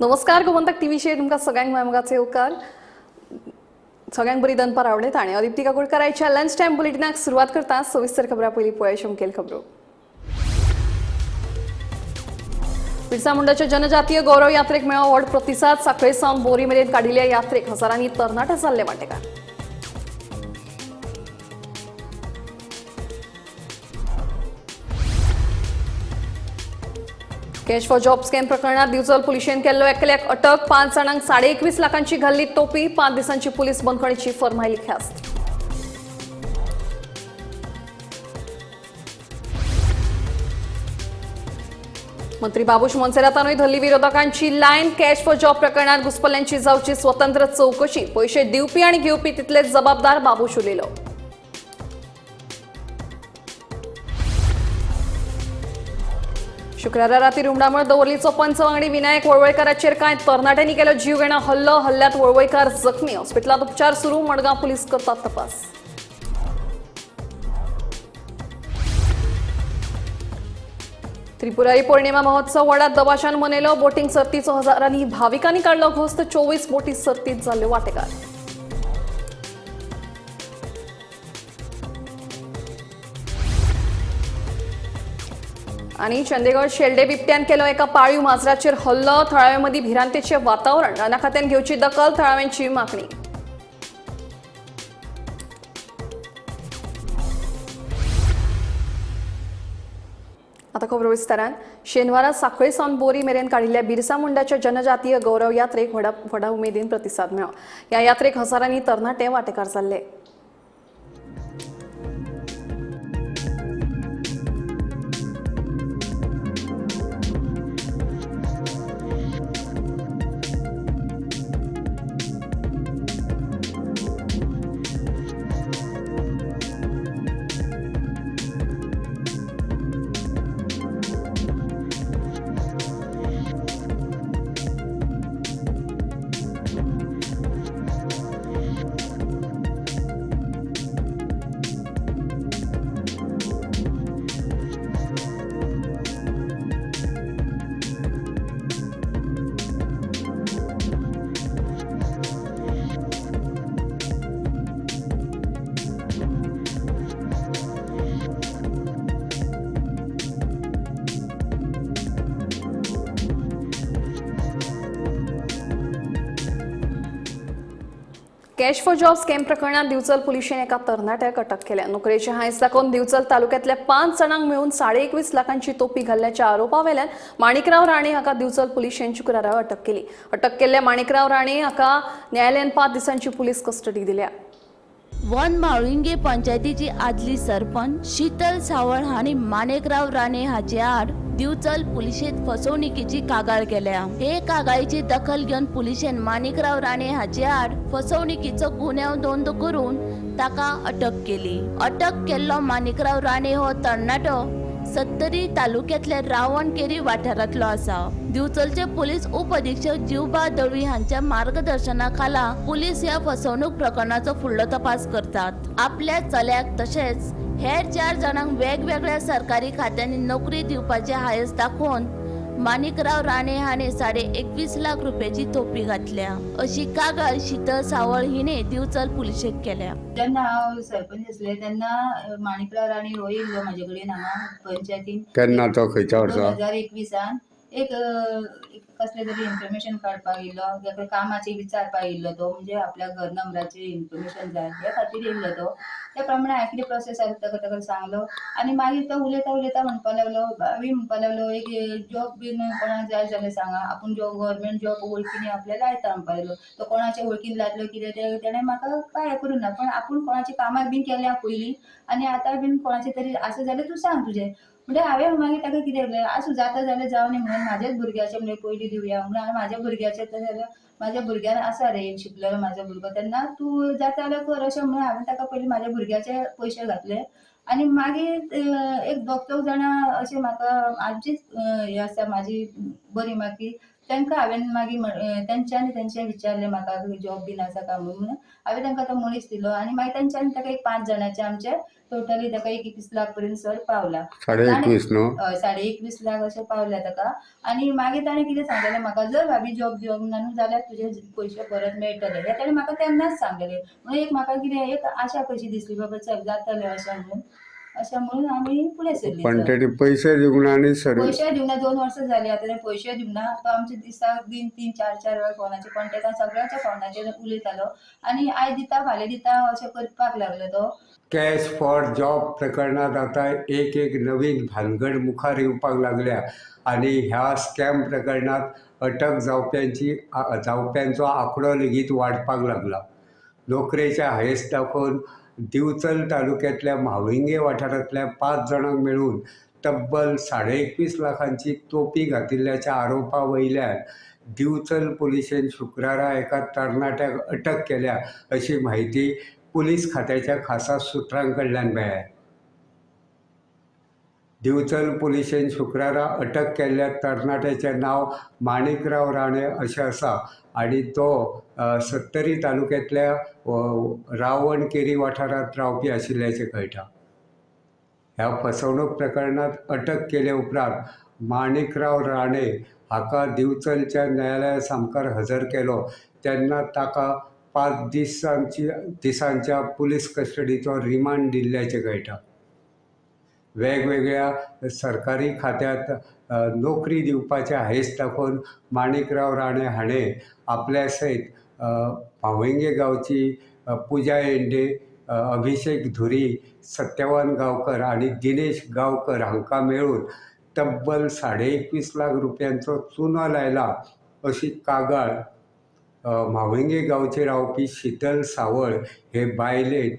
नमस्कार, गोमंतक टीव्हीचेर तुमकां सगळ्यांक मोगाचे येवकार. सगळ्यांक बरी दनपार आवडत आणि अदिप्ती काकोडकराच्या लंच टायम बुलेटिनाक सुरवात करता. सविस्तर खबरां पयलीं पळय मुखेल खबरो. बिरसा मुंडाच्या जनजातीय गौरव यात्रेक मेळ्ळो व्हड प्रतिसाद. साखळे सावन बोरी मेरेन काडिल्ल्या यात्रेक हजारांनी तरणाटे जाल्ले वांटेकार. कॅश फॉर जॉब स्कॅम प्रकरणात दिवचल पुलिशेन केल्लो एकल्याक अटक. 5 जाणांक 21.5 लाखांची घाल्ली तोपी. 5 दिसांची पुलीस बंदखणीची फर्मायली ख्यास्त. मंत्री बाबूश मोन्सेरातानूय धरली विरोधकांची लायन. कॅश फॉर जॉब प्रकरणात घुसपल्ल्यांची जावची स्वतंत्र चौकशी. पैसे दिवपी आणि घेवपी तितलेच जबाबदार, बाबूश उलयलो. शुक्रारा राती रुमडामळ दवर्लीचो पंच वांगडी विनायक वळवयकाराचेर कांय तरणाट्यांनी केलो जीवघेणो हल्लो. हल्ल्यात वळवयकार जखमी. हॉस्पिटलांत उपचार सुरू. मडगांव पुलीस करतात तपास. त्रिपुरारी पौर्णिमा महोत्सव व्हडा दबाशान मनयलो. बोटिंग सर्तीचो हजारांनी भाविकांनी काडलो घोस्त. 24 बोटी सर्तीत जाल्ल्यो वांटेकार. आणि चंदीगड शेल्डे बिबट्यान केलो एका पाळीव माजराचेर हल्लो. थळाव्यां भिरांतेचें वातावरण. राना खात्यान घेवची दखल, थळाव्यांची मागणी. आता खबर विस्तारान. शेनवारा साखळे सावन बोरी मेरेन काडिल्ल्या बिरसा मुंडाच्या जनजातीय गौरव यात्रेक व्हडा उमेदीन प्रतिसाद मेळ्ळो. ह्या यात्रेक हजारांनी तरणाटे वांटेकार जाल्ले. कॅश फॉर जॉब स्कॅम प्रकरणात दिवचल पुलिशेन एका तरणाट्याक अटक केल्या. नोकरेचे हांयस दाखोवन दिवचल तालुक्यांतल्या 5 जाणांक मेळून 21.5 लाखांची तोपी घाल्ल्याच्या आरोपावेल्यान माणिकराव राणे हाका दिवचल पुलिशेन शुक्रारा अटक केली. अटक केल्ल्या माणिकराव राणे हाका न्यायालयान 5 दिसांची पुलीस कस्टडी दिल्या. वन म्हाळुंगे पंचायतीची आदली सरपंच शीतल सावळ हांणी माणिकराव राणे हाचे आड दिवचल पुलिशेंत फसवणुकीची कागाळ केल्या. हे कागाळीची दखल घेवन पुलिशेन माणिकराव राणे हाचे आड फसवणुकीचो गुन्यांव नोंद करून ताका अटक केली. अटक केल्लो माणिकराव राणे हो तरणाटो सत्तरी तालुक्यांतल्या रावणकेरी वाठारांतलो आसा. दिवचलचे पुलीस उपअधीक्षक जीवबा दळवी हांच्या मार्गदर्शना खाला पुलीस ह्या फसवणूक प्रकरणाचो फुडलो तपास करतात. आपल्या चल्याक तशेंच हेर 4 जाणांक वेगवेगळ्या सरकारी खात्यांनी नोकरी दिवपाचे हायस दाखोवन माणिकराव राणे हाणे 21.5 लाख रुपयाची तोपी घातल्या अशी कागाळ शीतल सावळ हिणे दिवचल पुलिशेक केल्या. जेन्ना हांव सरपंच आसले तेन्ना माणिकराव राणे हो येयल्लो म्हाजे कडेन हांगा पंचायतीन. केन्ना तो खंयच्या वर्सा? 2021 एक कसले तरी इन्फॉर्मेशन काडपाक येयल्लो, ताका कामाचे विचारपाक येयल्लो तो, म्हणजे आपल्या घर नंबराचे इन्फॉर्मेशन जाय हे खातीर येयल्लो तो. त्या प्रमाणे हांवें कितें प्रोसेस आसा ताका ताका सांगलो आनी मागीर तो उलयता उलयता म्हणपाक लागलो, भाभी म्हणपाक लागलो एक जॉब बीन कोणाक जाय जाल्यार सांगा, आपूण जॉब गव्हर्मेंट जॉब वळखीन आपल्या लायता म्हणपाक लागलो. तो कोणाच्या वळखीन लायतलो कितें तें तेणें म्हाका कांय करूं ना, पण आपूण कोणाच्या कामाक बीन केल्या पयलीं आनी आतां बीन कोणाचें तरी आसा जाल्यार तूं सांग तुजें. म्हणजे हांवें मागीर ताका कितें केलें, आसूं जाता जाल्यार जावं न्ही म्हणून म्हाज्याच भुरग्याचें म्हणजे पयलीं दिवया म्हणून हांवें म्हाज्या भुरग्याचें तशें जाल्यार म्हाज्या भुरग्यान आसा रे शिकलेलो म्हाजो भुरगो, तेन्ना तूं जाता जाल्यार कर अशें म्हणून हांवें ताका पयलीं म्हाज्या भुरग्याचे पयशे घातले. आनी मागीर एक दोग चौग जाणां अशें म्हाका आमचीच हें आसा म्हाजी बरी म्हाका की तांकां हांवें मागीर तेंच्यांनी तेंचे विचारलें म्हाका जॉब बीन आसा काय म्हणून. हांवें तांकां तो मनीस दिलो आनी मागीर तेंच्यांनी ताका एक 5 जाणांचे आमचे टोटली ताका 21 लाख पर्यंत सर पावला. 21.5 न्हू? हय, 21.5 लाख अशें पावल्या ताका. आनी मागीर ताणें कितें सांगलेलें म्हाका, जर भाभी जॉब दिवंक ना न्हू जाल्यार तुजे पयशे परत मेळटले, हें ताणें म्हाका तेन्नाच सांगलेलें. म्हणून एक म्हाका कितें एक आशा कशी दिसली बाबा चल जातलें अशें म्हणून, अशें म्हणून आमी फुडें सरली. पण तेणी पयशे दिवंक ना आनी सर पयशे दिवंक ना, 2 वर्सां जालीं आतां तेणें पयशे दिवंक ना. तो आमचे दिसाक दिन 3 4 4 वेळा फोनाचेर कॉन्टेक्ट सगळ्यांच्या फोनाचेर उलयतालो आनी आयज दिता फाल्यां दिता अशें करपाक लागलो तो. कॅश फॉर जॉब प्रकरणांत आतां एक एक नवीन भानगड मुखार येवपाक लागल्या आनी ह्या स्कॅम प्रकरणांत अटक जावप्यांचो आंकडो लेगीत वाडपाक लागला. नोकरेच्या हायेस दाखोवन दिवचल तालुक्यांतल्या म्हाळुंगे वाठारांतल्या 5 जाणांक मेळून तब्बल 21.5 लाखांची तोपी घातिल्ल्याच्या आरोपा वयल्यान दिवचल पुलिशेन शुक्रारा एका तरणाट्याक अटक केल्या अशी म्हायती पुलीस खात्याच्या खासा सुत्रां कडल्यान मेळ्ळ्या. दिवचल पुलिशेन शुक्रारा अटक केल्ल्या तरणाट्याचें नांव माणिकराव राणे अशें आसा आनी तो सत्तरी तालुक्यांतल्या रावणकेरी वाठारांत रावपी आशिल्ल्याचें कळटा. ह्या फसवणूक प्रकरणांत अटक केले उपरांत माणिकराव राणे हाका दिवचलच्या न्यायालया सामकार हजर केलो तेन्ना ताका 5 दिसांच्या पुलीस कस्टडीचो रिमांड दिल्ल्याचें कळटा. वेगवेगळ्या सरकारी खात्यांत नोकरी दिवपाचे हांयस दाखोवन माणिकराव राणे हाणें आपल्या सयत म्हाळुंगे गांवची पुजा येंडे, अभिषेक धुरी, सत्यवान गांवकर आनी दिनेश गांवकर हांकां मेळून तब्बल 21.5 लाख रुपयांचो चुनो लायला अशी कागाळ म्हाळुंगे गांवचे रावपी शीतल सावळ हे बायलेन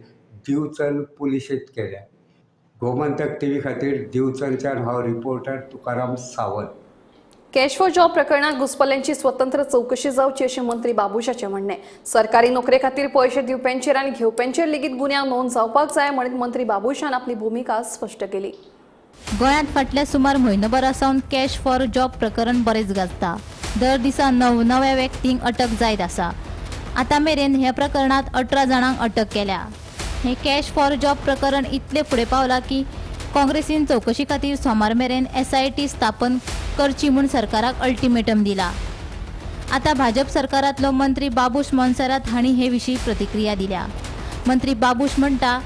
दिवचल पुलिशेंत केल्या. गोमंतक टीव्ही खातीर दिवचलच्यान हांव reporter Tukaram Sawant. Cash for job प्रकरणात घुसपल्ल्यांची स्वतंत्र चौकशी जावची अशें मंत्री बाबूशाचें म्हणणें. सरकारी नोकरे खातीर पयशे दिवप्यांचेर आनी घेवप्यांचेर लेगीत गुन्यांव नोंद जावपाक जाय म्हणीत मंत्री बाबूशान आपली भुमिका स्पश्ट केली. गोंयांत फाटल्या सुमार म्हयनोभरा सावन कॅश फॉर जॉब प्रकरण बरेंच गाजता. दर दिसा नवनव्या व्यक्तींक अटक जायत आसा. आतां मेरेन ह्या प्रकरणांत 18 जाणांक अटक केल्या. हे कॅश फॉर जॉब प्रकरण इतले फुडें पावलां की काँग्रेसीन चवकशी खातीर सोमार मेरेन SIT स्थापन करची म्हूण सरकाराक अल्टिमेटम दिला. आतां भाजप सरकारांतलो मंत्री बाबूश मोन्सेरात हांणी हे विशीं प्रतिक्रिया दिल्या. मंत्री बाबूश म्हणटा,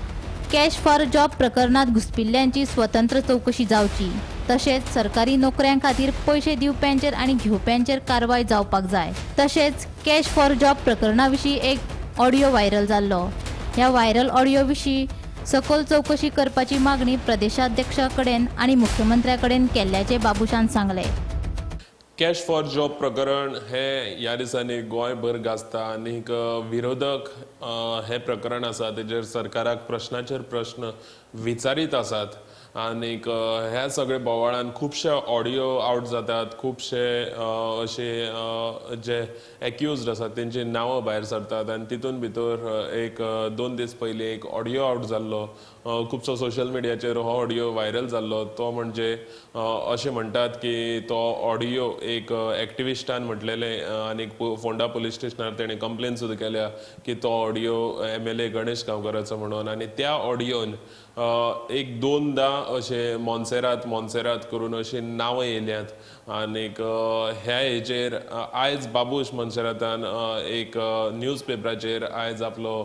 कॅश फॉर जॉब प्रकरणांत घुसपिल्ल्यांची स्वतंत्र चवकशी जावची, तशेंच सरकारी नोकऱ्यां खातीर पयशे दिवप्यांचेर आनी घेवप्यांचेर कारवाय जावपाक जाय. तशेंच कॅश फॉर जॉब प्रकरणा विशीं एक ऑडियो व्हायरल जाल्लो. ह्या व्हायरल ऑडियो विशीं सखोल चवकशी करपाची मागणी प्रदेशाध्यक्षा कडेन आनी मुख्यमंत्र्या कडेन केल्ल्याचें बाबूशान सांगलें. कॅश फॉर जॉब प्रकरण हे ह्या दिसांनी गोंयभर गाजता आनीक विरोधक हे प्रकरण आसा तेजेर सरकाराक प्रश्नाचेर प्रश्न विचारीत आसात आनीक ह्या सगळे बोवाळान खुबशे ऑडियो आवट जातात, खुबशे अशे जे एक्युज्ड आसात तेंची नांवां भायर सरतात आनी तितून भितर एक 2 दीस पयलीं एक ऑडियो आवट जाल्लो, खुबसो सोशल मिडियाचेर हो ऑडियो व्हायरल जाल्लो. तो म्हणजे अशें म्हणटात की तो ऑडियो एक एक्टिविस्टान म्हटलेलें आनी फोंडा पुलीस स्टेशनार तेणें कंप्लेन सुद्दां केल्या की तो ऑडियो MLA Ganesh गांवकराचो म्हणून आनी त्या ऑडियोन एक 2दा अशें मोन्सेरात मोन्सेरात करून अशीं नांवां येयल्यात आनीक ह्या हेजेर आयज बाबूश मोन्सेरातान एक न्यूज पेपराचेर आयज आपलो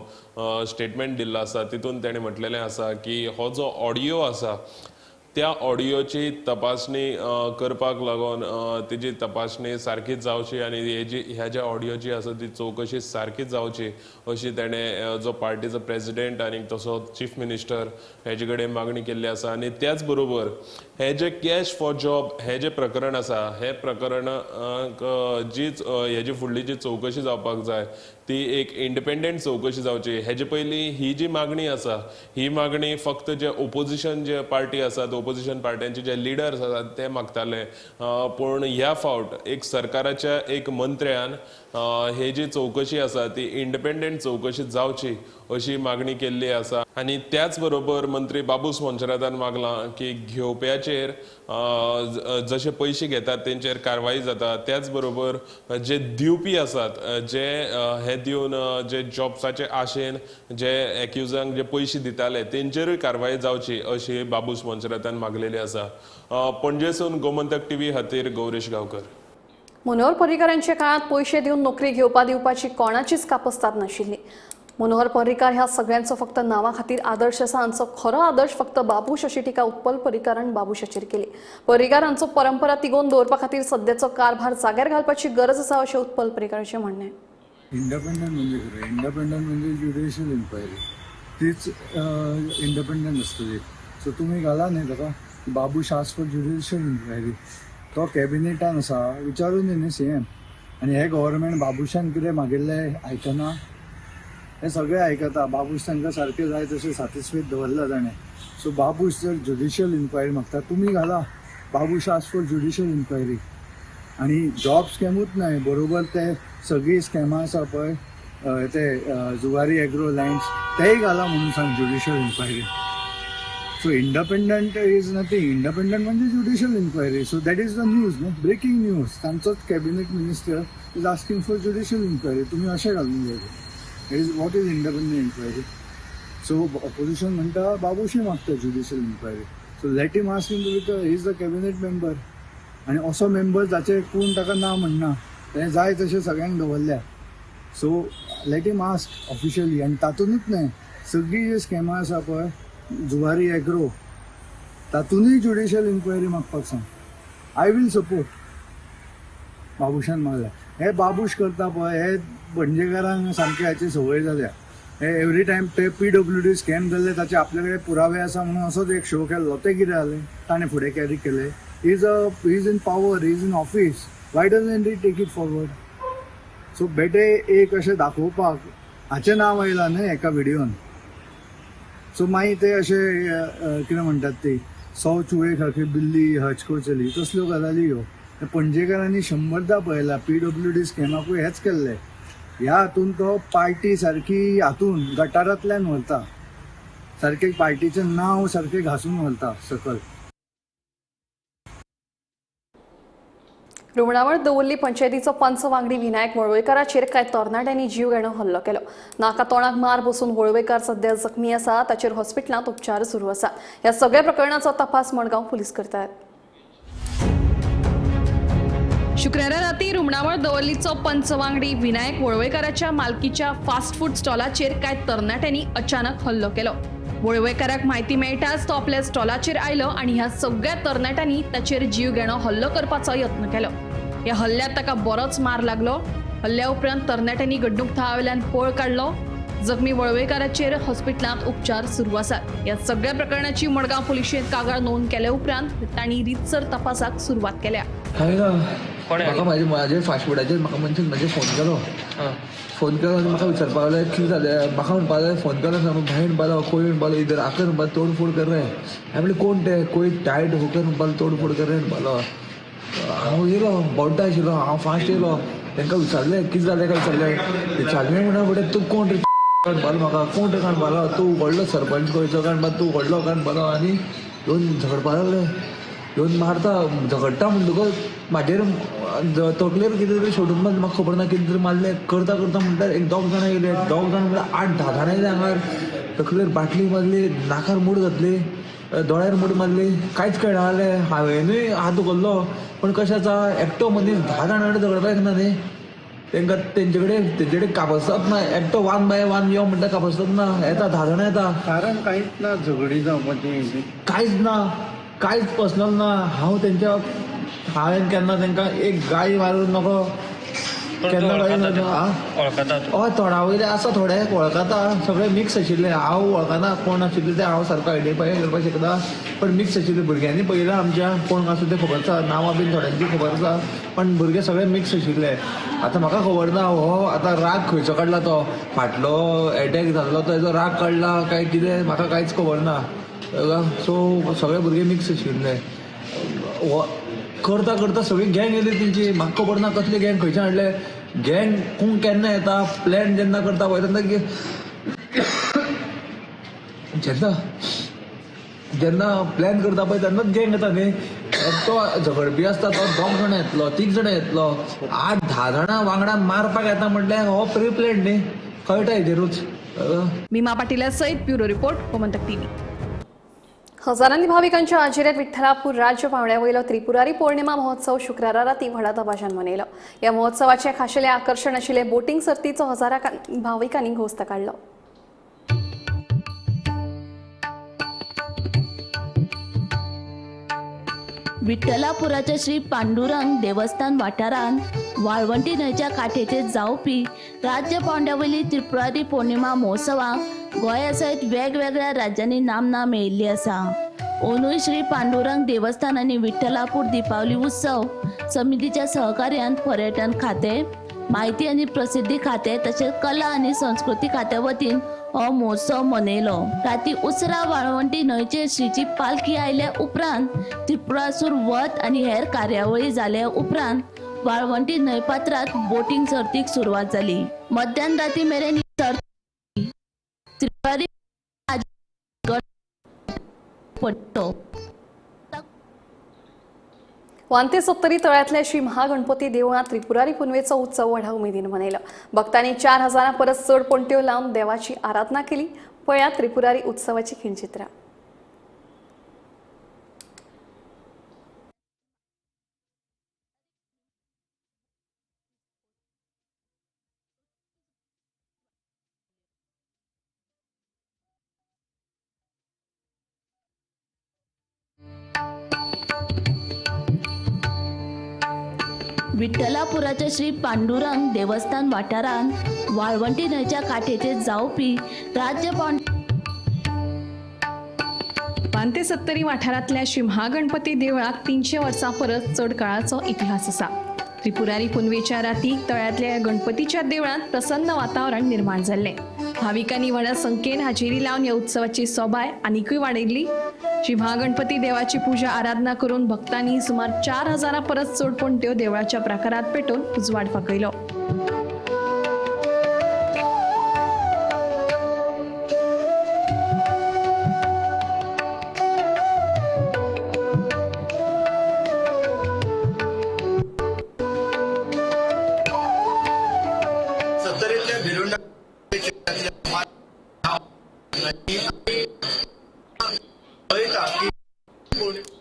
स्टेटमेंट दिल्लो आसा. तितून तेणें म्हटलेलें आसा की हो जो ऑडियो आसा त्या ऑडियोची तपासणी करपाक लागून तेजी तपासणी सारकीच जावची आनी हेजी ह्या ज्या ऑडियोची आसा ती चवकशी सारकीच जावची अशी तेणें जो पार्टीचो प्रेजिडेंट आनी तसो चीफ मिनिस्टर हेजे कडेन मागणी केल्ली आसा. आनी त्याच बरोबर हे जे कॅश फॉर जॉब हे जे प्रकरण आसा हे प्रकरण जीच हेजी फुडली जी चवकशी जावपाक जाय ती एक इंडिपेंडंट चवकशी जावची. हेजे पयलीं ही जी मागणी आसा ही मागणी फक्त जे ओपोजिशन जे पार्टी आसात ओपोजिशन पार्ट्यांचे जे लिडर्स आसात ते मागताले, पूण ह्या फावट एक सरकाराच्या एक मंत्र्यान हे जी चवकशी आसा ती इंडिपेंडंट चवकशी जावची अशी मागणी केल्ली आसा. आनी त्याच बरोबर मंत्री बाबूश मोन्सेरातान मागलां की घेवप्याचेर जशे पयशे घेतात तेंचेर कारवाई जाता, त्याच बरोबर जे दिवपी आसात जे हे दिवन जे जॉब्साचे आशेन जे एक्युजांक जे पयशे दिताले तेंचेरूय कारवाई जावची अशी बाबूश मोन्सेरातान मागलेली आसा. पणजेसून गोमंतक टीव्ही खातीर गौरीश गांवकर. मनोहर पर्रीकर यांच्या काळात पयशे दिवन नोकरी घेवपा दिवपाची कोणाचीच कापस्ताद नाशिल्ली. मनोहर पर्रीकर ह्या सगळ्यांचो फक्त नांवा खातीर आदर्श आसा, हांचो खरो आदर्श फक्त बाबूश अशी टिका उत्पल पर्रीकरान बाबूशाचेर केली. पर्रीकर हांचो परंपरा तिगोवन दवरपा खातीर सद्याचो कारभार जाग्यार घालपाची गरज आसा अशें उत्पल पर्रीकराचें म्हणणें. इंडिपेंडंट म्हणजे कितें? इंडिपेंडंट म्हणजे ज्युडिशियल इन्क्वायरी, तीच इंडिपेंडंट आसतली. सो तुमी घाला न्ही ताका Babush ask for judicial inquiry, तो कॅबिनेटान आसा, विचारून न्ही सीएम. आनी हे गव्हर्मेंट बाबूशान कितें मागिल्लें आयकना, हे सगळे आयकता. बाबूश तांकां सारकें जाय तशें सॅटिस्फायड दवरला ताणें. सो बाबूश जर ज्युडिशियल इन्क्वायरी मागता, तुमी घाला Babush ask for judicial inquiry. आनी जॉब स्कॅमूच न्हय, बरोबर ते सगळीं स्कॅमां आसा पळय, ते जुवारी एग्रो लँड्स तेय घाला म्हणून सांग judicial inquiry. So independent is nothing, independent म्हणजे judicial inquiry. So that is the news न्हू, ब्रेकींग न्यूज. तांचोच cabinet minister is asking for judicial inquiry, तुमी अशें घालून जाय. That is what is independent inquiry. So opposition म्हणटा बाबूशी मागता judicial inquiry. So let him ask him because he is the cabinet member. आनी असो मेंबर जाचे कोण ताका ना म्हणना, तें जाय तशें सगळ्यांक दवरल्या. So let him ask officially. आनी तातूंतच न्हय, सगळीं जी स्कॅमां आसा पळय, जुवारी एग्रो, तातूंतय ज्युडिशियल इन्क्वायरी मागपाक सांग. I will support. बाबूशान मागल्या. हे बाबूश करता पळय, हे पणजेकारांक सामके हाची संवय जाल्या. हे एवरी टायम ते PWD scam जाल्ले ताचे आपले कडेन पुरावे आसा म्हणून असोच एक शो केल्लो. तें कितें जालें, ताणें फुडें कॅरी केलें. Is in power, is in office, why doesn't he take it forward? So बेटे एक अशें दाखोवपाक हाचें नांव आयलां न्हय एका व्हिडियोन. सो मागीर ते अशें कितें म्हणटात ती सौ चुहे खाके बिल्ली हचको चली, तसल्यो गजाली ह्यो. पणजेकारांनी 100दा पळयला PWD स्कॅमाकूय हेच केल्लें. ह्या हातून तो पार्टी सारकी हातून गटारांतल्यान व्हरता, सारकें पार्टीचें नांव सारकें घासून व्हरता सकल. रुमणावळ दवर्ली पंचायतीचो पंच वांगडी विनायक वळवयकाराचेर कांय तरणाट्यांनी जीव घेणो हल्लो केलो. नाका तोंडाक मार बसून वळवयकार सध्या जखमी आसा, ताचेर हॉस्पिटलांत उपचार सुरू आसा. ह्या सगळ्या प्रकरणाचो तपास मडगांव पुलीस करतात. शुक्रारा राती रुमणावळ दवर्लीचो पंच वांगडी विनायक वळवयकाराच्या मालकीच्या फास्ट फूड स्टॉलाचेर कांय तरणाट्यांनी अचानक हल्लो केलो. वळवयकाराक म्हायती मेळटाच तो आपल्या स्टॉलाचेर आयलो आनी ह्या सगळ्या तरणाट्यांनी ताचेर जीव घेणो हल्लो करपाचो यत्न केलो. ह्या हल्ल्यात ताका बरोच मार लागलो. हल्ल्या उपरांत तरणाट्यांनी घडणूक थळावेल्यान पळ काडलो. जखमी वळवयकाराचेर हॉस्पिटलांत उपचार सुरू आसात. ह्या सगळ्या प्रकरणाची मडगांव पुलिशेंत कागाळ नोंद केल्या उपरांत तांणी रितसर तपासाक सुरवात केल्या. म्हाका म्हाजे फास्ट फुडाचेर म्हाका मनशान म्हाजे फोन केलो. फोन केलो आनी म्हाका विचारपाक लागले कितें जालें. म्हाका म्हणपाक लागले फोन केलो भाई म्हणपाक लागलो, कोई म्हणपाक लागलो इधर आकर म्हणपाक तोडफोड कर रहे. हांवें म्हणलें कोण ते, कोई टायट होकर म्हणपाक तोडफोड कर रहे म्हणपाक लागलो. हांव येयलो बोड्डा आशिल्लो, हांव फास्ट येयलो. तांकां विचारलें कितें जालें काय विचारलें. विचारलें म्हणून फुडें तूं कोण रे म्हणपाक म्हाका, कोण रे म्हणपाक लागलो, तूं व्हडलो सरपंच गोंयचो काय म्हणपाक, तूं व्हडलो काय म्हणपाक लागलो. आनी येवन झगडपाक लागले, येवन मारता झगडटा म्हणटकच म्हाजेर तकलेर कितें तरी सोडून म्हाका खबर ना कितें तरी मारलें. करता करता म्हणल्यार एक दोग जाणां येयले, दोग जाणां म्हणल्यार 8-10 जाणां येयले हांगार. तकलेर बाटली मारली, नाकार मूड घातली, दोळ्यार मूड मारली, कांयच कळना जालें. हांवेनूय हात उखल्लो, पूण कशें आसा एकटो मनीस 10 जाणां कडेन झगडपाक येना न्ही. तांकां तेंचे कडेन कापसत ना, एकटो 1 by 1 यो म्हणटा कापसत ना, येता 10 जाणां येता. कारण कांयच ना, झगडी जावपाचें कांयच ना, कांयच पर्सनल ना. हांव तेंच्या हांवें केन्ना तांकां एक गाळी मारून नको केन्ना गाळी. हय, तोंडा वयले आसा थोडे वळखता, सगळे मिक्स आशिल्ले. हांव वळखना कोण आशिल्ले ते, हांव सारको आयडेंटिफाय करपाक शकना, पण मिक्स आशिल्ले. भुरग्यांनी पळयलां आमच्या कोण आसा तें खबर आसा, नांवां बीन थोड्यांची खबर आसा, पण भुरगे सगळे मिक्स आशिल्ले. आतां म्हाका खबर ना हो आतां राग खंयचो काडला, तो फाटलो एटॅक जाल्लो तेजो राग काडला काय कितें म्हाका कांयच खबर ना. सो सगळे भुरगे मिक्स आशिल्ले. करता करता सगळी गँग येयली तेंची, म्हाका खबर ना कसली गँग खंयच्यान हाडले. गँग कोण केन्ना येता, प्लॅन जेन्ना करता पळय तेन्ना जेन्ना जेन्ना प्लॅन करता पळय तेन्नाच गँग येता न्ही. तो झगडपी आसता तो 2 जाणां येतलो, 3 जाणां येतलो, 8-10 जाणां वांगडा मारपाक येता म्हटल्यार हो प्री प्लॅन न्ही, कळटा हेजेरूच. भीमा पाटीला सहित ब्युरो रिपोर्ट, गोमंतक टीव्ही. हजारांनी भाविकांच्या हाजेरीत विठ्ठलापूर राज्य पावंड्यावयलो त्रिपुरारी पौर्णिमा महोत्सव शुक्रारा राती व्हडा दबाज्यान मनयलो. ह्या महोत्सवाचे खाशेले आकर्शण आशिल्ले बोटिंग सर्तीचो हजारा भाविकांनी घोस्त काडलो. विठ्ठलापुराच्या श्री पांडुरंग देवस्थान वाठारांत वाळवंटी न्हंयच्या काठेचेर जावपी राज्य पावंड्यावयली त्रिपुरारी पौर्णिमा महोत्सवाक गोंया सयत वेगवेगळ्या राज्यांनी नामना मेळिल्ली आसा. अंदूय श्री पांडुरंग देवस्थान आनी विठ्ठलापूर दीपावली उत्सव समितीच्या सहकार्यान पर्यटन खातें, म्हायती आनी प्रसिद्धी खातें तशेंच कला आनी संस्कृती खात्या वतीन हो महोत्सव मनयलो. राती उसरा वाळवंटी न्हंयचेर श्रीची पालखी आयल्या उपरांत त्रिपुरासूर वध आनी हेर कार्यावळी जाल्या उपरांत वाळवंटी न्हंय पात्रांत बोटींग सर्तीक सुरवात जाली. मध्यान राती मेरेन सर्त त्रिपुरारी पडटो. वांते सत्तरी तळ्यातल्या श्री महागणपती देवळात त्रिपुरारी पुनवेचो उत्सव व्हडा उमेदीन मनयलो. भक्तांनी 4000 परस चड पणट्यो लावन देवाची आराधना केली. पळया त्रिपुरारी उत्सवाची खिणचित्रां. विठ्ठलापुराच्या श्री पांडुरंग देवस्थान वाठारांत वाळवंटी न्हंयच्या काठेचेर जावपी राज्य वांते सत्तरी वाठारांतल्या श्री महागणपती देवळाक 300 वर्सां परस चड काळाचो इतिहास आसा. त्रिपुरारी पुनवेच्या राती तळ्यांतल्या गणपतीच्या देवळांत प्रसन्न वातावरण निर्माण जाल्लें. भाविकांनी व्हडा संख्येन हाजेरी लावन ह्या उत्सवाची सोबाय आनिकूय वाडयल्ली. श्री महागणपती देवाची पूजा आराधना करून भक्तांनी सुमार 4000 परस चड पणट्यो देवळाच्या प्राकारात पेटोवन उजवाड फांकयलो.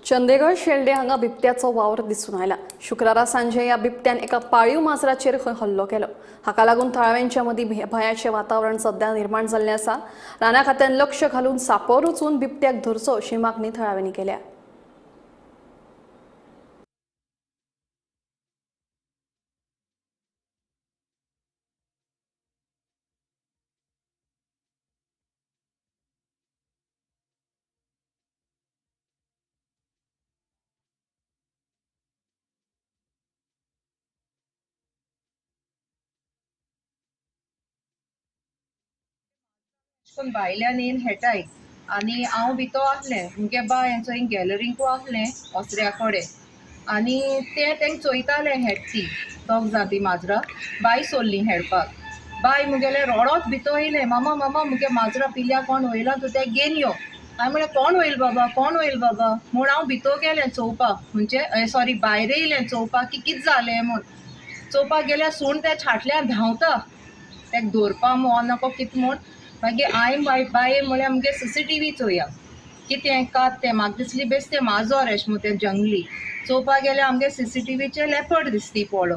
चंदेगड शेल्डे हांगा बिबट्याचो वावर दिसून आयला. शुक्रारा सांजे ह्या बिबट्यान एका पाळीव माजराचेर खंय हल्लो केलो. हाका लागून थळाव्यांच्या मदीं भंयाचें वातावरण सध्या निर्माण जाल्लें आसा. राना खात्यान लक्ष घालून सापोर वचून बिबट्याक धरचो अशी मागणी थळाव्यांनी केल्या. पूण भायल्यान येवन हेटाय आनी हांव भितर आसलें. मुगे बाय हेंचो हिंग गॅलरींकू आसलें ओसऱ्या कडेन आनी ते तेंक चोयताले हेट ती दोग जाण ती माजरां बाय सोडली हेडपाक. बाय मुगेलें रोडोच भितर येयलें, मामा मामा मुगे माजरां पिल्या कोण वयला तूं तें घेवन यो. हांवें म्हणलें कोण वयल बाबा, कोण वयल बाबा म्हूण हांव भितर गेलें चोवपाक, म्हणजे सॉरी भायर येयलें चोवपाक की कितें जालें म्हूण. चोवपाक गेल्यार सूण त्या छाटल्यार धांवता तेका दवरपा म्हूण नको कितें म्हूण. मागीर हांवें बाय बाये म्हळ्यार मुगे सीसीटीव्ही चोया कितें कात तें म्हाका दिसली बेस तें माजर एश म्हूण तें जंगली. चोवपाक गेल्यार आमगे सीसीटीव्हीचेर लेपर्ड दिसती पडलो.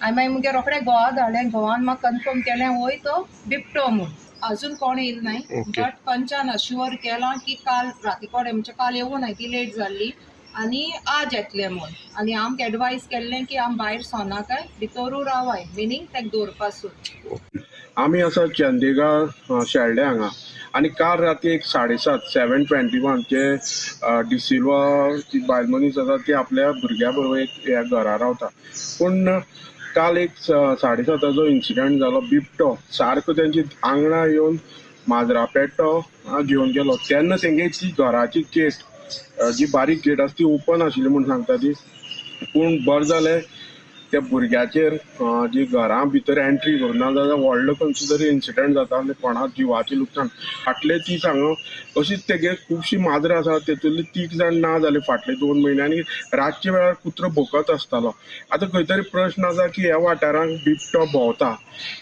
हांवें मागीर मुगे रोखडें गोवा धाडलें. गोवान म्हाका कन्फर्म केलें वय तो बिबटो म्हूण. अजून कोण येयल नाय, बट पंचान अश्युअर केलां की काल राती कडेन म्हणजे काल येवूं नाय, ती लेट जाल्ली आनी आज येतलें म्हूण. आनी आमकां एडवायज केल्लें की आम भायर सोनाकाय भितरू रावाय, मिनींग तेका दवरपासून. आमी आसा चंदीगड शेल्डे हांगा आनी काल राती एक 7:30 7:21 जे डिसिल्वा ती बायल मनीस आसा ती आपल्या भुरग्या बरोबर एक ह्या घरा रावता. पूण काल एक 7:30 इन्सिडंट जालो. बिबटो सारको तेंची आंगणा येवन माजरा पेटो घेवन गेलो. तेन्ना तेंगे ती घराची गेट जी बारीक गेट आसा ती ओपन आशिल्ली म्हूण सांगता ती. पूण बरें जालें त्या भुरग्याचेर जी घरां भितर एंट्री करून ना जाल्यार व्हडलो खंयचो तरी इन्सिडंट जाता आनी कोणाक जिवाचें लुकसाण. फाटले 30 हांगा अशीच तेगे खुबशीं माजरां आसा, तेतूंतली 3 जाण ना जाले फाटले 2 म्हयने आनी रातच्या वेळार कुत्रो भोंकत आसतालो. आतां खंय तरी प्रश्न आसा की ह्या वाठारांत बिबटो भोंवता,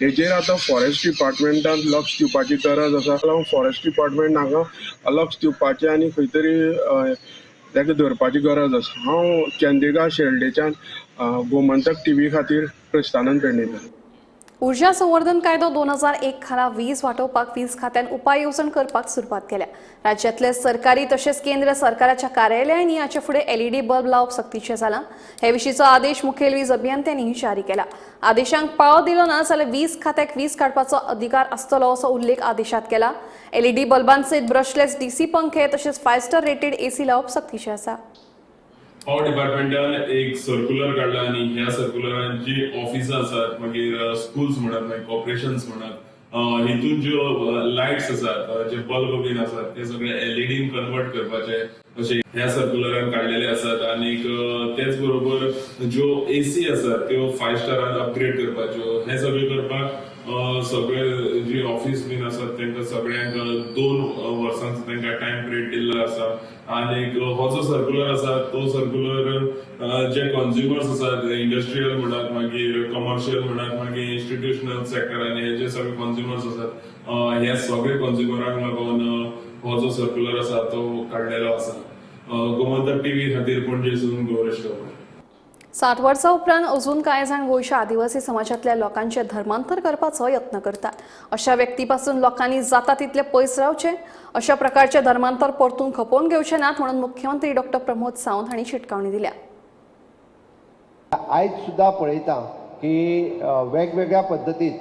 हेजेर आतां फॉरेस्ट डिपार्टमेंटान लक्ष दिवपाची गरज आसा. फॉरेस्ट डिपार्टमेंट हांगा लक्ष दिवपाचें आनी खंय तरी ताका धरपाची गरज आसा. हांव चंदीगांव शेल्डेच्यान गोमंतक टीव्ही खातीर प्रस्थानंद पेडणेकर. ऊर्जा संवर्धन कायदो 2001 खाला वीज वाटोवपाक वीज खात्यान उपाय येवजण करपाक सुरवात केल्या. राज्यातले सरकारी तशेंच केंद्र सरकाराच्या कार्यालयांनी हाचे फुडें एलईडी बल्ब लावप सक्तीचें जालां. हे विशींचो आदेश मुखेल वीज अभियंत्यांनी जारी केला. आदेशांक पाळो दिलो ना जाल्यार वीज खात्याक वीज काडपाचो अधिकार आसतलो असो उल्लेख आदेशांत केला. एलईडी बल्बांसयत ब्रशलेस डीसी पंखे तशेंच 5 स्टार रेटेड एसी लावप सक्तीचें आसा. पावर डिपार्टमेंटान एक सर्क्युलर काडला आनी ह्या सर्क्युलरान जी ऑफिसां आसात, मागीर स्कुल्स म्हणत, मागीर कॉर्पोरेशन्स म्हणत, हितून ज्यो लायट्स आसात, जे बल्ब बीन आसात ते सगळे एलईडीन कन्वर्ट करपाचे अशे ह्या सर्क्युलरान काडलेले आसात. आनीक तेच बरोबर ज्यो एसी आसात त्यो 5 स्टारान अपग्रेड करपाच्यो, हे सगळे करपाक सगळे जी ऑफिस बीन आसात तांकां सगळ्यांक 2 वर्सांचो तांकां टायम पिरियड दिल्लो आसा. आनीक हो जो सर्क्युलर आसा तो सर्क्युलर जे कॉन्ज्युमर्स आसात, इंडस्ट्रियल म्हणत, मागीर कमर्शियल म्हणत, मागीर इन्स्टिट्युशनल सेक्टर आनी हे जे सगळे कॉन्ज्युमर्स आसात ह्या सगळे कॉन्ज्युमरांक लागून हो जो सर्क्युलर आसा तो काडलेलो आसा. गोमंतक टीव्ही खातीर पणजेसून गौरेश गांवकर. 60 वर्सां उपरांत अजून कांय जाण गोंयच्या आदिवासी समाजांतल्या लोकांचें धर्मांतर करपाचो यत्न करतात. अशा व्यक्तीपासून लोकांनी जाता तितले पयस रावचें. अशा प्रकारचें धर्मांतर परतून खपोवन घेवचें नात म्हणून मुख्यमंत्री डॉक्टर प्रमोद सावंत हांणी शिटकावणी दिल्या. आयज सुद्दां पळयता की वेगवेगळ्या पद्दतीत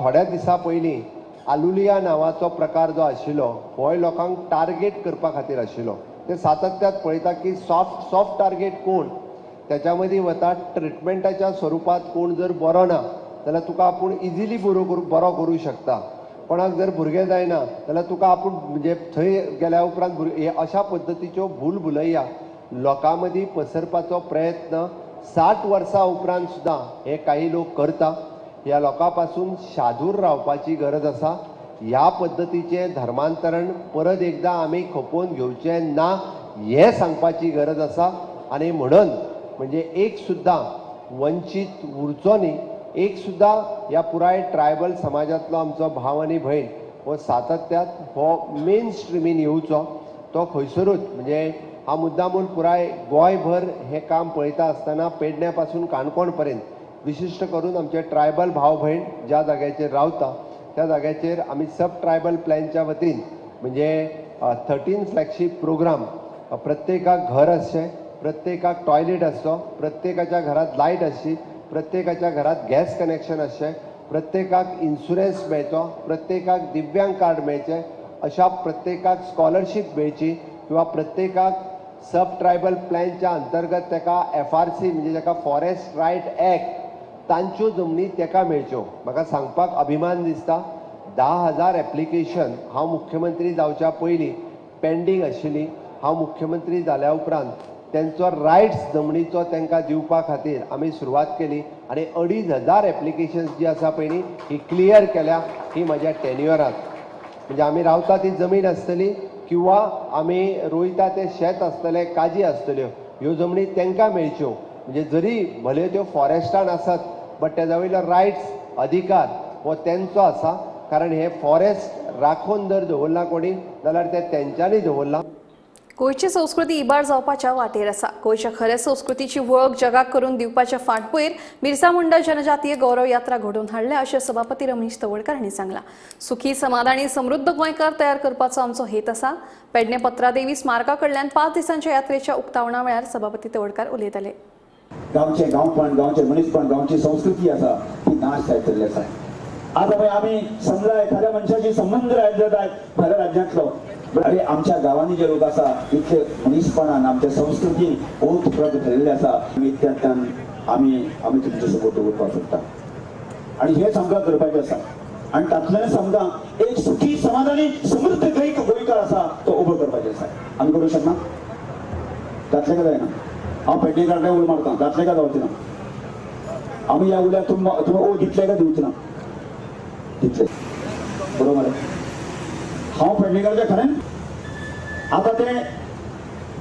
थोड्या दिसां पयलीं आलुलिया नांवाचो प्रकार जो आशिल्लो होय लोकांक टार्गेट करपा खातीर आशिल्लो. ते सातत्यात पळयता की सॉफ्ट टार्गेट कोण त्याच्या मदीं वता. ट्रिटमेंटाच्या स्वरुपात कोण जर बरो ना जाल्यार तुका आपूण इजिली बरो करूं शकता. कोणाक जर भुरगें जायना जाल्यार तुका आपूण म्हणजे थंय गेल्या उपरांत अशा पद्दतीच्यो भूल भुलैया लोकां मदीं पसरपाचो प्रयत्न 60 वर्सां उपरांत सुद्दां हे काही लोक करता. ह्या लोकां पासून शादूर रावपाची गरज आसा. ह्या पद्दतीचें धर्मांतरण परत एकदां आमी खपोवन घेवचें ना हें सांगपाची गरज आसा. आनी म्हणून म्हणजे एक सुद्दां वंचीत उरचो न्ही, एक सुद्दां ह्या पुराय ट्रायबल समाजांतलो आमचो भाव आनी भयण हो सातत्यात हो मेन स्ट्रिमीन येवचो. तो खंयसरूच म्हणजे हांव मुद्दामून पुराय गोंयभर हें काम पळयता आसतना पेडण्या पासून काणकोण पर्यंत विशिश्ट करून आमचे ट्रायबल भाव भयण ज्या जाग्याचेर रावता त्या जाग्याचेर आमी सब ट्रायबल प्लॅनच्या वतीन म्हणजे 13 फ्लॅगशीप प्रोग्राम, प्रत्येकाक घर आसचें, प्रत्येकाक टॉयलेट आसचो, प्रत्येकाच्या घरात लायट आसची, प्रत्येकाच्या घरात गॅस कनेक्शन आसचें, प्रत्येकाक इन्शुरन्स मेळचो, प्रत्येकाक दिव्यांग कार्ड मेळचें, अशा प्रत्येकाक स्कॉलरशीप मेळची किंवा प्रत्येकाक सब ट्रायबल प्लॅनच्या अंतर्गत ताका FRC म्हणजे ताका फॉरेस्ट रायट एक्ट तांच्यो जमनी ताका मेळच्यो. म्हाका सांगपाक अभिमान दिसता 10,000 एप्लिकेशन हांव मुख्यमंत्री जावच्या पयलीं पेंडींग आशिल्ली. हांव मुख्यमंत्री जाल्या उपरांत त्यांचो रायट्स जमनीचो तांकां दिवपा खातीर आमी सुरवात केली आनी 2,500 एप्लिकेशन्स जी आसा पयलीं ही क्लियर केल्या. ही म्हज्या टेन्युअरात म्हणजे आमी रावता ती जमीन आसतली किंवा आमी रोयता तें शेत आसतलें, काजी आसतल्यो, ह्यो जमनी तांकां मेळच्यो. म्हणजे जरी भले त्यो फॉरेस्टान आसत बट तेजा वयलो रायट्स अधिकार हो तेंचो आसा. कारण हे फॉरेस्ट राखून जर दवरला कोणी जाल्यार ते तेंच्यांनी दवरलां. गोंयची संस्कृती इबाड जावपाच्या वाटेर आसा. गोंयच्या खऱ्या संस्कृतीची वळख जगाक करून दिवपाच्या फाटभुंयेर बिरसा मुंडा जनजातीय गौरव यात्रा घडोवन हाडल्या अशें सभापती रमेश तवडकर हांणी सांगलां. सुखी समाधानी समृद्ध गोंयकार तयार करपाचो आमचो हेत आसा. पेडणे पत्रादेवी स्मारका कडल्यान 5 दिसांच्या यात्रेच्या उक्तावणा वेळार सभापती तवडकर उलयताले. गांवचे गांवपण, गांवचे मनीसपण, गांवची संस्कृती आसा ती नाश जायत चल्ली आसा. आतां पळय आमी समजा एखाद्या मनशाची संबंद जायत भायल्या राज्यांतलो, अरे आमच्या गांवांनी जे लोक आसा इतले मनीसपणान आमच्या संस्कृतीन ओतप्रोत भरिल्ले आसा. आमी त्यातल्यान आमी आमी तुमचो सपोर्ट दवरपाक शकता आनी हेच आमकां करपाचें आसा. आनी तातूंतल्यानच आमकां एक सुखी समाधानी समृद्ध गोंयकार आसा तो उबो करपाचो आसा. आमी करूंक शकना? जातलें काय जायना? हांव पेडणेकार उलो मारता, जातलें काय जावचें ना? आमी ह्या उल्याक तुमी ओ दितले काय दिवचे ना? दितले, बरोबर. हांव पेडणेकाराचें खरें. आतां तें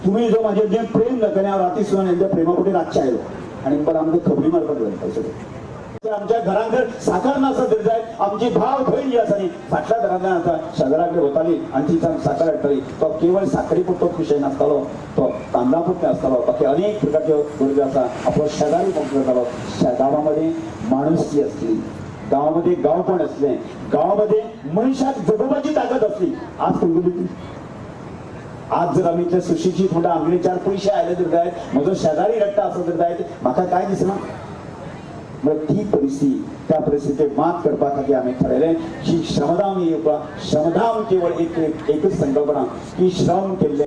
तुमी जो म्हाजेर जें प्रेम दाखयलें, हांव राती सुद्दां हेंच्या प्रेमा कुठे रातचें आयलो आनी बरें आमकां खबरी मारपाक जाय. सगळें आमच्या घरांत जर साखर नासत जर जायत, आमची भाव भयण जी आसा न्ही फाटल्या घरांतल्यान आतां शेजरा कडेन वताली आनी ती साखर हाडटाली. तो केवळ साखरी पुरतो विशय नासतालो, तो तांदळा पुरतो आसतालो, बाकी अनेक प्रकारच्यो गरजो आसा. आपलो शेजारी मोग करतालो. गांवामध्ये माणुसकी आसली, गांवामध्ये गांवपण आसलें, गांवामध्ये मनशाक जगोवपाची ताकद आसली. आज खंय आज जर आमी इतले सुशिक्षीत म्हणटा, आमगेले चार पयशे आयले जर जायत, म्हजो शेजारी रडटा आसत जर जायत, म्हाका कांय दिसना. म्हळ्यार ती परिस्थिती, त्या परिस्थितीक मात करपा खातीर आमी ठरयलें की श्रमदान येवपा. श्रमदान केवळ एक एकच संकल्पना की श्रम केल्ले.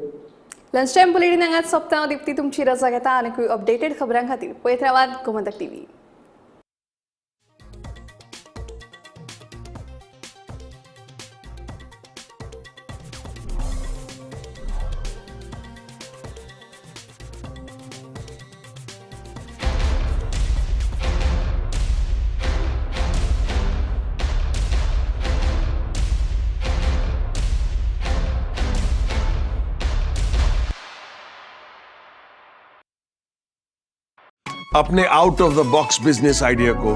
लंच टायम बुलेटीन हांगाच सोंपता. दीप्ती तुमची रजा घेता. आनीकूय अपडेटेड खबरां खातीर पळयत रावात गोमंतक टीव्ही. अपने out of the box business idea को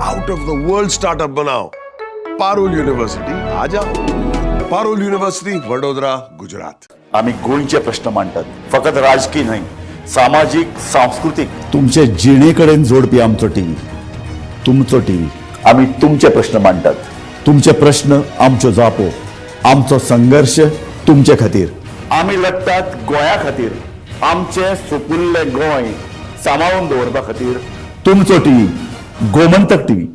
out of the world startup बनाओ. पारुल युनिव्हर्सिटी आ जाओ. पारुल युनिव्हर्सिटी, वडोदरा, गुजरात. आमी गोंयचे प्रश्न मांडटात, फकत राजकीय न्हय, सामाजीक, सांस्कृतीक. तुमचे जिणे कडेन जोडपी आमचो टीव्ही, तुमचो टीव्ही. आमी तुमचे प्रश्न मांडटात, तुमचे प्रश्न आमच्यो जापो, आमचो संघर्श तुमचे खातीर. आमी लढटात गोंया खातीर, आमचें सुपुल्लें गोंय सांबाळून दवरपा खातीर. तुमचो टीव्ही, गोमंतक टीव्ही.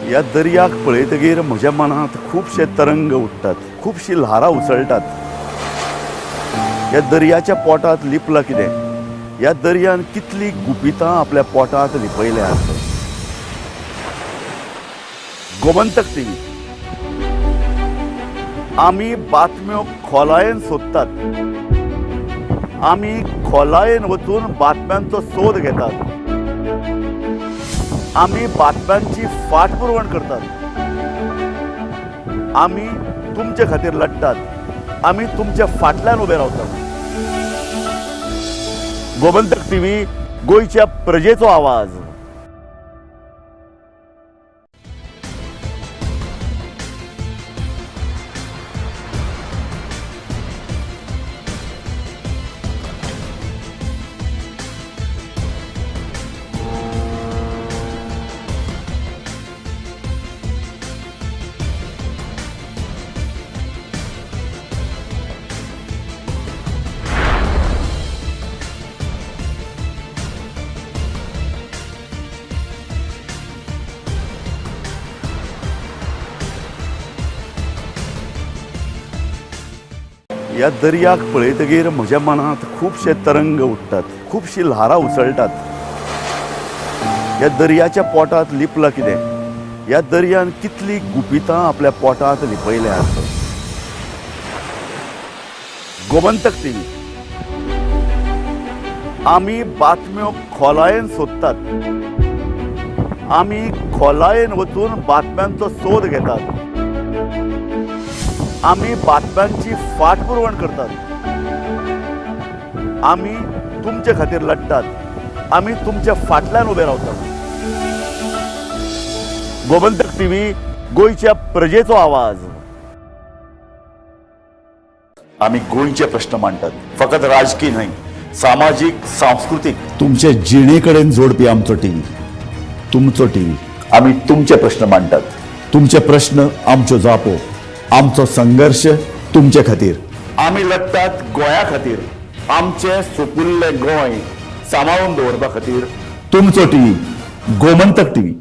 ह्या दर्याक पळयतगीर म्हज्या मनांत खुबशे तरंग उठ्ठात, खुबशी ल्हारां उसळटात. ह्या दर्याच्या पोटांत लिपलां कितें? ह्या दर्यान कितली गुपितां आपल्या पोटांत लिपयल्या आसत. गोमंतक टीव्ही. आमी बातम्यो खोलायेन सोदतात, आमी खोलायेन वचून बातम्यांचो सोद घेतात, आमी बातम्यांची फाटपुरवण करतात, आमी तुमचे खातीर लढटात, आमी तुमच्या फाटल्यान उबे रावतात. गोमंतक टीव्ही, गोंयच्या प्रजेचो आवाज. ह्या दर्याक पळयतगीर म्हज्या मनांत खुबशे तरंग उठ्ठात, खुबशी ल्हारां उसळटात. ह्या दर्याच्या पोटांत लिपलां कितें? ह्या दर्यान कितली गुपितां आपल्या पोटांत लिपयल्या आसत. गोमंतक टीव्ही. आमी बातम्यो खोलायेन सोदतात, आमी खोलायेन वचून बातम्यांचो सोद घेतात, आमी बातम्यांची फाटपुरवण करतात, आमी तुमचे खातीर लढटात, आमी तुमच्या फाटल्यान उबे रावतात. गोमंतक टीव्ही, गोंयच्या प्रजेचो आवाज. आमी गोंयचे प्रश्न मांडटात, फकत राजकीय न्हय, सामाजीक, सांस्कृतीक. तुमचे जिणे कडेन जोडपी आमचो टीव्ही, तुमचो टीव्ही. आमी तुमचे प्रश्न मांडटात, तुमचे प्रश्न आमच्यो जापो, आमचो संघर्श तुमचे खातीर. आमी लढटात गोंया खातीर, आमचें सुपुल्लें गोंय सांबाळून दवरपा खातीर. तुमचो टीव्ही, गोमंतक टीव्ही.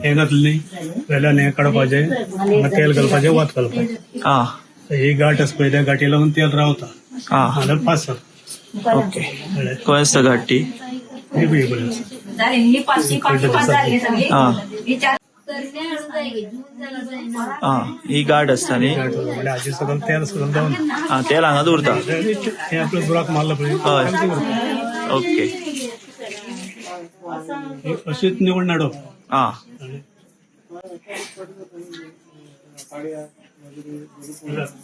हें घातलें वेल्यान हें काडपाचें, हांगा तेल घालपाचें, वत घालपाचें. ही गांठ आसा पळय, त्या गांठी लागून तेल रावता. नाल्यार पास जाता. ओके, खंय आसता गांठ ती? ही पळय बरी आसा. ही गांठ आसता न्ही? म्हणल्यार हाजे सकयल तेल सकयल जावन तेल हांगाच उरता. हें आपलें बुराक मारला पळय. हय, ओके. अशीच निवड नाडप.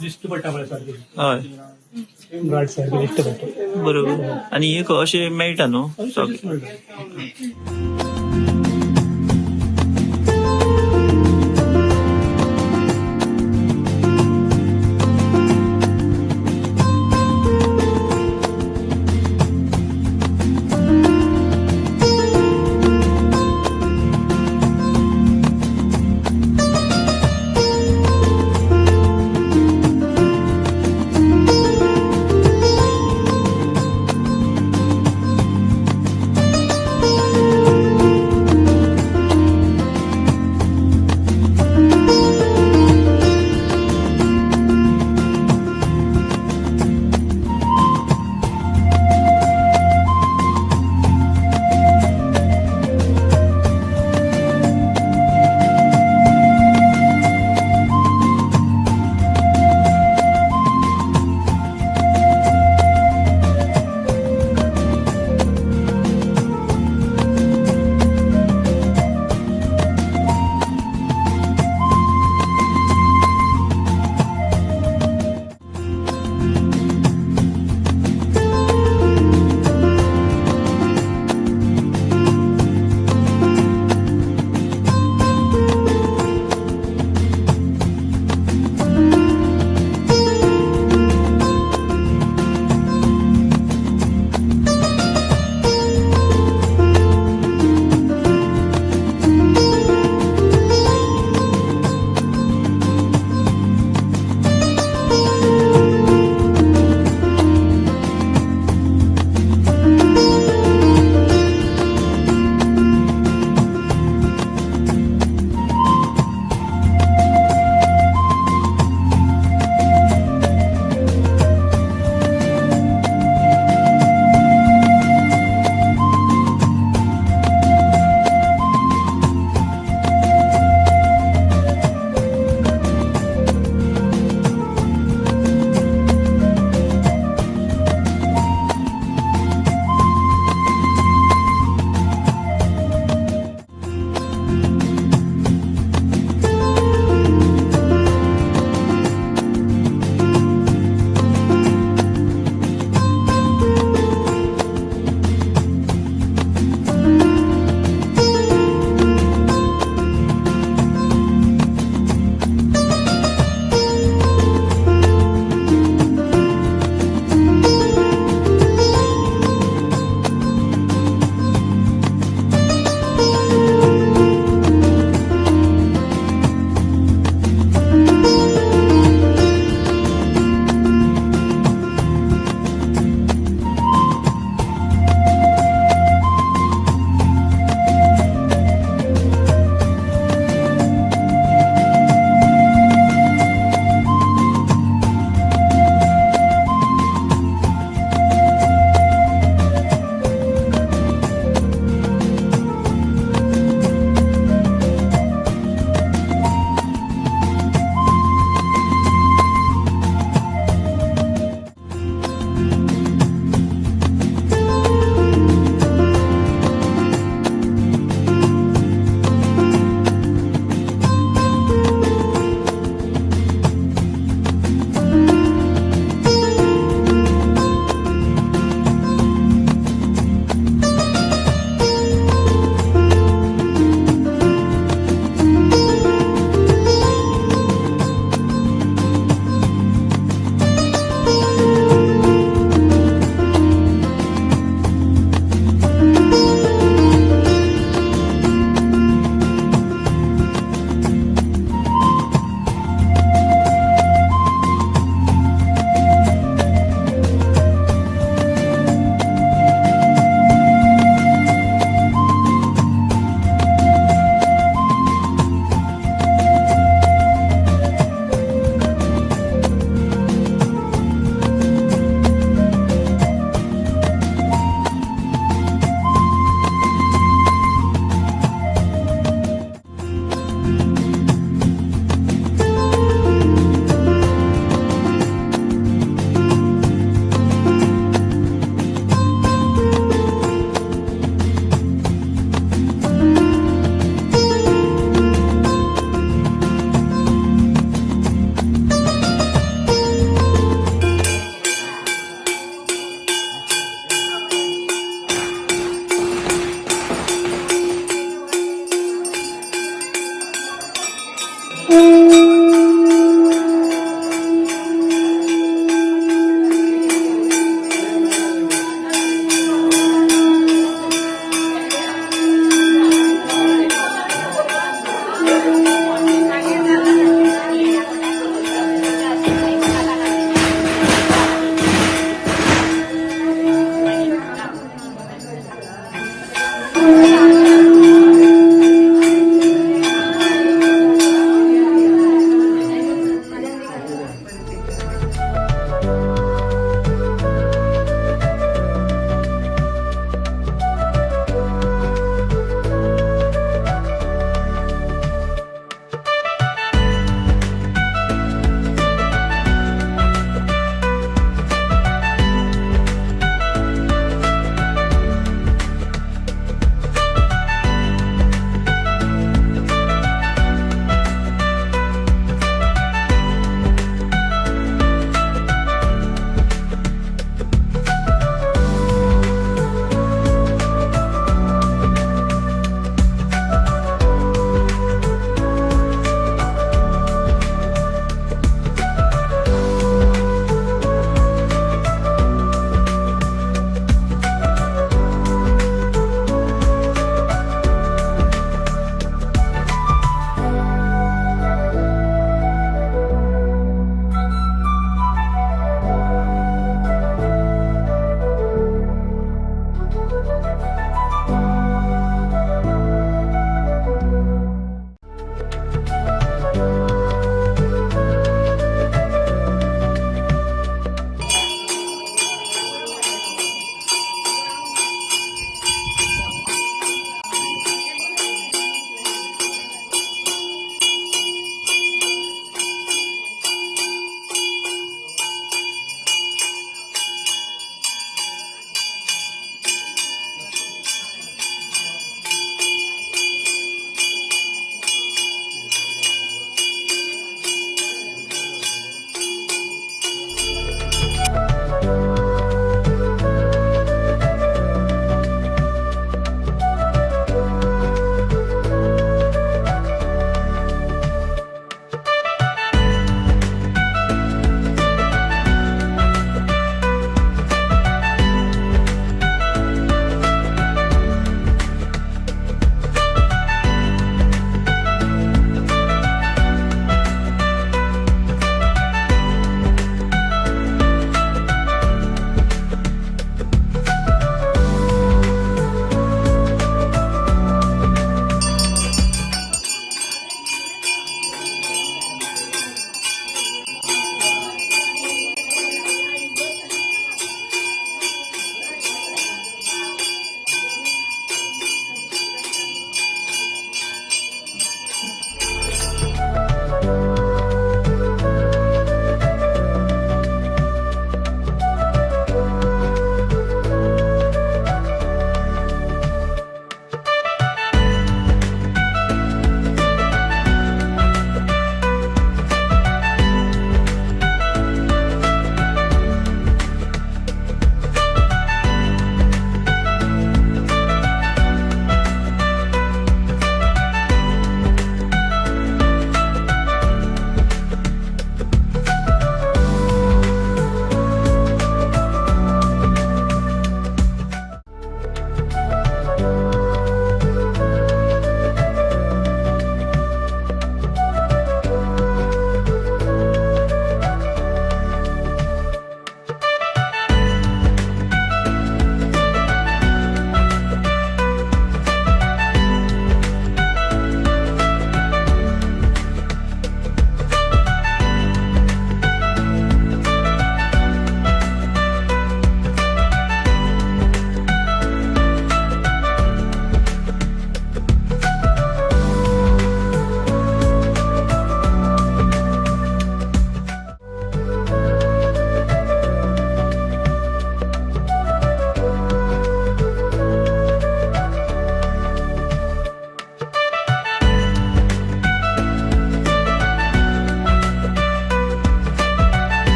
दिश्टी पडटा पळय सारकी. हय, गांठ सारकी दिश्टी पडटा. बरोबर. आनी हे अशें मेळटा न्हू?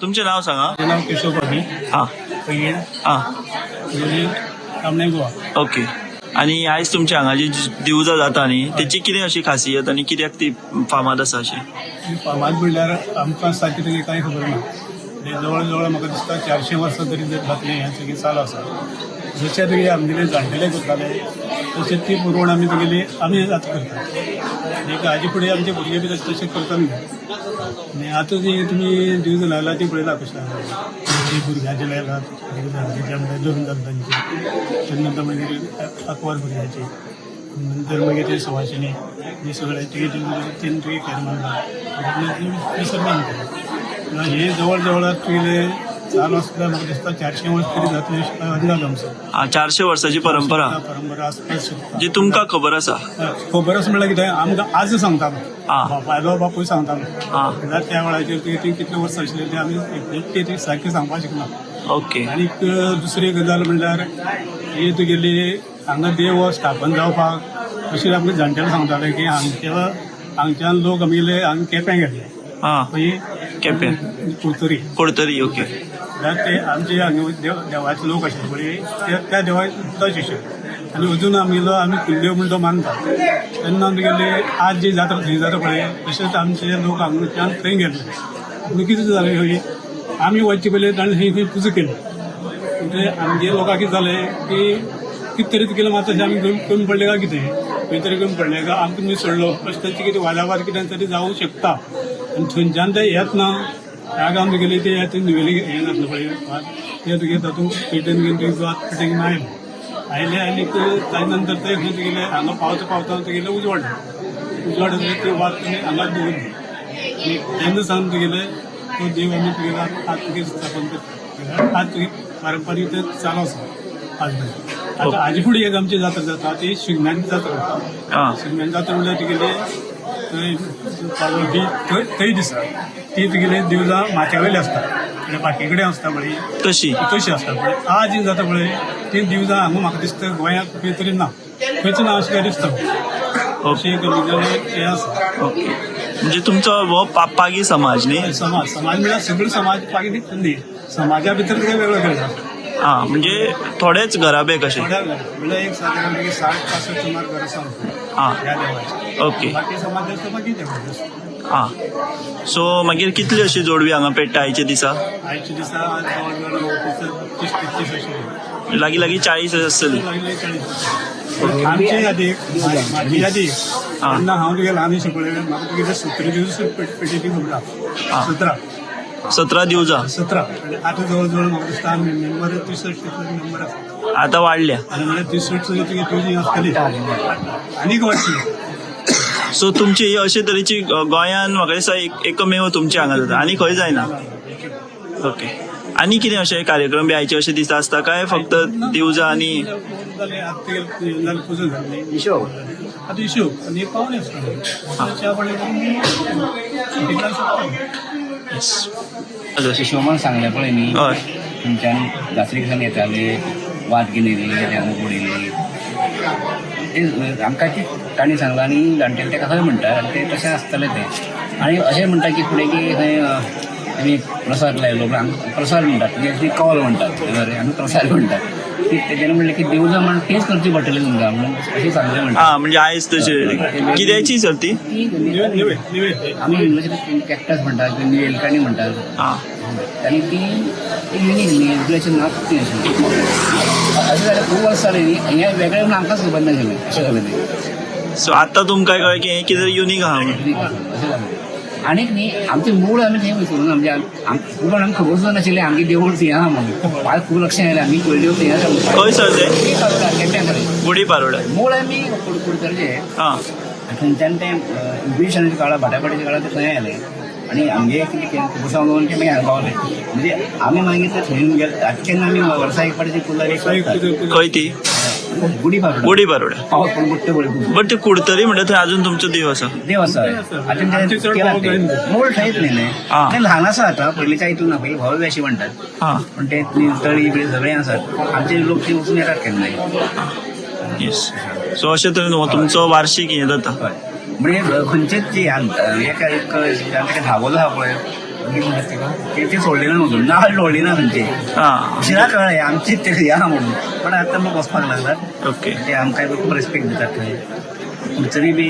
तुमचें नाव सांगा. माझे नाव केशव पाटील. हां पैंगीण. हां, तामणे गोवा. ओके. आनी आयज तुमच्या हांगा जी दिवजां जाता न्ही, तेची कितें अशी खासियत आनी कित्याक ती फामाद आसा अशी? फामाद म्हणल्यार आमकां सारकें तेजी कांय खबर ना. जवळ जवळ म्हाका दिसता 400 वर्सां तरी जातलें हें सगळें चालू आसा. जशें तुगे आमगेले जाणटेले करताले तशें ती पुरवण आमी तुगेली आमी आतां करता. एक हाजे फुडें आमचे भुरगे बी तशें करता न्ही. आनी आतां जी तुमी दिवजां लायला ती पळयला कशें आसा, भुरग्यांचे लायला म्हणल्यार लग्न जाता तांचे, तेजे नंतर मागीर आंकवार भुरग्याचे, नंतर मागीर ते सवाशिणी हे सगळे तुगे तीन तुगे खेळ मारला विसर्जन केलें. हे जवळ जवळ तुगेले चालू आसता म्हाका दिसता 400 वर्स तरी जातले अंदाज आमचो. 400 वर्साची परंपरा परंपरा आसपाक शकता जी तुमकां खबर आसा. खबर आसा म्हणल्यार कितें आमकां आज सांगता बापायलो बापूय सांगतालो म्हणल्यार त्या वेळाचेर तुगे ती कितले वर्सां आशिल्ले ते आमी एक्झॅक्टली सारकें सांगपाक शकना. ओके. आनी दुसरी गजाल म्हणल्यार ही तुगेली हांगा देव स्थापन जावपाक अशें आमकां जाणटेले सांगताले की हांगच्या हांगच्यान लोक आमगेले हांगा केप्यां गेल्ले. हां, केपें कुडतरी. कुडतरी. ओके. म्हणल्यार ते आमचे हांगा देवाचे लोक आशिल्ले पळय त्या देवाक शिष्य आनी अजून आमगेलो आमी कुलदेव म्हूण तो मानता. तेन्ना आमगेले आज जी जात्रा थंय जाता पळय तशेंच आमचे लोक हांगाच्यान थंय गेल्ले. पूण कितें जालें खंय आमी वचचे पयलीं ताणें थंय खंय पुजा केली. म्हणजे आमगे लोकांक कितें जालें की कितें तरी केलें मात तशें आमी कमी पडलें काय कितें खंय तरी कमी पडलें काय आमकां तुमी सोडलो अशें तांचे कितें वादावाद कितें तरी जावूं शकता. आनी थंयच्यान ते येतना ह्या गांवांत तुगेली ते नुवेली हें जातलें पळय ते तुगे तातूंत पेटेन घेवन तुगे वात पेटेन आयले आयले आनी ताजे नंतर ते खंय तुगेले हांगा पावता पावता तुगेले उजवाड उजवाड ती वात तुमी हांगाच दवरली आनी तेन्ना सावन तुगेले तो देव आमी तुगेलो आज तुगे स्थापन करता. आज तुगे पारंपारीक ते चालू आसा आज पर्यंत. आतां हाजे फुडें एक आमची जात्रा जाता ती शिगम्याची जात्रा. शिगम्याची जात्रा म्हणल्यार तुगेले थंय पावटी थंय दिसता ती तुगेले दिवजां माथ्या वयली आसता म्हणजे बाकी कडेन आसता पळय तशी तशी आसता पळय. आज जी जाता पळय ती दिवजां हांगा म्हाका दिसता गोंयांत खंय तरी ना, खंयच ना अशें काय दिसता. अशें एक हें आसा. ओके, म्हणजे तुमचो हो पागी समाज न्ही? समाज समाज म्हणल्यार सगळो समाज पागी न्ही, समाजा भितर तुका वेगळो वेगळो. आं, म्हणजे थोडेच घराबे कशे? म्हणल्यार एक सादारण 60-65 सुमार घर आसा. आं, ओके. बाकी समाज आसता बाकी देवाचे. आं, सो मागीर कितली अशी जोडवी हांगा पेट्टा आयच्या दिसा? आयच्या दिसा जवळ जवळ 30-33 अशी, लागीं लागीं 40 आसतली. लागीं 40. आमची यादी, म्हाजी यादी तेन्ना हांव तुगे ल्हान आशिल्लो पळय, म्हाका तुगे 17 दिवस पेटेची खबर आसा. 17 दिवजां 17. आतां जवळ जवळ म्हाका दिसता आमी मेंबर 63 मेंबर आसा आतां वाडल्या. आनी म्हणल्यार 63 तुगे तुजी आसतली आनीक वाडटली. सो तुमची ही अशे तरेची गोंयान म्हाका दिसता एकमेव तुमच्या हांगा जाता आनी खंय जायना. ओके, आनी कितें अशे कार्यक्रम बी आयचे अशे दिसा आसता काय फक्त दिवजां आनी पुजा जाली आतां हिशोब आनी पावणे आसता. हिशोबान सांगलें पळय न्ही, थंयच्यान जात्रेक दिसान येताले वात घेवन येयली हांगा उडयली ते आमकां ती तांणी सांगलां आनी जाणटेले तेका खंय म्हणटा आनी तें तशें आसतलें तें. आनी अशें म्हणटा की फुडें की खंय आमी प्रसाद लायलो प्रसाद म्हणटात म्हणजे कौल म्हणटात बरें, आमी प्रसाद म्हणटात ती तेजेन म्हणलें की देवजां म्हण तेच करची पडटलें तुमकां म्हणून अशें सांगलें म्हणटा. आं, म्हणजे आयज तशें कित्याची सर ती? आमी इंग्लिशीन कॅक्टस म्हणटात किंवा निवेलकाणी म्हणटात आनी ती युनीक न्ही, दुसऱ्याचें नाच ती अशें अशें जाल्यार खूब वर्स जालें न्ही, हें वेगळें म्हणून आमकांच खबर नाशिल्लें अशें जालें तें. सो आतां तुमकां कळ्ळें की हें कितें युनीक आहा म्हणून. अशें जालें. आनीक न्ही आमचें मूळ आमी थंय विसरून म्हणजे खूब जाणांक खबर सुद्दां नाशिल्लें आमगे देवूळ थंय आहा म्हणून. आज खूब लक्षां आयलें आमी पयलीं देवूळ थंय आसा. खंय सर तें? गुडी गुडी पारोडा. मूळ आमी कुडतरचे. थंयच्यान तें ब्रिटिशांच्या काळार भाटाभाटीच्या काळार ते थंय आयले आनी आमगे कितें केलें सांगून ते मागीर हांगा पावले. म्हणजे आमी मागीर ते थंय गेले. आतां केन्ना आमी वर्सा एक फावटी कुल्ला खंय ती? गुडी पारोडा. गुडी पारोडा. पावस पडून बुडटे पळय. बट ते कुडतरी म्हणटा थंय अजून तुमचो देव आसा? देव आसा. आतां मूळ थंयच न्ही तें ल्हान आसा आतां पयलींच्या हितून ना, पयलीं भव्य अशें म्हणटात पूण ते तळी बिळी सगळें आसात. आमचे लोक थंय वचून येतात केन्नाय. येस, सो अशे तरेन हो तुमचो वार्षीक हें जाता. म्हणजे खंयचेच जी एका एक धांवलो आहा पळय ते सोडले ना म्हणून नाल सोडली ना खंयचे उशिरा कळ्ळें आमची ते या म्हणून. पण आतां लोक वचपाक लागलात. ओके, ते आमकां खूब रेस्पेक्ट दितात थंय. कुडचरी बी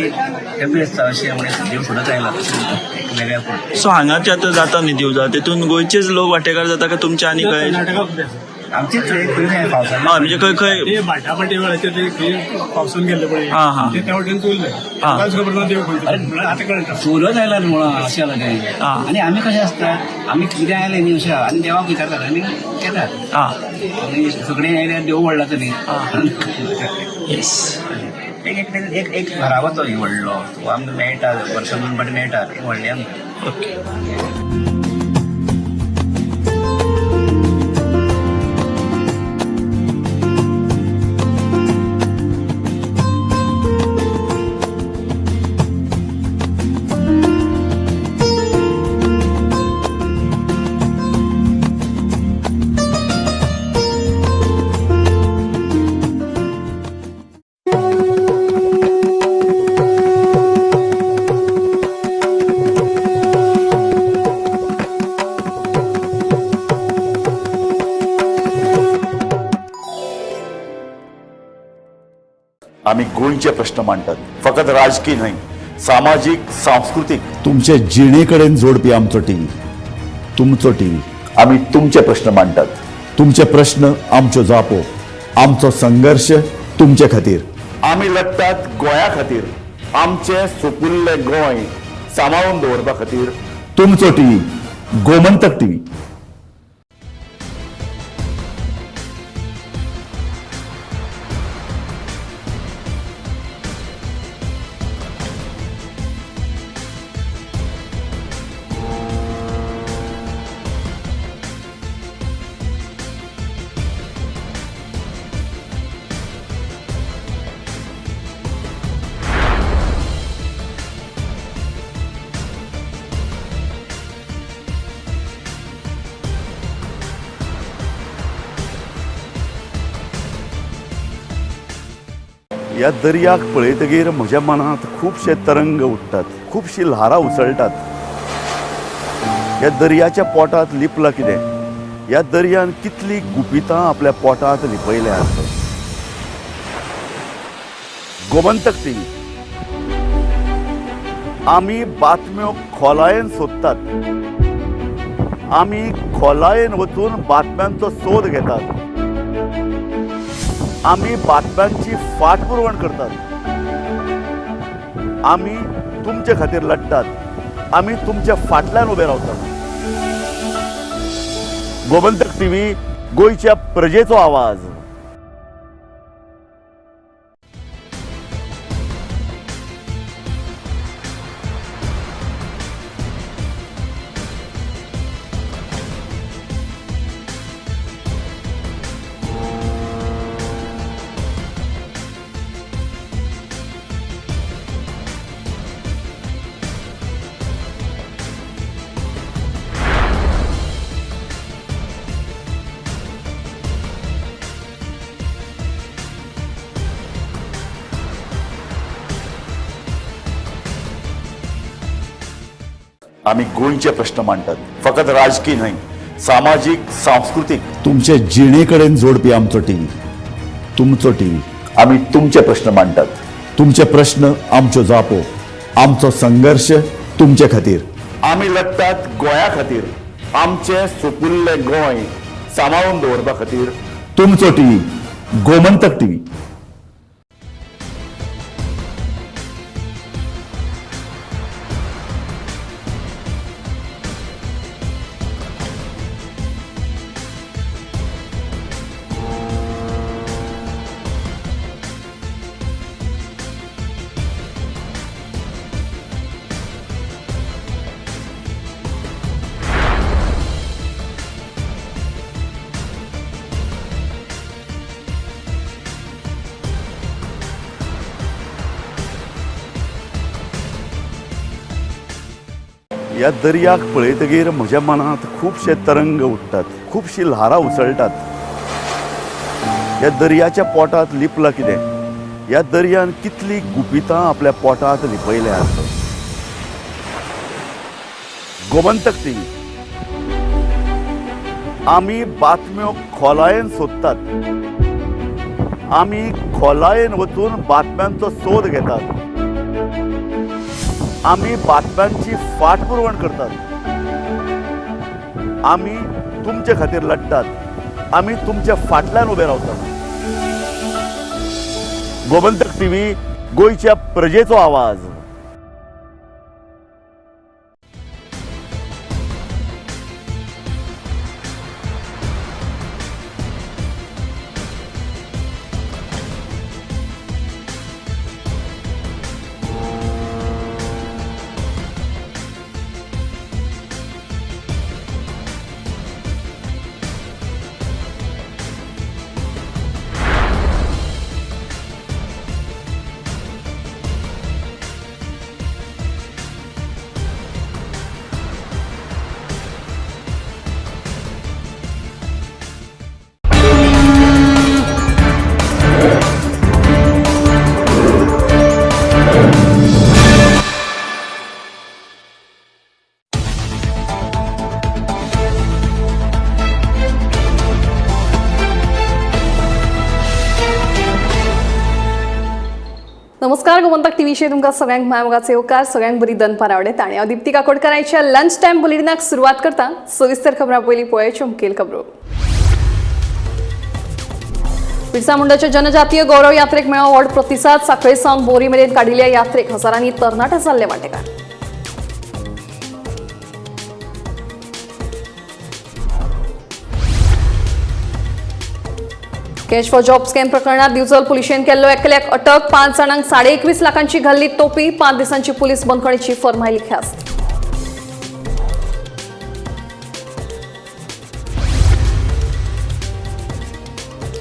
ते बी आसता अशें म्हणजे देव सोडत आयला एक वेगळ्या. सो हांगाचे आतां जाता न्ही देवजां तेतून गोंयचेच लोक वांटेकार जाता काय तुमचे आनी खंय? आमचेच खंय पावसान म्हणजे खंय खंय भाटाभाटी वेळाचेर ते पावसान गेल्ले पळय ते त्या वटेन चोरले ताकाच खबर ना देव खंयचो आतां कळटा. सोदत आयला मुळां अशें जालां तें. आनी आमी कशें आसता आमी कितें आयलें न्ही अशें आनी देवाक विचारतात आनी येतात आनी सगळें आयल्यार देव व्हडला तरी. येस, एक एक एक घराबो तो व्हडलो तो आमकां मेळटा वर्सा दोन फावटी मेळटा एक व्हडलें आमकां. ओके. आमी गोंयचे प्रश्न मांडटात, फकत राजकी न्हय, सामाजीक, सांस्कृतीक, तुमचे जिणे कडेन जोडपी आमचो टीव्ही, तुमचो टीव्ही. आमी तुमचे प्रश्न मांडटात. तुमचे प्रश्न आमच्यो जापो, आमचो संघर्श तुमचे खातीर. आमी लढटात गोंया खातीर, आमचें सुपुल्लें गोंय सांबाळून दवरपा खातीर. तुमचो टीव्ही, गोमंतक टीव्ही. ह्या दर्याक पळयतगीर म्हज्या मनांत खुबशे तरंग उठ्ठात, खुबशी ल्हारां उसळटात. ह्या दर्याच्या पोटांत लिपलां कितें? ह्या दर्यान कितलीं गुपितां आपल्या पोटांत लिपयल्यांत. गोमंतक टीव्ही, आमी बातम्यो खोलायेन सोदतात, आमी खोलायेन वचून बातम्यांचो सोद घेतात, आमी बातम्यांची फाटपुरवण करतात, आमी तुमचे खातीर लढटात, आमी तुमच्या फाटल्यान उबे रावतात. गोमंतक टीव्ही, गोंयच्या प्रजेचो आवाज. आमी गोंयचे प्रश्न मांडटात, फकत राजकी न्हय, सामाजीक, सांस्कृतीक. तुमचे जिणे कडेन जोडपी आमचो टीव्ही, तुमचो टीव्ही. आमी तुमचे प्रश्न मांडटात, तुमचे प्रश्न आमच्यो जापो, आमचो संघर्श तुमचे खातीर. आमी लढटात गोंया खातीर, आमचें सुपुल्लें गोंय सांबाळून दवरपा खातीर. तुमचो टीव्ही, गोमंतक टीव्ही. ह्या दर्याक पळयतगीर म्हज्या मनांत खुबशे तरंग उठ्ठात, खुबशी ल्हारां उसळटात. ह्या दर्याच्या पोटांत लिपलां कितें? ह्या दर्यान कितलीं गुपितां आपल्या पोटांत लिपयल्यांत. गोमंतक टीव्ही, आमी बातम्यो खोलायेन सोदतात, आमी खोलायेन वचून बातम्यांचो सोद घेतात, आमी बातम्यांची फाटपुरवण करतात, आमी तुमचे खातीर लढटात, आमी तुमच्या फाटल्यान उबे रावतात. गोमंतक टीव्ही, गोंयच्या प्रजेचो आवाज. नमस्कार, गोमंतक टीव्हीचेर तुमकां सगळ्यांक माय मोगाचो येवकार. सगळ्यांक बरी दनपार आवडटा आनी हांव दिप्ती काकोडकाराच्या लंच टायम बुलेटिनाक सुरवात करता. सविस्तर खबरां पयलीं पळोवयाच्यो मुखेल खबरो. बिरसा मुंडाच्या जनजातीय गौरव यात्रेक मेळ्ळो व्हड प्रतिसाद. साखळे सावन बोरी मेरेन काडिल्ल्या यात्रेक हजारांनी तरणाटे जाल्ले वांटेकार. कॅश फॉर जॉब स्कॅम प्रकरणात दिवचल पुलिशेन केल्लो एकल्याक अटक. 5 जाणांक 21.5 लाखांची घाल्ली तोपी. 5 दिसांची पुलीस बंदखणीची फर्मायली ख्यास्त.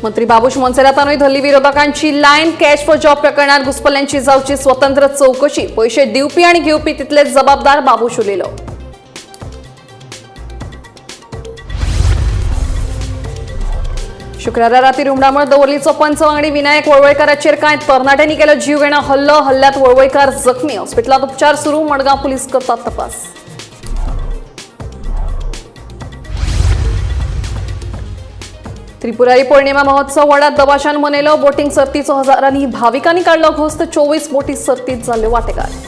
मंत्री बाबूश मोन्सेरातानूय धरली विरोधकांची लायन. कॅश फॉर जॉब प्रकरणात घुसपल्ल्यांची जावची स्वतंत्र चौकशी. पैसे दिवपी आणि घेवपी तितलेच जबाबदार, बाबूश उलयलो. शुक्रारा राती रुमडामळ दवर्लीचो पंच वांगडी विनायक वळवळकाराचेर कांय तरणाट्यांनी केलो जीवघेणो हल्लो. हल्ल्यात वळवळकार जखमी. हॉस्पिटलांत उपचार सुरू. मडगांव पुलीस करतात तपास. त्रिपुरारी पौर्णिमा महोत्सव व्हडा दबाशान मनयलो. बोटिंग सर्तीचो हजारांनी भाविकांनी काडलो घोस्त. 24 बोटी सर्तीत जाल्ल्यो वांटेकार.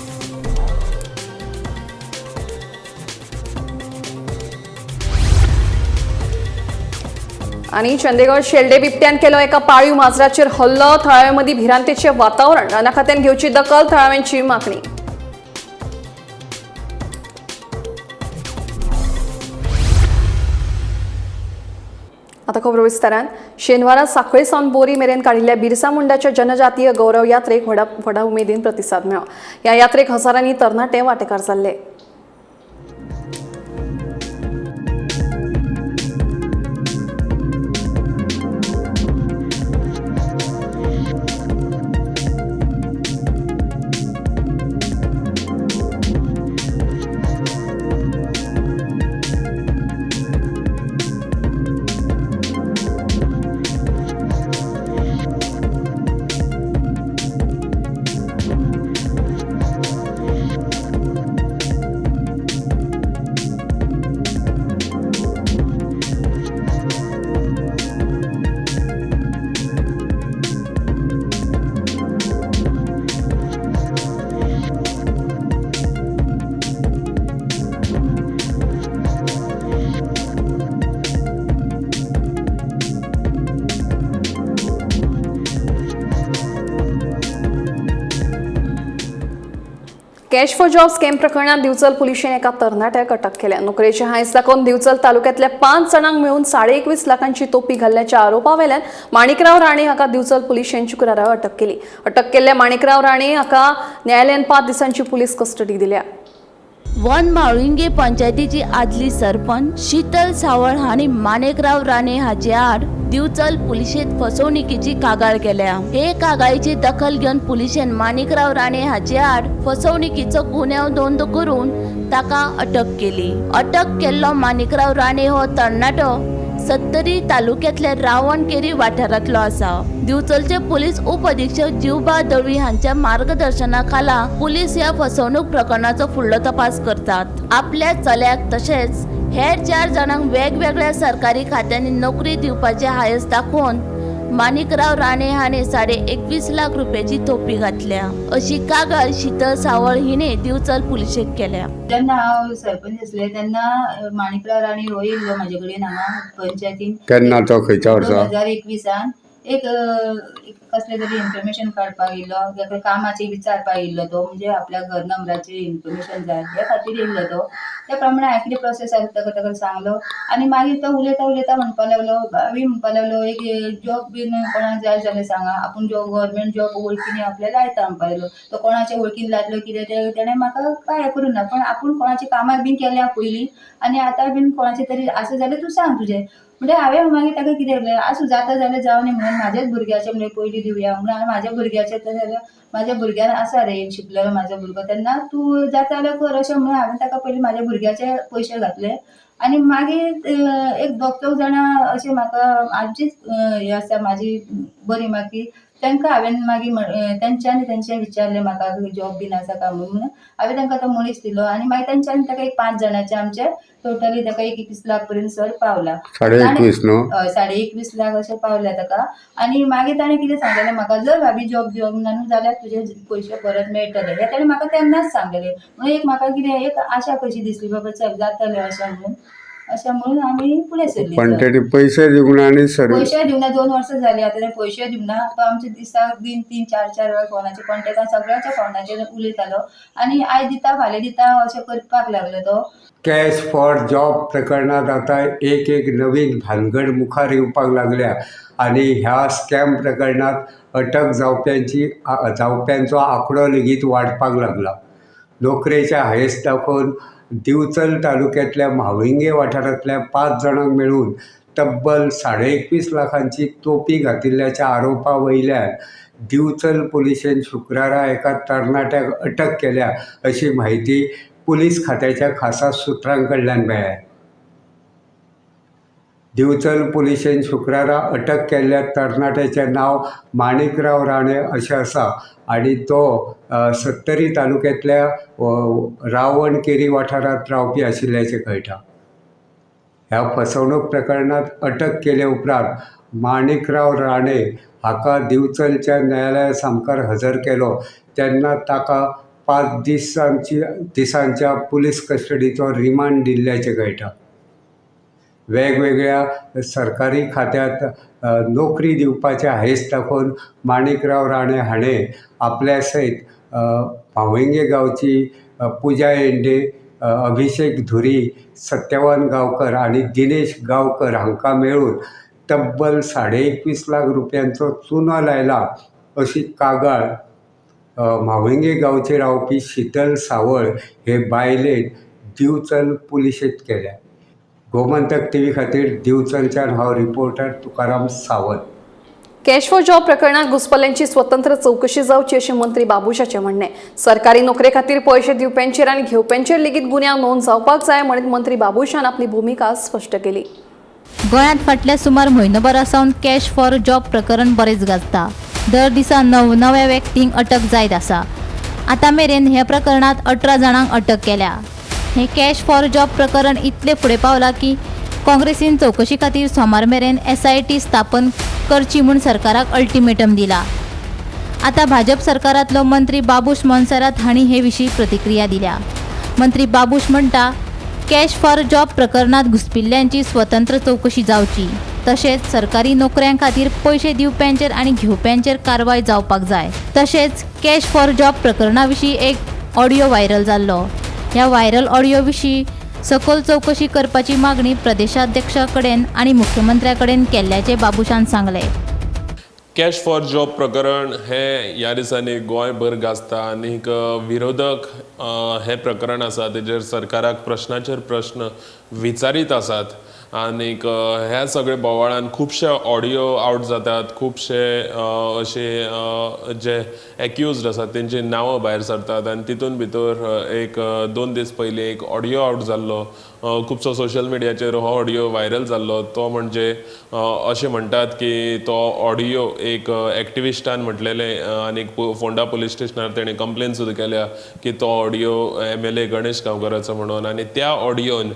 आनी चंदीगड शेल्डे बिबट्यान केलो एका पाळीव माजराचेर हल्लो. थळाव्यां मदीं भिरांतेचें वातावरण. राना खात्यान घेवची दखल, थळाव्यांची मागणी. आता खबर विस्तारान. शेनवारा साखळे सावन बोरी मेरेन काडिल्ल्या बिरसा मुंडाच्या जनजातीय गौरव यात्रेक व्हडा व्हडा उमेदीन प्रतिसाद मेळ्ळो. ह्या यात्रेक हजारांनी तरणाटे वांटेकार जाल्ले. कॅश फॉर जॉब स्कॅम प्रकरणात दिवचल पुलिशेन एका तरणाट्याक अटक केल्या. नोकरेचे हांयस दाखोवन दिवचल तालुक्यांतल्या 5 जाणांक मेळून 21.5 लाखांची तोपी घाल्ल्याच्या आरोपावेल्यान माणिकराव राणे हाका दिवचल पुलिशेन शुक्रारा अटक केली. अटक केल्ल्या माणिकराव राणे हाका न्यायालयान 5 दिसांची पुलीस कस्टडी दिल्या. वन माळुंगे पंचायतीची आदली सरपंच शीतल सावळ हांणी माणिकराव राणे हाचे आड दिवचल पुलिशेंत फसवणुकीची कागाळ केल्या. हे कागाळीची दखल घेवन पुलिशेन माणिकराव राणे हाचे आड फसवणुकीचो गुन्यांव नोंद करून ताका अटक केली. अटक केल्लो माणिकराव राणे हो तरणाटो सत्तरी तालुक्यांतल्या रावणकेरी वाठारांतलो आसा. दिवचलचे पुलीस उपअधीक्षक जीवबा दळवी हांच्या मार्गदर्शना खाला पुलीस ह्या फसवणूक प्रकरणाचो फुडलो तपास करतात. आपल्या चल्याक तशेंच हेर 4 जाणांक वेगवेगळ्या सरकारी खात्यांनी नोकरी दिवपाचे हायस दाखोवन माणिकराव राणे हाणे 21.5 लाख रुपयाची तोपी घातल्या अशी कागाळ शीतल सावळ हिणे दिवचल पुलिशेक केल्या. जेन्ना हांव सरपंच आसले तेन्ना माणिकराव राणे हो येयल्लो म्हाजे कडेन हांगा पंचायतीन. केन्ना तो खंयच्या वर्सा? 2021 एक कसलें तरी इन्फॉर्मेशन काडपाक येयल्लो, ताका कामाचें विचारपाक येयल्लो तो, म्हणजे आपल्या घर नंबराची इन्फॉर्मेशन जाय हे खातीर येयल्लो तो. त्या प्रमाणे हांवें कितें प्रोसेस आसा ताका ताका सांगलो आनी मागीर तो उलयता उलयता म्हणपाक लागलो, भाभी म्हणपाक लागलो एक जॉब बीन कोणाक जाय जाल्यार सांगा, आपूण जॉब गव्हर्मेंट जॉब वळखीन आपल्या लायता म्हणपाक लागलो. तो कोणाच्या वळखीन लायतलो कितें तें तेणें म्हाका कांय करूं ना, पण आपूण कोणाच्या कामाक बीन केल्या पयलीं आनी आतां बीन कोणाचें तरी आसा जाल्यार तूं सांग तुजें. म्हणजे हांवें मागीर ताका कितें केलें, आसूं जाता जाल्यार जावं न्ही म्हणून म्हाज्याच भुरग्याचें म्हणजे पयलीं दिवया म्हणून हांवें म्हाज्या भुरग्याचें तशें जाल्यार म्हाज्या भुरग्यान आसा रे शिकलेलो म्हाजो भुरगो, तेन्ना तूं जाता जाल्यार कर अशें म्हणून हांवें ताका पयलीं म्हाज्या भुरग्याचे पयशे घातले. आनी मागीर एक दोग चौग जाणां अशें म्हाका आमचीच हें आसा म्हाजी बरी म्हाका की तांकां हांवें मागीर तेंच्यांनी तेंचे विचारलें म्हाका जॉब बीन आसा काय म्हणून हांवें तांकां तो मनीस दिलो आनी मागीर तेंच्यांनी ताका एक 5 जाणांचे आमचे टोटली ताका 21 लाख पर्यंत सर पावला. 21.5 न्हू? हय, 21.5 लाख अशें पावल्या ताका. आनी मागीर ताणें कितें सांगलेलें म्हाका, जर भाभी जॉब दिवंक ना न्हू जाल्यार तुजे पयशे परत मेळटले हें ताणें म्हाका तेन्नाच सांगलेलें. म्हणून एक म्हाका कितें एक आशा कशी दिसली बाबा चल जातलें अशें म्हणून, अशें म्हणून आमी फुडें सरली. पण तेणी पयशे दिवंक ना आनी सर्वीस पयशे दिवंक ना, 2 वर्सां जालीं आतां तेणें पयशे दिवंक ना. तो आमचे दिसाक 3 3 4 4 वेळा फोनाचेर कॉन्टेक्ट सगळ्यांच्या फोनाचेर उलयतालो आनी आयज दिता फाल्यां दिता अशें करपाक लागलो तो. कॅश फॉर जॉब प्रकरणांत आतां एक एक नवीन भानगड मुखार येवपाक लागल्या आनी ह्या स्कॅम प्रकरणांत अटक जावप्यांचो आंकडो लेगीत वाडपाक लागला. नोकरेच्या हायेस दाखोवन दिवचल तालुक्यांतल्या म्हाळुंगे वाठारांतल्या 5 जाणांक मेळून तब्बल 21.5 लाखांची तोपी घातिल्ल्याच्या आरोपा वयल्यान दिवचल पुलिशेन शुक्रारा एका तरणाट्याक अटक केल्या अशी म्हायती पुलीस खात्याच्या खासा सुत्रां कडल्यान मेळ्ळ्या. दिवचल पुलिशेन शुक्रारा अटक केल्ल्या तरणाट्याचें नांव माणिकराव राणे अशें आसा आनी तो सत्तरी तालुक्यांतल्या रावणकेरी वाठारांत रावपी आशिल्ल्याचें कळटा. ह्या फसवणूक प्रकरणांत अटक केले उपरांत माणिकराव राणे हाका दिवचलच्या न्यायालया सामकार हजर केलो तेन्ना ताका 5 दिसांच्या पुलीस कस्टडीचो रिमांड दिल्ल्याचें कळटा. वेगवेगळ्या सरकारी खात्यांत नोकरी दिवपाचे हायेस दाखोवन माणिकराव राणे हाणें आपल्या सयत म्हाळुंगे गांवची पुजा येंडे, अभिषेक धुरी, सत्यवान गांवकर आनी दिनेश गांवकर हांकां मेळून तब्बल 21.5 लाख रुपयांचो चुनो लायला अशी कागाळ म्हाळुंगे गांवचे रावपी शीतल सावळ हे बायलेन दिवचल पुलिशेंत केल्या. गोमंतक टीव्ही खातीर दिवचलच्यान हांव reporter Tukaram Sawant. Cash for job प्रकरणात घुसपल्ल्यांची स्वतंत्र चौकशी जावची अशें मंत्री बाबुशाचें म्हणणें. सरकारी नोकरे खातीर पयशे दिवप्यांचेर आनी घेवप्यांचेर लेगीत गुन्यांव नोंद जावपाक जाय म्हणीत मंत्री बाबुशान आपली भुमिका स्पश्ट केली. गोंयांत फाटल्या सुमार म्हयनोभरा सावन कॅश फॉर जॉब प्रकरण बरेंच गाजता. दर दिसा नवनव्या व्यक्तींक अटक जायत आसा. आतां मेरेन ह्या प्रकरणांत 18 जाणांक अटक केल्या. हे कॅश फॉर जॉब प्रकरण इतले फुडें पावलां की काँग्रेसीन चवकशी खातीर सोमार मेरेन SIT स्थापन करची म्हूण सरकाराक अल्टिमेटम दिला. आतां भाजप सरकारांतलो मंत्री बाबूश मोन्सेरात हांणी हे विशीं प्रतिक्रिया दिल्या. मंत्री बाबूश म्हणटा, कॅश फॉर जॉब प्रकरणांत घुसपिल्ल्यांची स्वतंत्र चवकशी जावची, तशेंच सरकारी नोकऱ्यां खातीर पयशे दिवप्यांचेर आनी घेवप्यांचेर कारवाय जावपाक जाय. तशेंच कॅश फॉर जॉब प्रकरणा विशीं एक ऑडियो व्हायरल जाल्लो. ह्या व्हायरल ऑडियो विशीं सखोल चवकशी करपाची मागणी प्रदेशाध्यक्षा कडेन आनी मुख्यमंत्र्या कडेन केल्ल्याचें बाबूशान सांगलें. कॅश फॉर जॉब प्रकरण हे ह्या दिसांनी गोंयभर गाजता आनीक विरोधक हें प्रकरण आसा तेजेर सरकाराक प्रश्नाचेर प्रश्न विचारीत आसात आनीक ह्या सगळे बोवाळान खुबशे ऑडियो आवट जातात, खुबशे अशे जे एक्युज्ड आसात तेंची नांवां भायर सरतात आनी तितून भितर एक 2 दीस पयलीं एक ऑडियो आवट जाल्लो, खुबसो सोशल मिडियाचेर हो ऑडियो व्हायरल जाल्लो. तो म्हणजे अशें म्हणटात की तो ऑडियो एक एक्टिविस्टान म्हटलेलें आनी फोंडा पुलीस स्टेशनार तेणें कंप्लेन सुद्दां केल्या की तो ऑडियो MLA Ganesh गांवकराचो म्हणून आनी त्या ऑडियोन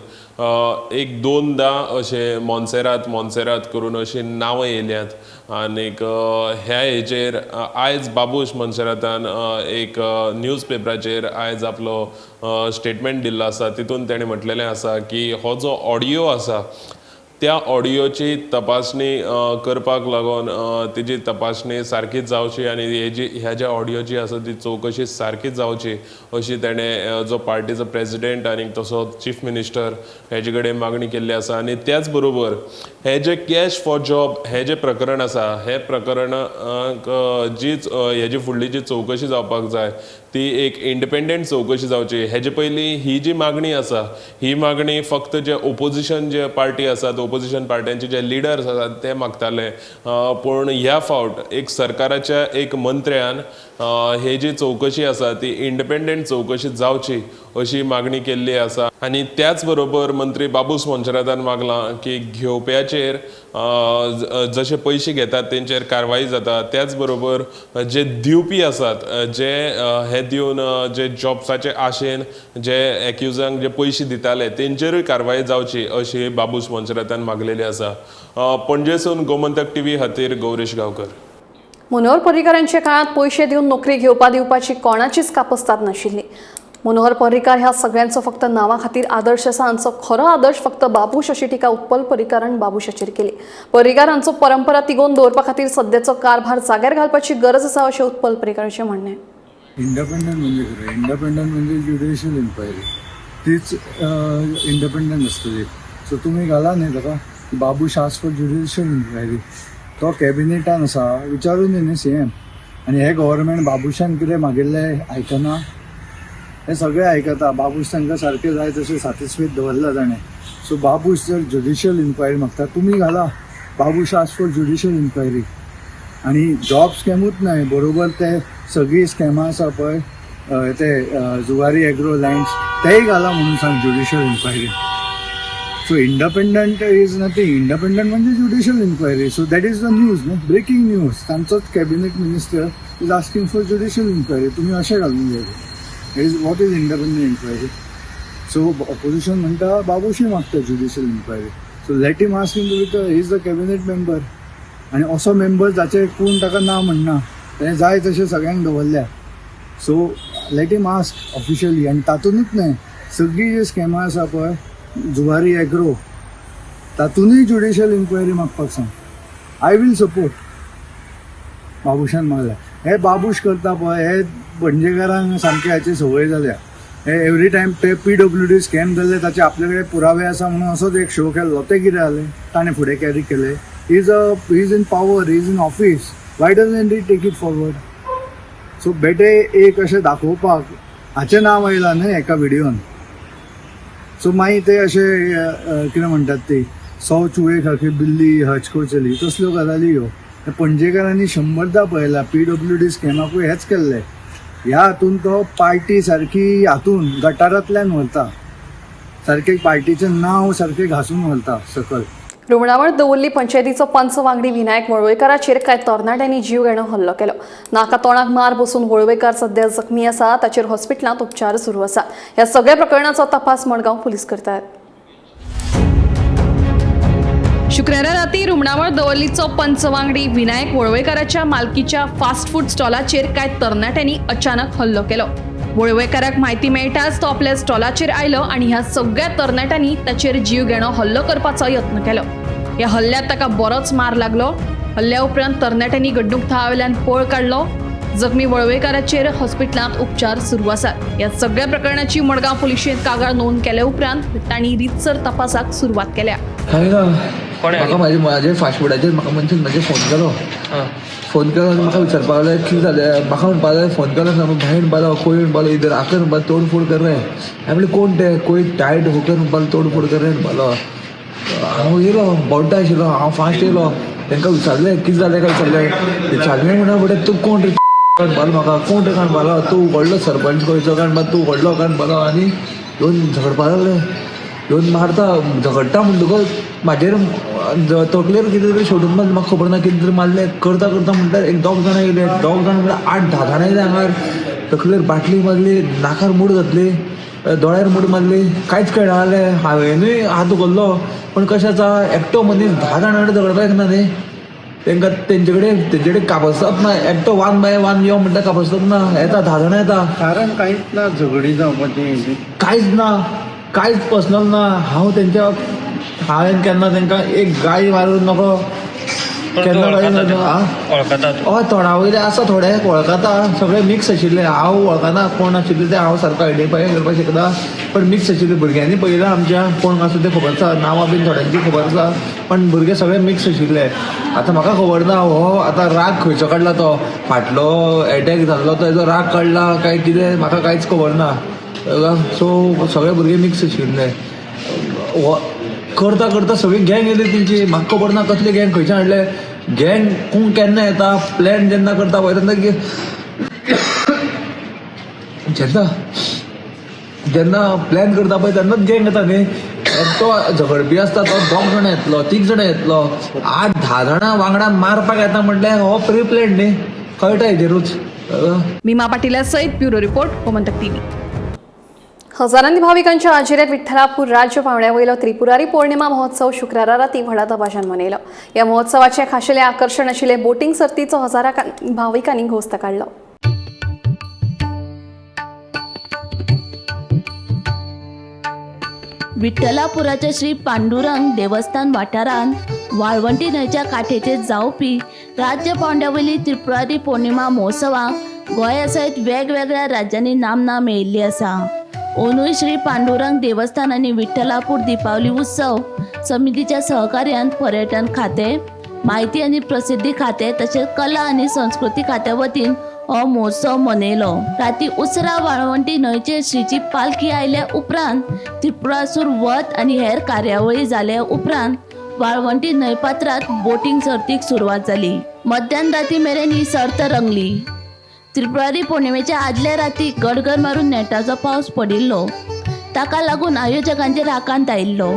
एक 2दा अशें मोन्सेरात मोन्सेरात करून अशीं नांवां येयल्यात आनीक ह्या हेजेर आयज बाबूश मोन्सेरातान एक न्यूज पेपराचेर आयज आपलो स्टेटमेंट दिल्लो आसा. तितून तेणें म्हटलेलें आसा की हो जो ऑडियो आसा त्या ऑडियोची तपासणी करपाक लागून तेजी तपासणी सारकीच जावची आनी हेजी ह्या ज्या ऑडियोची आसा ती चवकशी सारकीच जावची अशी तेणें जो पार्टीचो प्रेजिडेंट आनी तसो चीफ मिनिस्टर हेजे कडेन मागणी केल्ली आसा. आनी त्याच बरोबर हे जे कॅश फॉर जॉब हे जे प्रकरण आसा हे प्रकरणाक जीच हेजी फुडली जी चवकशी जावपाक जाय ती एक इंडिपेंडंट चवकशी जावची. हेजे पयलीं ही जी मागणी आसा ही मागणी फक्त जे ओपोजिशन जे पार्टी आसात ओपोजिशन पार्ट्यांचे जे लिडर्स आसात ते मागताले, पूण ह्या फावट एक सरकाराच्या एक मंत्र्यान हे जी चवकशी आसा ती इंडिपेंडंट चवकशी जावची अशी मागणी केल्ली आसा. आनी त्याच बरोबर मंत्री बाबूश मोन्सेरातान मागलां की घेवप्याचेर जशे पयशे घेतात तेंचेर कारवाई जाता, त्याच बरोबर जे दिवपी आसात जे हे दिवन जे जॉब्साचे आशेन जे एक्युजांक जे पयशे दिताले तेंचेरूय कारवाई जावची अशी बाबूश मोन्सेरातान मागलेली आसा. पणजेसून गोमंतक टीव्ही खातीर गौरीश गांवकर. मनोहर पर्रीकर यांच्या काळात पैसे दिवन नोकरी घेवपा दिवपाची कोणाचीच कापस्ताद नाशिल्ली. मनोहर पर्रीकर ह्या सगळ्यांचो फक्त नांवा खातीर आदर्श आसा, हांचो खरो आदर्श फक्त बाबूश अशी टिका उत्पल पर्रीकरान बाबूशाचेर केली. पर्रीकर हांचो परंपरा तिगोवन दवरपा खातीर सद्याचो कारभार जाग्यार घालपाची गरज आसा अशें उत्पल पर्रीकराचें म्हणणें. इंडिपेंडंट म्हणजे कितें? इंडिपेंडंट म्हणजे ज्युडिशियल इन्क्वायरी, तीच इंडिपेंडंट आसतली. सो तुमी घाला न्ही ताका Babush ask for judicial inquiry, तो कॅबिनेटान आसा, विचारून न्ही सी एम. आनी हे गव्हर्मेंट बाबूशान कितें मागिल्लें आयकना, हे सगळे आयकता. बाबूश तांकां सारकें जाय तशें सॅटिस्फायड दवरला ताणें. सो बाबूश जर ज्युडिशियल इन्क्वायरी मागता, तुमी घाला Babush ask for judicial inquiry. आनी जॉब स्कॅमूच न्हय, बरोबर ते सगळीं स्कॅमां आसा पळय, ते जुवारी एग्रो लँड्स तेय घाला म्हणून सांग judicial inquiry. So independent is nothing, independent म्हणजे judicial inquiry. So that is the news न्हू, ब्रेकींग न्यूज. तांचोच cabinet minister is asking for judicial inquiry, तुमी अशें घालून जाय. That is what is independent inquiry. So opposition म्हणटा बाबूशी मागता judicial inquiry. So let him ask him because he is the cabinet member. आनी असो मेंबर जाचे कोण ताका ना म्हणना, तेणें जाय तशें सगळ्यांक दवरल्या. So let him ask officially. आनी तातूंतच न्हय, सगळीं जी स्कॅमां आसा पळय, जुवारी एग्रो, तातूंतय ज्युडिशियल इन्क्वायरी मागपाक सांग. I will support. बाबूशान मागल्या. हे बाबूश करता पळय, हे पणजेकारांक सामके हाची संवय जाल्या. हे एवरी टायम ते PWD scam जाल्ले ताचे आपले कडेन पुरावे आसा म्हणून असोच एक शो केल्लो. ते कितें जालें, ताणें फुडें कॅरी केलें. Is in power, is in office, why doesn't he take it forward? So बेटे एक अशें दाखोवपाक हाचें नांव आयलां न्हय एका व्हिडियोन. सो मागीर ते अशें कितें म्हणटात ती सौ चुहे खाके बिल्ली हचको चली, तसल्यो गजाली ह्यो. पणजेकारांनी शंबरदां पळयला PWD स्कॅमाकूय हेंच केल्लें. ह्या हातून तो पार्टी सारकी हातून गटारांतल्यान व्हरता, सारकें पार्टीचें नांव सारकें घासून व्हरता सकल. रुमणावळ दवर्ली पंचायतीचो पंच वांगडी विनायक वळवयकाराचेर कांय तरणाट्यांनी जीवघेणो हल्लो केलो. नाका तोंडाक मार बसून वळवयकार सध्या जखमी आसा, ताचेर हॉस्पिटलांत उपचार सुरू आसात. ह्या सगळ्या प्रकरणाचो तपास मडगांव पुलीस करतात. शुक्रारा राती रुमणावळ दवर्लीचो पंच वांगडी विनायक वळवयकाराच्या मालकीच्या फास्ट फूड स्टॉलाचेर कांय तरणाट्यांनी अचानक हल्लो केलो. वळवयकाराक म्हायती मेळटाच तो आपल्या स्टॉलाचेर आयलो आनी ह्या सगळ्या तरणाट्यांनी ताचेर जीवघेणो हल्लो करपाचो यत्न केलो. ह्या हल्ल्यात ताका बरोच मार लागलो. हल्ल्या उपरांत तरणाट्यांनी घडणूक थळावेल्यान पळ काडलो. जखमी वळवयकाराचेर हॉस्पिटलांत उपचार सुरू आसात. ह्या सगळ्या प्रकरणाची मडगांव पुलिशेंत कागाळ नोंद केल्या उपरांत तांणी रितसर तपासाक सुरवात केल्या. म्हाका म्हाजे फास्ट फुडाचेर म्हाका मनशान म्हाजे फोन केलो. फोन केलो आनी म्हाका विचारपाक लागले कितें जालें. म्हाका म्हणपाक लागले फोन केलो भाई म्हणपाक कोई म्हणपाक इधर आकर म्हणपाक तोडफोड कर रहे. हांवें म्हणलें कोण ते, कोई टायट होकर म्हणपाक तोडफोड कर रहे म्हणपालो. हांव येयलो बोड्डा आशिल्लो, हांव फास्ट येयलो. तांकां विचारलें कितें जालें काय विचारलें. विचारलें म्हणून फुडें तूं कोण रे म्हणपालो म्हाका, कोण रे म्हणपालो, तूं व्हडलो सरपंच खंयचो काय म्हणपाक, तूं व्हडलो काय म्हणपालो. आनी येवन झगडपाक लागले, येवन मारता झगडटा म्हणटकच म्हाजेर तकलेर कितें तरी सोडून मारलें, म्हाका खबर ना कितें तरी मारलें. करता करता म्हणल्यार एक दोग जाणां येयले, दोग जाणां म्हणल्यार 8-10 जाणां येयले हांगार. तकलेर बाटली मारली, नाकार मूड घातली, दोळ्यार मूड मारली, कांयच कळना जालें. हांवेनूय हात उखल्लो, पूण कशें आसा एकटो मनीस 10 जाणां कडेन झगडपाक येना न्ही. तांकां तेंचे कडेन कापसत ना, एकटो 1 by 1 यो म्हणटा कापसत ना, येता 10 जाणां येता. कारण कांयच ना, झगडी जावपाचें कांयच ना, कांयच पर्सनल ना. हांव तेंच्या हांवें केन्ना तांकां एक गाळी मारून नको केन्ना गाळी हय तोंडा वयले आसा थोडे वळखता, सगळे मिक्स आशिल्ले. हांव वळखना कोण आशिल्ले ते, हांव सारको आयडेंटिफाय करपाक शकना, पण मिक्स आशिल्ले. भुरग्यांनी पळयलां आमच्या कोण आसा तें खबर आसा, नांवां बीन थोड्यांची खबर आसा, पण भुरगे सगळे मिक्स आशिल्ले. आतां म्हाका खबर ना हो आतां राग खंयचो काडला, तो फाटलो एटॅक जाल्लो तो हेजो राग काडला काय कितें म्हाका कांयच खबर ना. सो सगळे भुरगे मिक्स आशिल्ले. करता करता सगळी गँग येयली तेंची, म्हाका खबर ना कसली गँग खंयच्यान हाडले. गँग कोण केन्ना येता, प्लॅन जेन्ना करता पळय तेन्ना जेन्ना जेन्ना प्लॅन करता पळय तेन्नाच गँग येता न्ही. एकटो झगडपी आसता तो 2 जाणां येतलो, 3 जाणां येतलो, 8-10 जाणां वांगडा मारपाक येता म्हटल्यार हो प्रिप्लेन न्ही, कळटा हेजेरूच. भीमा पाटीला सहित ब्युरो रिपोर्ट, गोमंतक टीव्ही. हजारांनी भाविकांच्या हाजेरीत विठ्ठलापूर राज्य पावंड्यावयलो त्रिपुरारी पौर्णिमा महोत्सव शुक्रारा राती व्हडा दबाज्यान मनयलो. ह्या महोत्सवाचे खाशेले आकर्शण आशिल्ले बोटिंग सर्तीचो हजारा भाविकांनी घोस्त काडलो. विठ्ठलापुराच्या श्री पांडुरंग देवस्थान वाठारांत वाळवंटी न्हंयच्या काठेचेर जावपी राज्य पावंड्यावयली त्रिपुरारी पौर्णिमा महोत्सवाक गोंया सयत वेगवेगळ्या राज्यांनी नामना मेळिल्ली आसा. अंदूय श्री पांडुरंग देवस्थान आनी विठ्ठलापूर दीपावली उत्सव समितीच्या सहकार्यान पर्यटन खातें, म्हायती आनी प्रसिद्धी खातें तशेंच कला आनी संस्कृती खात्या वतीन हो महोत्सव मनयलो. राती उसरा वाळवंटी न्हंयचेर श्रीची पालखी आयल्या उपरांत त्रिपुरासूर वध आनी हेर कार्यावळी जाल्या उपरांत वाळवंटी न्हंयपात्रांत बोटींग सर्तीक सुरवात जाली. मध्यान राती मेरेन ही सर्त रंगली. त्रिपुरारी पौर्णिमेच्या आदल्या राती गडगड मारून नेटाचो पावस पडिल्लो, ताका लागून आयोजकांचेर आकांत आयिल्लो.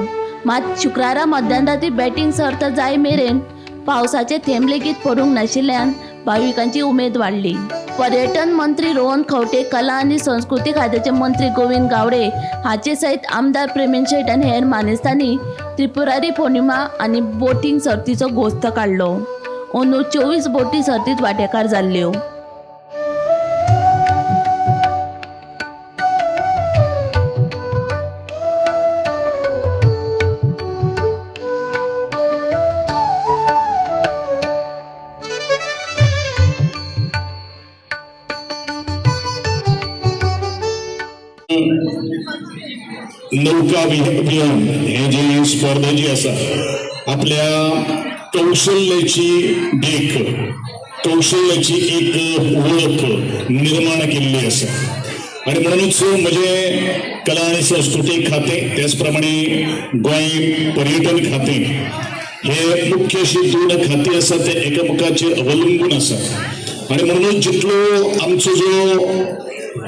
मात शुक्रारा मध्यान राती बॅटींग सर्त जाय मेरेन पावसाचे थेंब लेगीत पडूंक नाशिल्ल्यान भाविकांची उमेद वाडली. पर्यटन मंत्री रोहन खंवटे, कला आनी संस्कृती खात्याचे मंत्री गोविंद गावडे हाचे सयत आमदार प्रेमेंद्र शेट आनी हेर मानेस्तांनी त्रिपुरारी पौर्णिमा आनी बोटींग सर्तीचो घोस्त काडलो. अंदू 24 बोटी सर्तीत वांटेकार जाल्ल्यो. नौका अभियान हे जी स्पर्धा जी आसा आपल्या कौशल्याची देख, कौशल्याची एक वळख निर्माण केल्ली आसा. आणि म्हणूनच म्हणजे कला आणि संस्कृती खाते त्याचप्रमाणे गोंय पर्यटन खाते हे मुख्य अशी दोन खाती आसा ते एकामेकाचेर अवलंबून आसा. आणि म्हणूनच जितलो आमचो जो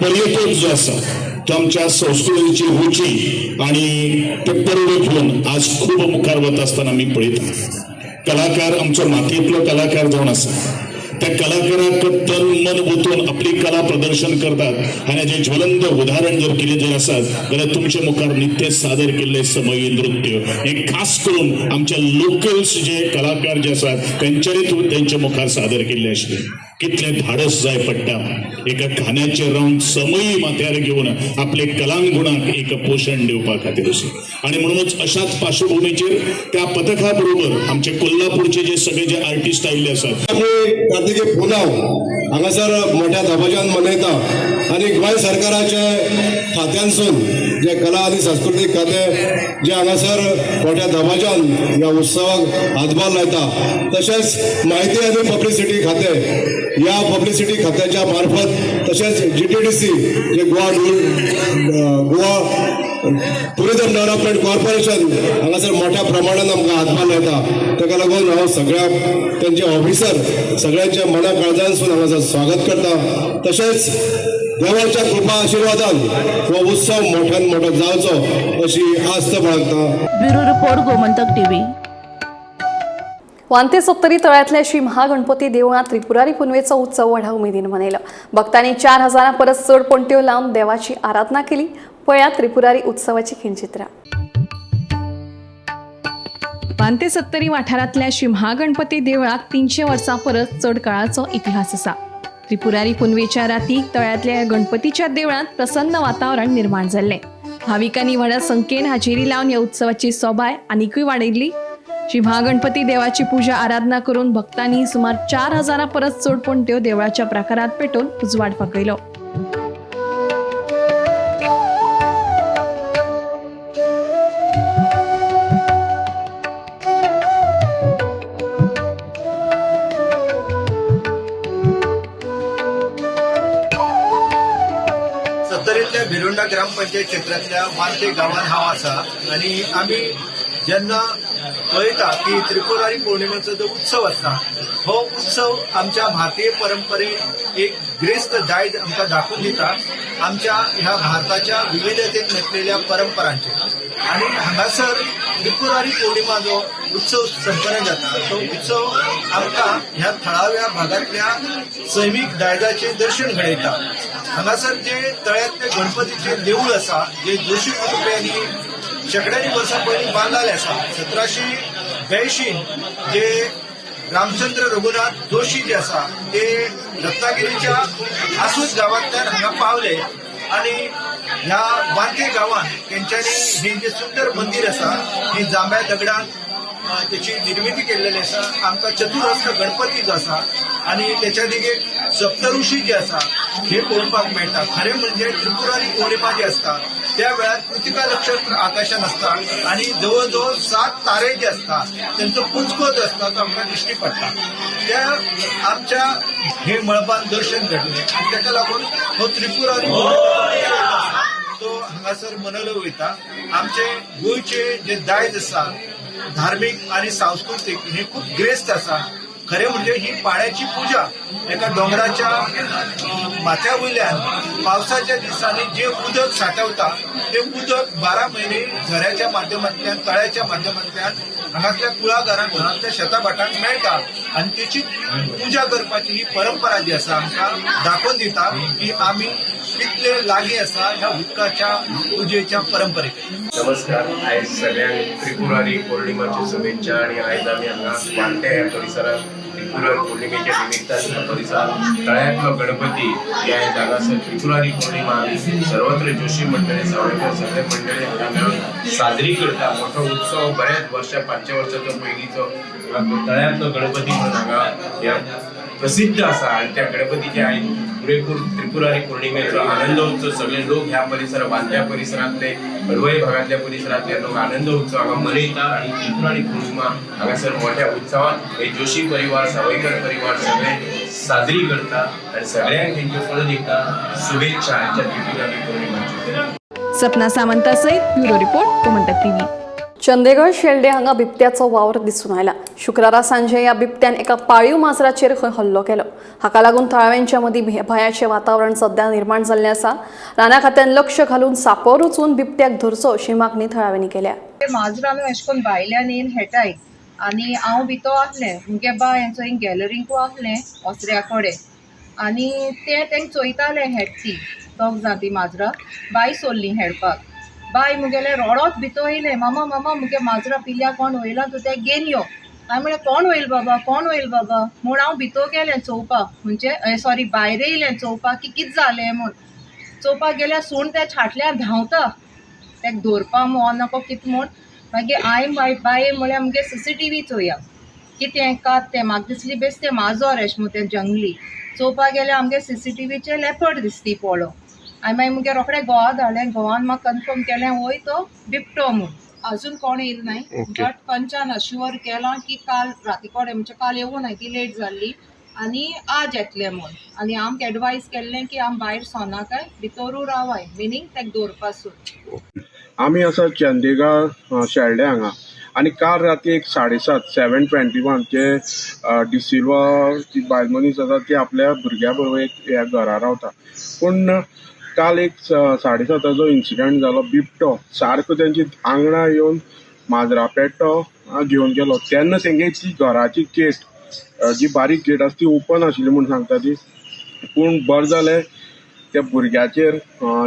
पर्यटक जो आसा तो आमच्या संस्कृतीची रुची आणि ते परवडे घेवन आज खूब मुखार वता आसतना आमी पळयता. कलाकार आमचो मातयेंतलो कलाकार जावन आसा, त्या कलाकाराक तन मन ओतून आपली कला प्रदर्शन करतात आनी हाजें ज्वलंत उदाहरण जर कितें जर आसा जाल्यार तुमच्या मुखार नित्य सादर केल्लें समयी नृत्य हें खास करून आमच्या लोकल्स जे कलाकार जे आसात तेंच्यांनी तेंच्या मुखार सादर केल्लें आशिल्लें. कितलें धाडस जाय पडटा एका खांद्याचेर रावन समयी माथ्यार घेवन आपले कलांगुणाक एक पोशण दिवपा खातीर अशें. आनी म्हणूनच अशाच पार्श्वभूमीचेर त्या पथका बरोबर आमचे कोल्हापूरचे जे सगळे जे आर्टिस्ट आयिल्ले आसात कार्तिकी पुनव हांगासर मोठ्या दबाज्यान मनयता आनी गोंय सरकाराचे खात्यांसून जे कला आनी सांस्कृतीक खातें जे हांगासर मोठ्या दबाज्यान ह्या उत्सवाक हातभार लायता, तशेंच म्हायती आनी पब्लिसिटी खातें ह्या पब्लिसिटी खात्याच्या मार्फत तशेंच GTDC जे गोवा टुरिझम डेव्हलपमेंट कॉर्पोरेशन हांगासर मोठ्या प्रमाणान आमकां हातभार लायता. ताका लागून हांव सगळ्या तेंचे ऑफिसर सगळ्यांच्या मना काळजांसून हांगासर स्वागत करता. तशेंच देवाच्या कृपा आशिर्वादान हो उत्सव मोठ्यान मोठो जावचो अशी आस्त बाळगता. Bureau report, Gomantak TV. Vante Sattari तळ्यातल्या Shri Mahaganapati देवळात त्रिपुरारी पुनवेचो उत्सव व्हडा उमेदीन मनयलो. भक्तांनी 4000 परस चड पणट्यो लावन देवाची आराधना केली. पळया त्रिपुरारी उत्सवाची खिणचित्रां. वांते सत्तरी वाठारांतल्या श्री महागणपती देवळाक 300 वर्सां परस चड काळाचो इतिहास आसा. त्रिपुरारी पुनवेच्या राती तळ्यांतल्या गणपतीच्या देवळांत प्रसन्न वातावरण निर्माण जाल्लें. भाविकांनी व्हडा संख्येन हाजेरी लावन ह्या उत्सवाची सोबाय आनिकूय वाडयल्ली. श्री महागणपती देवाची पूजा आराधना करून भक्तांनी सुमार 4000 परस चड पणट्यो देवळाच्या प्राकारात पेटोवन उजवाड फांकयलो. सत्तरीतल्या भिरोंडा ग्रामपंचायत क्षेत्रांतल्या वांते गांवांत हांव आसा आनी आमी जेन्ना पळयता की त्रिपुरारी पौर्णिमेचो जो उत्सव आसा हो उत्सव आमच्या भारतीय परंपरेन एक ग्रेस्त दायज आमकां दाखोवन दिता आमच्या ह्या भारताच्या विविधतेत नटलेल्या परंपरांचे. आनी हांगासर त्रिपुरारी पौर्णिमा जो उत्सव संपन्न जाता तो उत्सव आमकां ह्या थळाव्या भागांतल्या सैमीक दायजाचें दर्शन घडयता. हांगासर जे तळ्यांतले गणपतीचें देवूळ आसा जे जोशी कुटुंबियांनी शेंकड्यांनी वर्सां पयलीं बांदलेलें आसा. 1782 जे रामचंद्र रघुनाथ जोशी जे आसा ते रत्नागिरीच्या आसूस गांवांतल्यान हांगा पावले आनी ह्या वांते गांवांत तेंच्यांनी हें जें सुंदर मंदीर आसा हें जांब्या दगडान त्याची निर्मिती केल्लेली आसा. आमकां चतुरस्थ गणपती जो आसा आनी त्याच्या देगेक सप्तऋषी जे आसा हे पळोवपाक मेळटा. खरें म्हणजे त्रिपुरारी पौर्णिमा जी आसता त्या वेळार कृतिका नक्षत्र आकाशान आसता आनी जवळ जवळ 7 तारे जे आसता तेंचो पुंजको जो आसता तो आमकां दिश्टी पडटा. त्या आमच्या हे मळबान दर्शन घडलें आनी ताका लागून हो त्रिपुरारी तो हांगासर मनयलो वयता. आमचे गोंयचे जे दायज आसा धार्मीक आनी सांस्कृतीक हे खूब ग्रेस्त आसा. खरें म्हणजे ही पाण्याची पुजा एका दोंगराच्या माथ्या वयल्यान पावसाच्या दिसांनी जे उदक सांठवता ते उदक 12 म्हयने झऱ्याच्या माध्यमांतल्यान तळ्याच्या माध्यमांतल्यान हांगातल्या कुळागरांक हांगातल्या शेताभाटांक मेळटा आनी तेची पुजा करपाची ही परंपरा जी आसा आमकां दाखोवन दिता की आमी कितले लागीं आसा ह्या उदकाच्या पुजेच्या परंपरेक. नमस्कार. आयज सगळ्यांक त्रिपुरारी पौर्णिमाच्यो शुभेच्छा आनी आयज आमी हांगा वांटे ह्या परिसरांत त्रिपुरारी पौर्णिमेच्या निमित्तान ह्या परिसरांत तळ्यांतलो गणपती हे आयज हांगासर त्रिपुरारी पौर्णिमा आमी सर्वत्र जोशी मंडळी सावयकर सगळे मंडळी हांगा मेळून साजरी करता. मोठो उत्सव बऱ्याच वर्सां 500 वर्सांचो पयलींचो तळ्यांतलो गणपती म्हणून हांगा ह्या प्रसिद्ध आसा आनी त्या गणपतीचे आयज पुरेपूर त्रिपुरारी पौर्णिमेचो आनंद उत्सव सगळे लोक ह्या परिसरात वांद्या परिसरांतले हळवय भागांतल्या परिसरांतले लोक आनंद उत्सव हांगा मनयता आनी त्रिपुरारी पौर्णिमा हांगासर मोठ्या उत्सवान हे जोशी परिवार सावयकर परिवार सगळे साजरी करता आनी सगळ्यांक तेंच्यो परत एकदा शुभेच्छा आयच्या त्रिपुरारी पौर्णिमाच्यो. सपना सामंता सयत bureau report, Gomantak TV. Chandegad Shelde हांगा बिबट्याचो वावर दिसून आयला. शुक्रारा सांजे ह्या बिबट्यान एका पाळीव माजराचेर खंय हल्लो केलो. हाका लागून थळाव्यांच्या मदीं भंयाचें वातावरण सध्या निर्माण जाल्लें आसा. राना खात्यान लक्ष घालून सापोर वचून बिबट्याक धरचो अशी मागणी थळाव्यांनी केल्या. माजरां न्हू अशें करून भायल्यान येवन हेटाय आनी हांव भितर आसलें मुगे बाय हेंचो हिंग गॅलरींकू आसलें ओसऱ्या कडेन आनी ते तेंक चोयताले हेट ती दोग जाण ती माजरां बाय सोडली हेडपाक. बाय मुगेले रोडोच भितर येयलें, मामा मामा मुगे माजरां पिल्या कोण वयला तूं तें घेवन यो. हांवें म्हणलें कोण वयल बाबा कोण वयल बाबा म्हूण हांव भितर गेलें चोवपाक, म्हणजे सॉरी भायर येयलें चोवपाक की कितें जालें म्हूण. चोवपाक गेल्यार सूण त्या छाटल्यार धांवता तेका धरपा म्हूण नको कितें म्हूण. मागीर हांवें बाये म्हळ्यार मुगे CCTV चोया कितें कात तें म्हाका दिसली बेस तें माजर एशें म्हूण तें जंगली. चोवपाक गेल्यार आमगे CCTVचेर लेपर्ड दिसती पळो. हांवें मागीर मुगे रोखडें गोवा धाडलें, गोवान म्हाका कन्फर्म केलें वय तो बिबटो म्हूण. अजून कोण येयलो नाय बट पंचान अश्युअर केलां की काल राती कडेन म्हणजे काल येवूं नाय ती लेट जाल्ली आनी आज येतलें म्हूण. आनी आमकां एडवायज केल्लें की आम भायर सोनाकाय भितरू रावाय, मिनींग तेका दवरपासून. आमी आसा चंदीगड शेल्डे हांगा आनी काल राती एक 7:30 7:21 जे डिसिल्वा जी बायल मनीस आसा ती आपल्या भुरग्या बरोबर एक ह्या घरा रावता. पूण काल एक 7:30 इन्सिडंट जालो. बिबटो सारको तेंची आंगणा येवन माजरा पेटो घेवन गेलो. तेन्ना तेंगे ती घराची गेट जी बारीक गेट आसा ती ओपन आशिल्ली म्हूण सांगता ती, पूण बरें जालें त्या भुरग्याचेर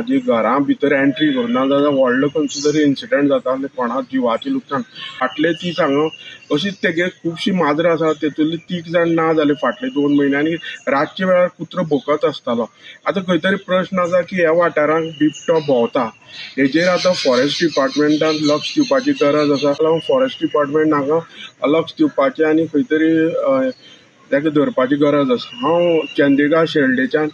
जी घरां भितर एंट्री करून ना जाल्यार व्हडलो खंयचो तरी इन्सिडंट जाता आनी कोणा जिवाचें लुकसाण. फाटले ती हांगा अशीच तेगे खुबशीं माजरां आसा तेतूंतली 3 जाण ना जाले फाटले 2 म्हयने आनी रातच्या वेळार कुत्रो भोंकत आसतालो. आतां खंय तरी प्रश्न आसा की ह्या वाठारांत बिबटो भोंवता, हेजेर आतां फॉरेस्ट डिपार्टमेंटान लक्ष दिवपाची गरज आसा. फॉरेस्ट डिपार्टमेंट हांगा लक्ष दिवपाचें आनी खंय तरी ताका धरपाची गरज आसा. हांव चंदीगड शेल्डेच्यान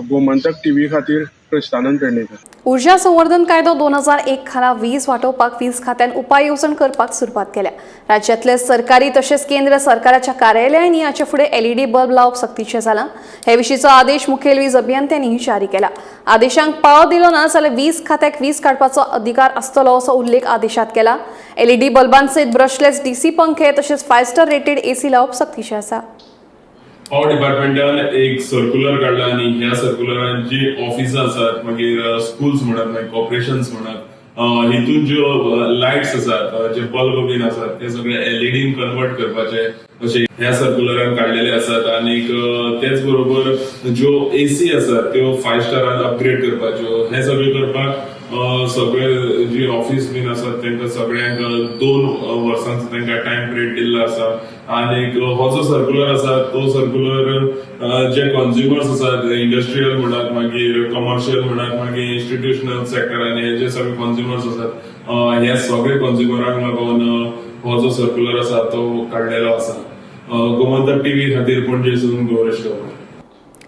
गोमंतक टीव्ही खातीर प्रशानंद पेडणेकर. ऊर्जा संवर्धन कायदो 2001 खाला वीज वाटोवपाक वीज खात्यान उपाय येवजण करपाक सुरवात केल्या. राज्यातले सरकारी तशेंच केंद्र सरकाराच्या कार्यालयांनी हाचे फुडें एलईडी बल्ब लावप सक्तीचें जालां. हे विशींचो आदेश मुखेल वीज अभियंत्यांनी जारी केला. आदेशांक पाळो दिलो ना जाल्यार वीज खात्याक वीज काडपाचो अधिकार आसतलो असो उल्लेख आदेशात केला. एलईडी बल्बांसयत ब्रशलेस डीसी पंखे तशेंच 5 स्टार रेटेड एसी लावप सक्तीचें आसा. पावर डिपार्टमेंटान एक सर्क्युलर काडला आनी ह्या सर्क्युलरान जी ऑफिसां आसात, मागीर स्कुल्स म्हणत, मागीर कॉर्पोरेशन्स म्हणत, हितून ज्यो लायट्स आसात, जे बल्ब बीन आसात ते सगळे एलईडीन कन्वर्ट करपाचे अशे ह्या सर्क्युलरान काडलेले आसात. आनीक तेच बरोबर ज्यो एसी आसात त्यो 5 स्टारान अपग्रेड करपाच्यो, हे सगळे करपाक सगळे जी ऑफिस बीन आसात तांकां सगळ्यांक 2 वर्सांचो तांकां टायम पिरियड दिल्लो आसा. आनीक हो जो सर्क्युलर आसा तो सर्क्युलर जे कॉन्ज्युमर्स आसात, इंडस्ट्रियल म्हणत, मागीर कमर्शियल म्हणत, मागीर इन्स्टिट्युशनल सेक्टरान हे जे सगळे कॉन्ज्युमर्स आसात ह्या सगळे कॉन्ज्युमरांक लागून हो जो सर्क्युलर आसा तो काडलेलो आसा. गोमंतक टीव्ही खातीर पणजेसून गौरेश गांवकर.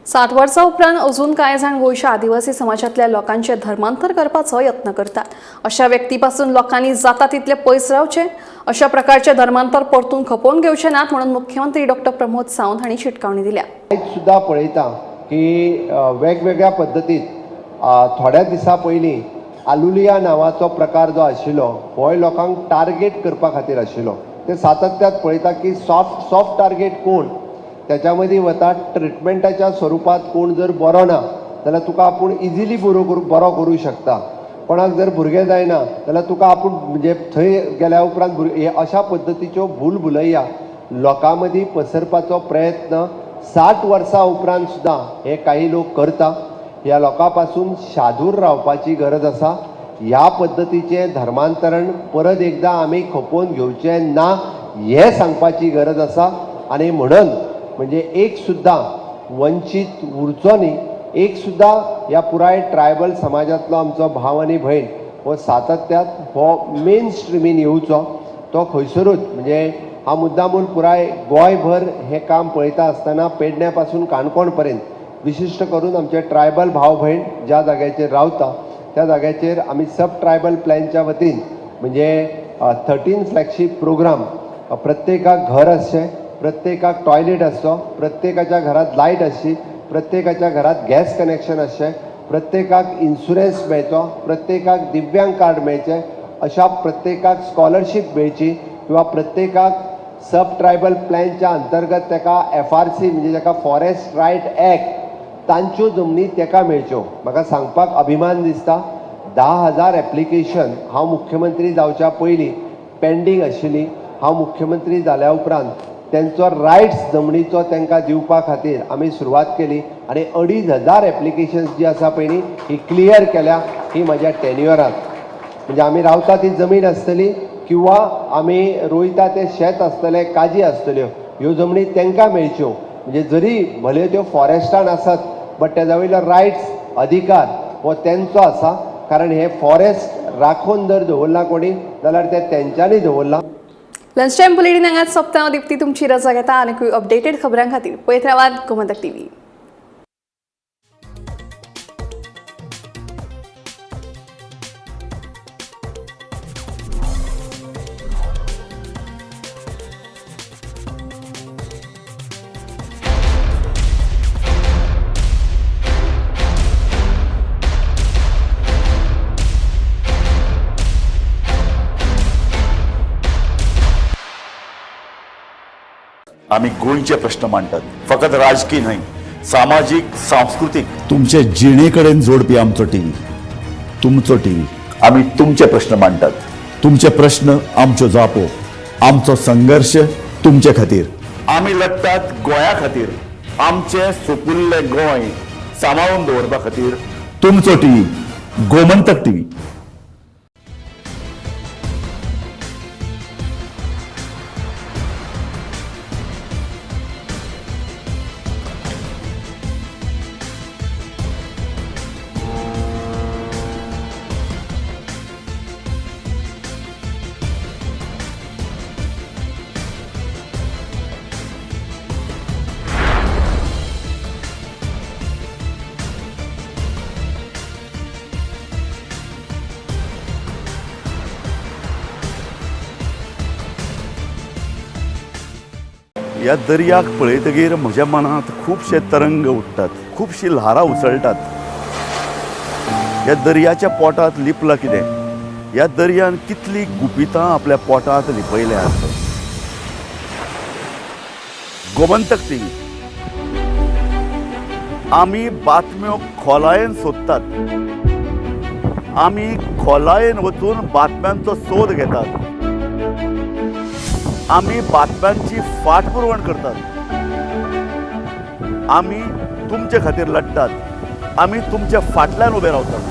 60 वर्सां उपरांत अजून कांय जाण गोंयच्या आदिवासी समाजांतल्या लोकांचें धर्मांतर करपाचो यत्न करतात. अशा व्यक्तीपासून लोकांनी जाता तितले पयस रावचें. अशा प्रकारचें धर्मांतर परतून खपोवन घेवचे नात म्हणून मुख्यमंत्री डॉक्टर प्रमोद सावंत हांणी शिटकावणी दिल्या. आयज सुद्दां पळयता की वेगवेगळ्या पद्दतीत थोड्या दिसां पयलीं आलुलिया नांवाचो प्रकार जो आशिल्लो होय लोकांक टार्गेट करपा खातीर आशिल्लो. ते सातत्यात पळयता की सॉफ्ट टार्गेट कोण, त्याच्या मदीं वता ट्रिटमेंटाच्या स्वरुपात कोण जर बरो ना जाल्यार तुका आपूण इजिली बरो करूं शकता. कोणाक जर भुरगें जायना जाल्यार तुका आपूण म्हणजे थंय गेल्या उपरांत हे अशा पद्दतीच्यो भूल भुलैया लोकां मदीं पसरपाचो प्रयत्न 60 वर्सां उपरांत सुद्दां हे काही लोक करता. ह्या लोकां पासून शादूर रावपाची गरज आसा. ह्या पद्दतीचें धर्मांतरण परत एकदां आमी खपोवन घेवचें ना हें सांगपाची गरज आसा. आनी म्हणून म्हणजे एक सुद्दां वंचीत उरचो न्ही, एक सुद्दां ह्या पुराय ट्रायबल समाजांतलो आमचो भाव आनी भयण हो सातत्यात हो मेन स्ट्रिमीन येवचो. तो खंयसरूच म्हणजे हांव मुद्दामून पुराय गोंयभर हें काम पळयता आसतना पेडण्या पासून काणकोण पर्यंत विशिश्ट करून आमचे ट्रायबल भाव भयण ज्या जाग्याचेर रावता त्या जाग्याचेर आमी सब ट्रायबल प्लॅनच्या वतीन म्हणजे 13 फ्लॅगशीप प्रोग्राम, प्रत्येकाक घर आसचें, प्रत्येकाक टॉयलेट आसचो, प्रत्येकाच्या घरात लायट आसची, प्रत्येकाच्या घरात गॅस कनेक्शन आसचें, प्रत्येकाक इन्शुरन्स मेळचो, प्रत्येकाक दिव्यांग कार्ड मेळचें, अशा प्रत्येकाक स्कॉलरशीप मेळची किंवा प्रत्येकाक सब ट्रायबल प्लॅनच्या अंतर्गत ताका FRC म्हणजे ताका फॉरेस्ट रायट एक्ट तांच्यो जमनी ताका मेळच्यो. म्हाका सांगपाक अभिमान दिसता 10,000 एप्लिकेशन हांव मुख्यमंत्री जावच्या पयलीं पेंडींग आशिल्ली. हांव मुख्यमंत्री जाल्या उपरांत तेंचो रायट्स जमनीचो तांकां दिवपा खातीर आमी सुरवात केली आनी 2,500 एप्लिकेशन्स जी आसा पयलीं ही क्लियर केल्या. ही म्हज्या टेन्युअरांत म्हणजे आमी रावता ती जमीन आसतली किंवा आमी रोयता तें शेत आसतलें, काजी आसतल्यो, ह्यो जमनी तांकां मेळच्यो. म्हणजे जरी भले त्यो फॉरेस्टान आसत बट तेजा वयलो रायट्स अधिकार हो तेंचो आसा. कारण हे फॉरेस्ट राखून जर दवरला कोणी जाल्यार ते तेंच्यांनी दवरला. लंच टायम बुलेटीन हांगाच सोंपता. दीप्ती तुमची रजा घेता. आनीकूय अपडेटेड खबरां खातीर पळयत रावात गोमंतक टीव्ही. आमी गोंयचे प्रश्न मांडटात, फकत राजकीय न्हय, सामाजीक, सांस्कृतीक. तुमचे जिणे कडेन जोडपी आमचो टीव्ही, तुमचो टीव्ही. आमी तुमचे प्रश्न मांडटात, तुमचे प्रश्न आमच्यो जापो, आमचो संघर्श तुमचे खातीर. आमी लढटात गोंया खातीर, आमचें सुपुल्लें गोंय सांबाळून दवरपा खातीर. तुमचो टीव्ही, गोमंतक टीव्ही. ह्या दर्याक पळयतगीर म्हज्या मनांत खुबशे तरंग उठ्ठात, खुबशीं ल्हारां उसळटात. ह्या दर्याच्या पोटांत लिपलां कितें? ह्या दर्यान कितलीं गुपितां आपल्या पोटांत लिपयल्यांत. गोमंतक टीव्ही आमी बातम्यो खोलायेन सोदतात, आमी खोलायेन वचून बातम्यांचो सोद घेतात, आमी बातम्यांची फाटपुरवण करतात, आमी तुमचे खातीर लढटात, आमी तुमच्या फाटल्यान उबे रावतात.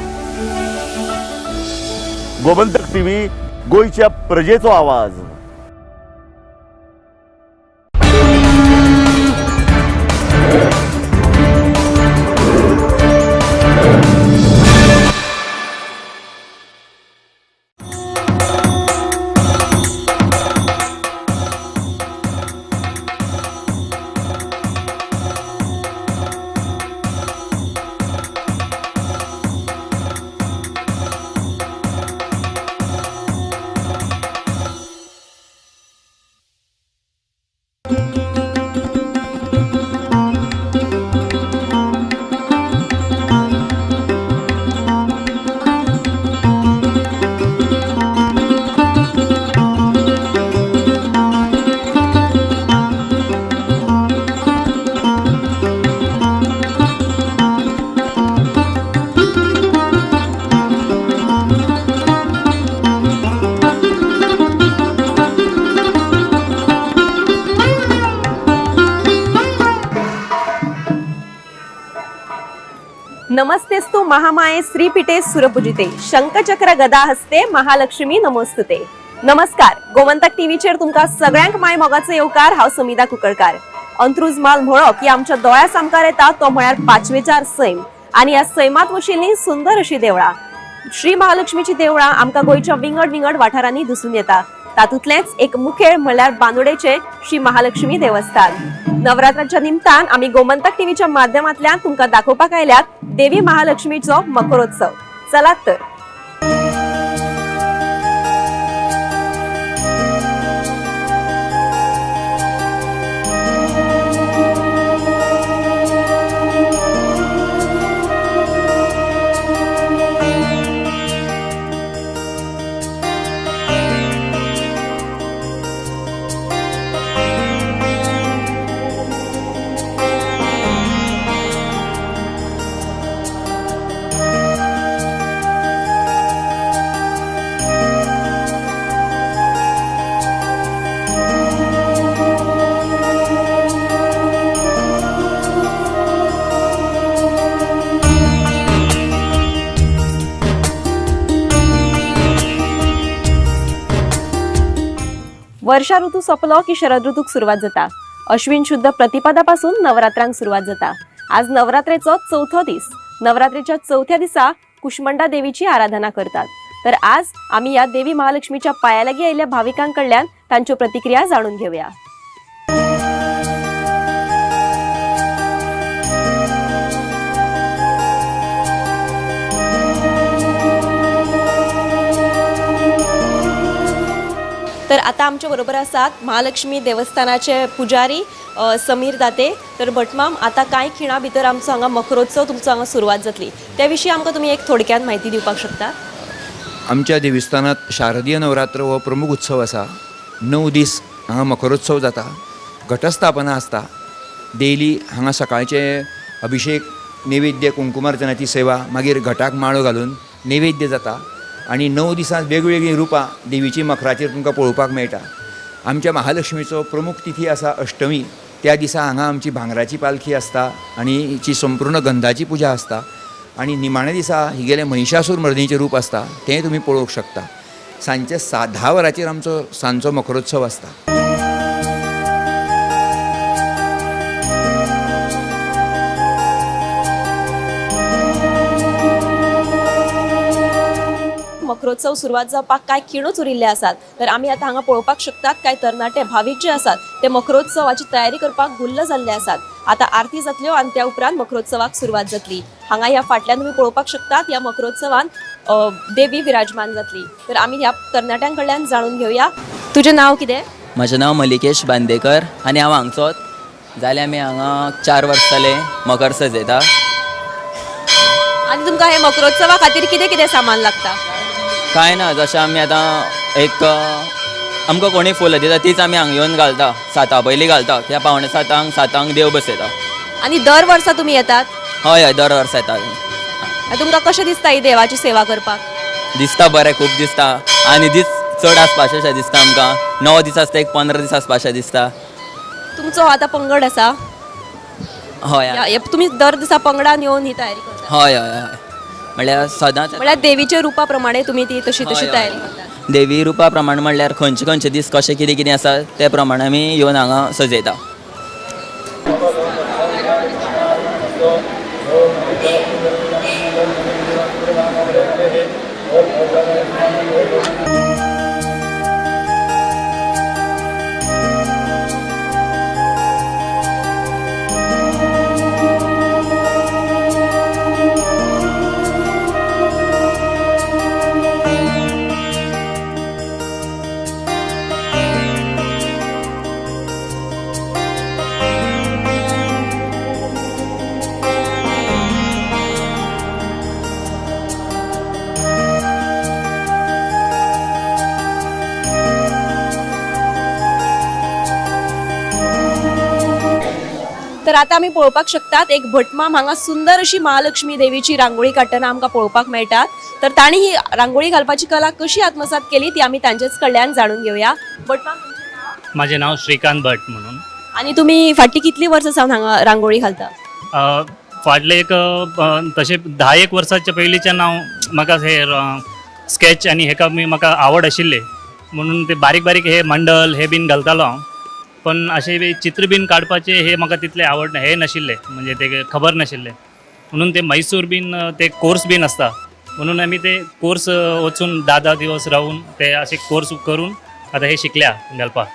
गोमंतक टीव्ही, गोंयच्या प्रजेचो आवाज. नमस्तेस्तु महामाये श्रीपीठे सुरपूजिते शंखचक्र गदा हस्ते महालक्ष्मी नमोस्तुते. नमस्कार, गोमंतक टीव्हीचेर तुमकां सगळ्यांक माय मोगाचो येवकार. हांव समिता कुकळकार. अंत्रुज माल म्हळो की आमच्या दोळ्या सामकार येता तो म्हळ्यार पाचवेचार सैम आनी ह्या सैमात वशिल्लीं सुंदर अशी देवळां. श्री महालक्ष्मीची देवळां आमकां गोंयच्या विंगड विंगड वाठारांनी दिसून येता. तातूंतलेंच एक मुखेल म्हळ्यार बांदोडेचें श्री महालक्ष्मी देवस्थान. नवरात्राच्या निमतान आमी गोमंतक टीव्हीच्या माध्यमांतल्यान तुमकां दाखोवपाक आयल्यात देवी महालक्ष्मीचो मकरोत्सव. चलात तर. वर्षा ऋतू सोंपलो की शरद ऋतूक सुरवात जाता. अश्विन शुद्ध प्रतिपदापासून नवरात्रांक सुरवात जाता. आज नवरात्रेचो चवथो दीस. नवरात्रेच्या चवथ्या दिसा कुष्मंडा देवीची आराधना करतात. तर आज आमी ह्या देवी महालक्ष्मीच्या पाया लागीं आयिल्ल्या भाविकां कडल्यान तांच्यो प्रतिक्रिया जाणून घेवया. तर आता आमच्या बरोबर आसात महालक्ष्मी देवस्थानाचे पुजारी समीर दाते. तर भटमाम, आता कांय खिणा भितर आमचो हांगा मकरोत्सव तुमचो हांगा सुरवात जातली, त्या विशीं आमकां तुमी एक थोडक्यात म्हायती दिवपाक शकता? आमच्या देवस्थानात शारदीय नवरात्र हो प्रमुख उत्सव आसा. 9 दीस हांगा मकरोत्सव जाता, घटस्थापना आसता. डेली हांगा सकाळचे अभिषेक, नैवेद्य, कुंकुमार्चनाची सेवा, मागीर घटाक माळो घालून नैवेद्य जाता आनी 9 दिसांत वेगवेगळीं रुपां देवीची मखराचेर तुमकां पळोवपाक मेळटा. आमच्या महालक्ष्मीचो प्रमुख तिथी आसा अष्टमी. त्या दिसा हांगा आमची भांगराची पालखी आसता आनी हिची संपूर्ण गंधाची पुजा आसता आनी निमाण्या दिसा हिगेलें महिषासूर मर्दीचें रूप आसता तें तुमी पळोवंक शकता. सांजचे 10 वरांचेर आमचो सांजचो मकरोत्सव आसता. मकरोत्सव सुरवात जावपाक कांय खिणूच उरिल्ले आसात. तर आमी आतां हांगा पळोवपाक शकतात कांय तरणाटे भावीक जे आसात ते मकरोत्सवाची तयारी करपाक गुल्ल जाल्ले आसात. आतां आरती जातल्यो आनी त्या उपरांत मकरोत्सवाक सुरवात जातली. हांगा ह्या फाटल्यान तुमी पळोवपाक शकतात ह्या मकरोत्सवान देवी विराजमान जातली. तर आमी ह्या तरणाट्यां कडल्यान जाणून घेवया. तुजें नांव कितें? म्हजें नांव मलिकेश बांदेकर आनी हांव हांगचोच. जाल्यार आमी हांगा 4 वर्स जाले मकर सजयता. आनी तुमकां हे मकरोत्सवा खातीर कितें कितें सामान लागता? कांय ना, जशें आमी आतां एक आमकां कोणी फुलां दिता तीच आमी हांगा येवन घालता. 7 पयलीं घालता, त्या 6:45 7 देव बसयता. आनी दर वर्सा तुमी येतात? हय हय, दर वर्सा येता. तुमकां कशें दिसता ही देवाची सेवा करपाक? दिसता बरें, खूब दिसता. आनी दीस चड आसपाचें अशें दिसता आमकां. 9 दीस आसता, एक 15 दीस आसपाचें दिसता. तुमचो आतां पंगड आसा? हय. तुमी दर दिसा पंगडान येवन ही तयारी करता? हय हय हय, म्हणल्यार सदांच, म्हणल्यार देवीच्या रुपा प्रमाणे तुमी ती तशी तशी तयारी करता? देवी रुपा प्रमाणे म्हणल्यार खंयचे खंयचे दीस कशें कितें कितें आसा ते प्रमाणे आमी येवन हांगा सजयता. तर आता आमी पळोवपाक शकतात एक भटमाम हांगा सुंदर अशी महालक्ष्मी देवीची रांगोळी काडटना आमकां पळोवपाक मेळटात. तर तांणी ही रांगोळी घालपाची कला कशी आत्मसात केली ती आमी तांचेच कडल्यान जाणून घेवया. भटमाम, माझे नाव श्रीकांत भट म्हणून. आनी तुमी फाटली कितली वर्सां सावन हांगा रांगोळी घालता? फाटले एक तशें 10 वर्साच्या पयलींच्यान हांव म्हाका हे स्केच आनी हेका म्हाका आवड आशिल्ली म्हणून ते बारीक बारीक हे मंडल हे बीन घालतालो हांव. पण अशें बी चित्र बीन काडपाचें हे म्हाका तितलें आवड हे नाशिल्लें, म्हणजे ते खबर नाशिल्लें म्हणून ते मैसूर बीन ते कोर्स बीन आसता म्हणून आमी ते कोर्स वचून 10-10 दिवस रावून ते अशे कोर्स करून आतां हे शिकल्या घालपाक.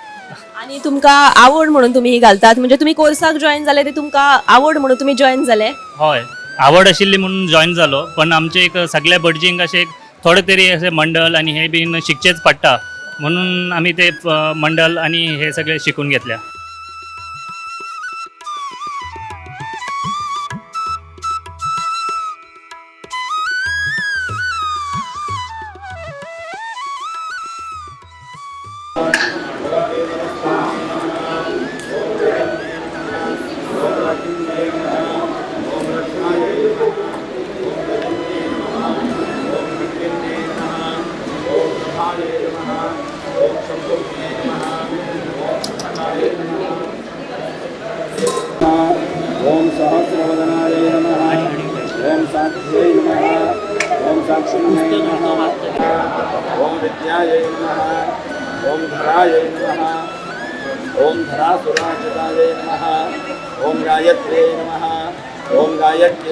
आनी तुमकां आवड म्हणून तुमी ही घालतात, म्हणजे तुमी कोर्साक जॉयन जाले ते तुमकां आवड म्हणून तुमी जॉयन जाले? हय, आवड आशिल्ली म्हणून जॉयन जालो. पण आमचे एक सगळ्या भटजींक अशें थोडे तरी अशें मंडल आनी हे बीन शिकचेच पडटा म्हणून आमी ते मंडल आनी हे सगळे शिकून घेतल्या. ओम सहस्रवदनाय नमः, ओम साक्षिणे नमः, ओम साक्षिणे नमः, ओम विद्यायै नमः, ओम धरायै नमः, ओम धरासुराजितायै नमः, ओम गायत्र्यै नमः, ओम गायत्री.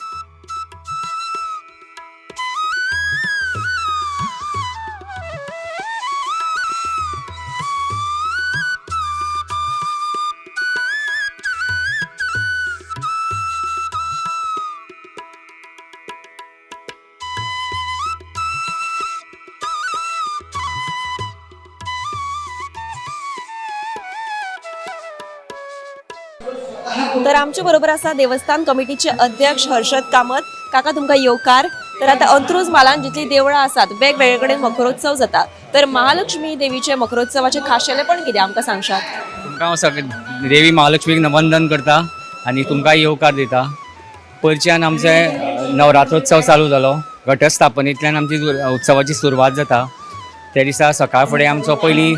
तर आमचे बरोबर आसा देवस्थान कमिटीचे अध्यक्ष हर्षद कामत. काका, तुमकां येवकार. तर आतां अंत्रुज म्हालान जितली देवळां आसात वेगवेगळे कडेन मकरोत्सव जाता, तर महालक्ष्मी देवीचे मकरोत्सवाचे खाशेलेपण कितें आमकां सांगशात? तुमकां हांव सगळे देवी महालक्ष्मीक वंदन करता आनी तुमकां येवकार दिता. पयरच्यान आमचे नवरात्रोत्सव चालू जालो. घटस्थापनेंतल्यान आमची उत्सवाची सुरवात जाता. त्या दिसा सकाळ फुडें आमचो पयलीं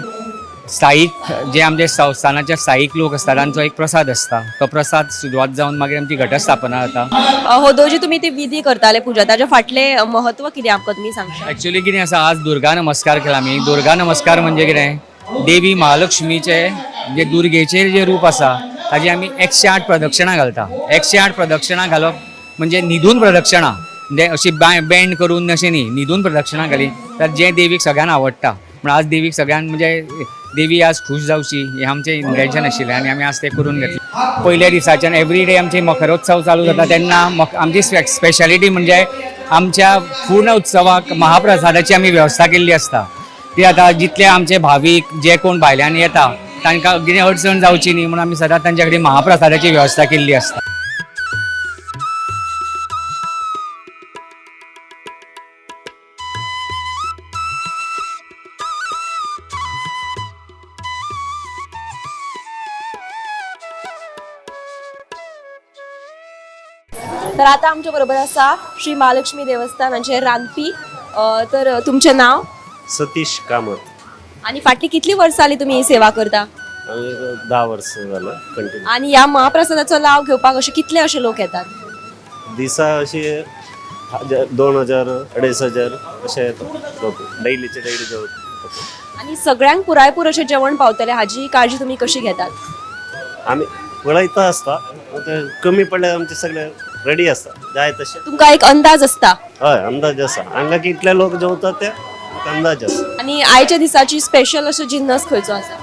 स्थायीक जे आमचे संस्थानाचे स्थायीक लोक आसता तांचो एक प्रसाद आसता, तो प्रसाद सुरवात जावन मागीर आमची घटस्थापना जाता. हो जी तुमी ती विधी करताले पुजा, ताच्या फाटलें महत्व कितें आमकां तुमी सांगशात? एक्चुअली कितें आसा, आज दुर्गा नमस्कार केला आमी. दुर्गा नमस्कार म्हणजे कितें, देवी महालक्ष्मीचे जे दुर्गेचेर जे रूप आसा ताजी आमी 108 प्रदक्षिणा घालता. 108 प्रदक्षिणा घालप म्हणजे न्हिदून प्रदक्षिणा, म्हणजे अशी बँड करून अशें न्ही, न्हिदून प्रदक्षिणा घाली तर जें देवीक सगळ्यांक आवडटा. म्हण आज देवीक सगळ्यांक म्हणजे देवी आज खूश जावची हें आमचें इंटेन्शन आशिल्लें आनी आमी आज तें करून घेतलें. पयल्या दिसाच्यान एवरी डे आमचे मकरोत्सव चालू जाता तेन्ना आमची स्पेशालिटी म्हणजे आमच्या पूर्ण उत्सवाक महाप्रसादाची आमी वेवस्था केल्ली आसता. ती आतां जितले आमचे भावीक जे कोण भायल्यान येता तांकां कितें अडचण जावची न्ही म्हणून आमी सदांच तांच्या कडेन महाप्रसादाची वेवस्था केल्ली आसता. तर आता आमच्या बरोबर आसा श्री महालक्ष्मी देवस्थानाचे रांदपी. तर तुमचें नाव? सतीश कामत. आनी फाटली कितली वर्सां जाली तुमी ही सेवा करता? 10 वर्सां जालां कंटिन्यू. आनी ह्या महाप्रसादाचो लाव घेवपाक अशे कितले अशे लोक येतात? दिसा अशे 2000 2500 अशे येतात लोक, डेलीचे डेली जेवण. आनी सगळ्यांक पुरायपूर अशें जेवण पावतलें हाजी काळजी तुमी कशी घेतात? आमी पळयता आसता, कमी पडल्यार आमचे सगळे रेडी आसता जाय तशें. तुमकां एक अंदाज आसता? हय, अंदाज आसा. हांगा कितले लोक जेवतात ते अंदाज आसा. आनी आयच्या दिसाची स्पेशल अशें जिन्नस खंयचो आसा?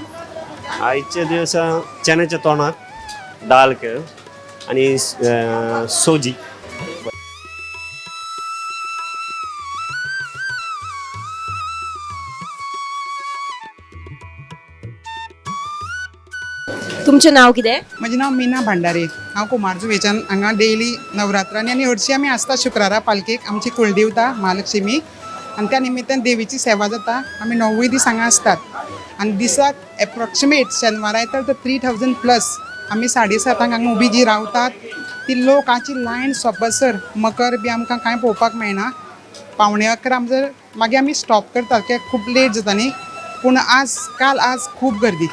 आयच्या दिसा चण्याच्या तोंडाक दाल केळ आनी सोजी. तुमचें नांव कितें? म्हजें नांव मीना भांडारी. हांव कुमारजुवेच्यान हांगा डेली नवरात्रांनी आनी हरशीं आमी आसता शुक्रारा पालखेक. आमची कुळदेवता महालक्ष्मी आनी त्या निमित्तान देवीची सेवा जाता. आमी 9 दीस हांगा आसतात आनी दिसाक एप्रोक्सिमेट शेनवारा येता तर 3000 प्लस आमी 7:30 हांगा उबी जी रावतात ती लोकांची लायन सोंपसर मकर बी आमकां कांय पळोवपाक मेळना. 10:45 आमचो मागीर आमी स्टॉप करतात कित्याक खूब लेट जाता न्ही. पूण आज काल आज खूब गर्दी.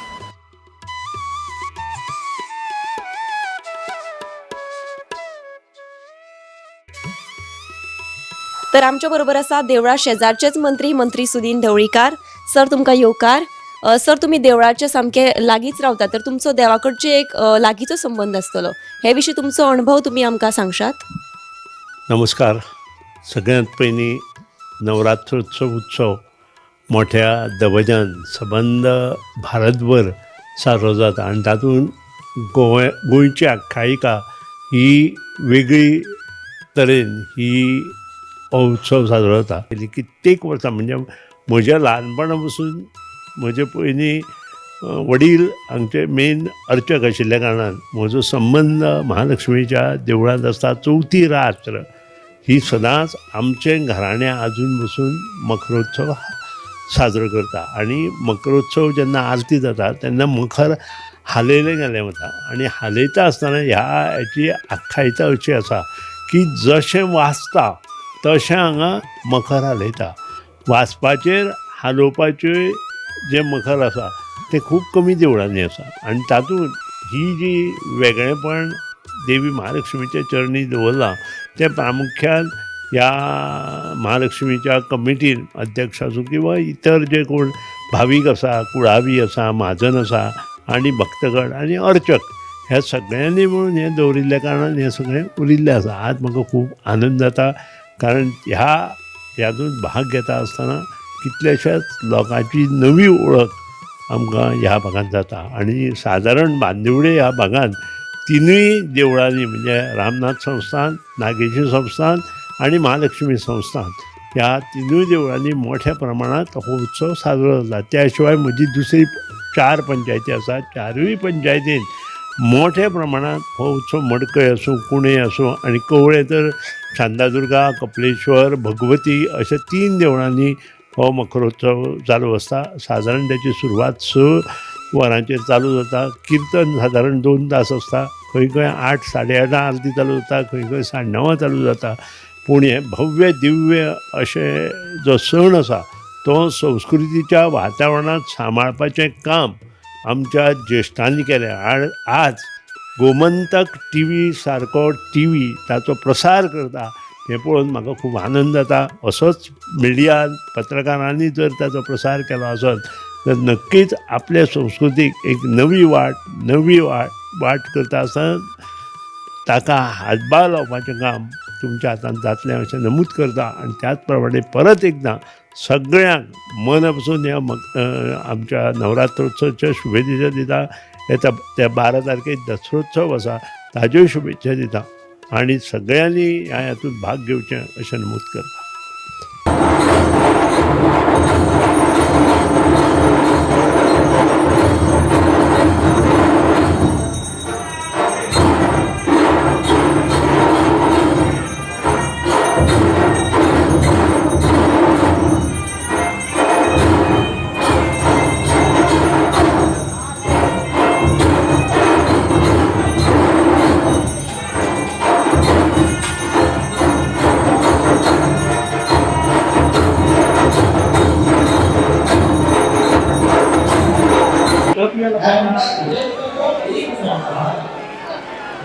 तर आमच्या बरोबर आसा देवळा शेजारचेच मंत्री, मंत्री सुदीन ढवळीकार. सर, तुमकां येवकार. सर, तुमी देवळाचे सामके लागींच रावता, तर तुमचो देवा कडचे एक लागींचो संबंद आसतलो, हे विशीं तुमचो अणभव तुमी आमकां सांगशात? नमस्कार. सगळ्यांत पयलीं नवरात्रोत्सव उत्सव मोठ्या दबजान सबंद भारतभर साजरो जाता आनी तातूंत गोंयची आख्यायिका ही वेगळी तरेन ही हो उत्सव साजरो जाता. पयलीं कित्येक वर्सां म्हणजे म्हज्या ल्हानपणा पसून म्हजे पयलीं वडील हांगचे मेन अर्चक आशिल्ल्या कारणान म्हजो संबंद महालक्ष्मीच्या देवळांत आसता. चवथी रात्र ही सदांच आमचें घराणें आजून पसून मखरोत्सव साजरो करता आनी मखरोत्सव जेन्ना आरती जाता तेन्ना मखर हालयलें गेलें वता आनी हालयता आसतना ह्या हेची आख्यायिका अशी आसा की जशें वाचता तशें हांगा मखर हालयता. वाचपाचेर हालोवपाचें जें मखर आसा तें खूब कमी देवळांनी आसा आनी तातूंत ही जी वेगळेपण देवी महालक्ष्मीच्या चरणी दवरलां तें प्रामुख्यान ह्या महालक्ष्मीच्या कमिटीन अध्यक्ष आसूं किंवा इतर जे कोण भावीक आसा, कुळावी आसा, म्हाजन आसा आनी भक्तगण आनी अर्चक ह्या सगळ्यांनी म्हणून हें दवरिल्ल्या कारणान हें सगळें उरिल्लें आसा. आज म्हाका खूब आनंद जाता कारण ह्या हातूंत भाग घेता आसतना कितल्याशाच लोकांची नवी वळख आमकां ह्या भागांत जाता आनी सादारण बांदिवडे ह्या भागांत तिनूय देवळांनी म्हणजे रामनाथ संस्थान, नागेशी संस्थान आनी महालक्ष्मी संस्थान ह्या तिनूय देवळांनी मोठ्या प्रमाणांत हो उत्सव साजरो जाता. त्या शिवाय म्हजी दुसरी 4 पंचायती आसा, 4ूय पंचायतीन मोठ्या प्रमाणांत हो उत्सव मडकय आसूं, कुणे आसूं आनी कवळे तर शांतादुर्गा, कपलेश्वर, भगवती अशा 3 देवळांनी हो मखरोत्सव चालू आसता. सादारण त्याची सुरवात 6 वरांचेर चालू जाता. किर्तन सादारण 2 तास आसता. खंय खंय 8, 8:30 आरती चालू जाता, खंय खंय 9:30 चालू जाता. पूण हें भव्य दिव्य अशें जो सण आसा तो संस्कृतीच्या वातावरणांत सांबाळपाचें काम आमच्या ज्येश्ठांनी केलें आनी आज गोमंतक टी व्ही सारको टी व्ही ताचो प्रसार करता हें पळोवन म्हाका खूब आनंद जाता. असोच मिडियान पत्रकारांनी जर ताचो प्रसार केलो आसत तर नक्कीच आपल्या संस्कृतीक एक नवी वाट करता आसतना ताका हातभार लावपाचें काम तुमच्या हातान जातलें अशें नमूद करता आनी त्याच प्रमाणे परत एकदां सगळ्यांक मना पसून ह्या आमच्या नवरात्रोत्सवाच्या शुभेच्छा दिता. येता त्या 12 तारखेक दसरोत्सव आसा ताज्योय शुभेच्छा दिता आनी सगळ्यांनी ह्या हातूंत भाग घेवचें अशें नमूद करता.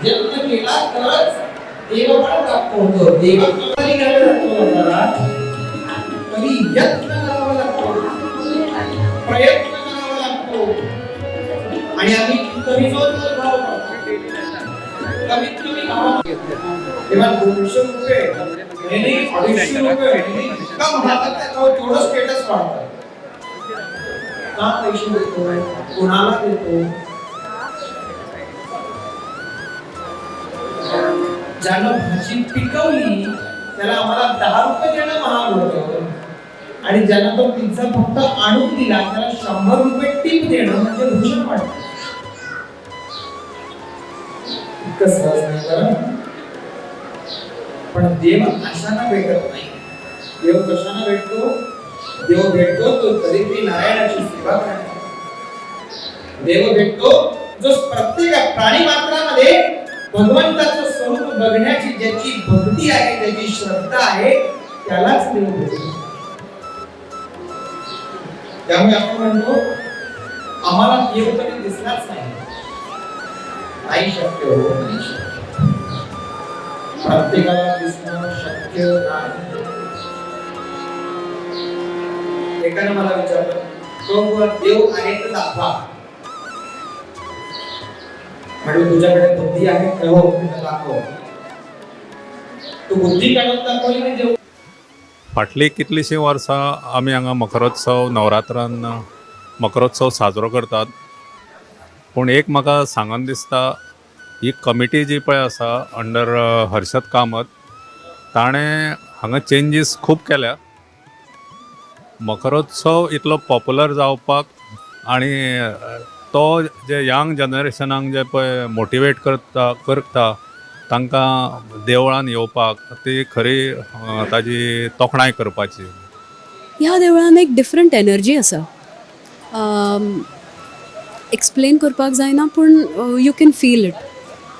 यत्न केला तरच देव पण प्राप्त होतो. देव तरी तरी यत्न करावा लागतो, प्रयत्न करावा लागतो. आणि आम्ही कमी भाव कमीत कमी भाव तेव्हा 200 रुपये 250 रुपये इतका महागात तेवढं स्टेटस वाढतं. का पैसे देतो, कोणाला देतो? ज्यानं भाजी पिकवली त्याला आम्हाला 10 रुपये देणं महाग होतं आणि ज्यानं तो पिझ्झा फक्त आणून दिला त्याला 100 रुपये टिप देणं म्हणजे भूषण वाटतं. इतकं सहज नाही बरं. पण देव आशाना भेटत नाही. देव कशाना भेटतो? देव भेटतो तो दरिद्री नारायणाची सेवा करण्याचा. देव भेटतो जो प्रत्येक प्राणी मात्रामध्ये भगवंताचं स्वरूप बघण्याची ज्याची भक्ती आहे, ज्याची श्रद्धा आहे, त्यालाच देव भेटतो. त्यामुळे आपण म्हणतो आम्हाला देव कधी दिसलाच नाही. नाही शक्य हो, नाही शक्य. प्रत्येकाला दिसणं शक्य नाही. एकाने मला विचारलं, तो देव आहे तर दाखवा. म्हणून तुझ्याकडे बुद्धी आहे का? हो, दाखव. तू बुद्धी काढून दाखवली नाही देव. फाटलीं कितलींशीं वर्सां आमी हांगा मकरोत्सव, नवरात्रान मकरोत्सव साजरो करतात. पूण एक म्हाका सांगन दिसता, ही कमिटी जी पळय आसा अंडर हर्षद कामत, ताणें हांगा चेंजीस खूब केल्या. मकरोत्सव इतलो पॉप्युलर जावपाक आनी तो जे यंग जनरेशनाक जे पळय मोटिवेट करता तांकां देवळान येवपाक, ती खरी ताजी तोखणाय करपाची. ह्या देवळान एक डिफरंट एनर्जी आसा. एक्सप्लेन करपाक जायना पूण you can feel it.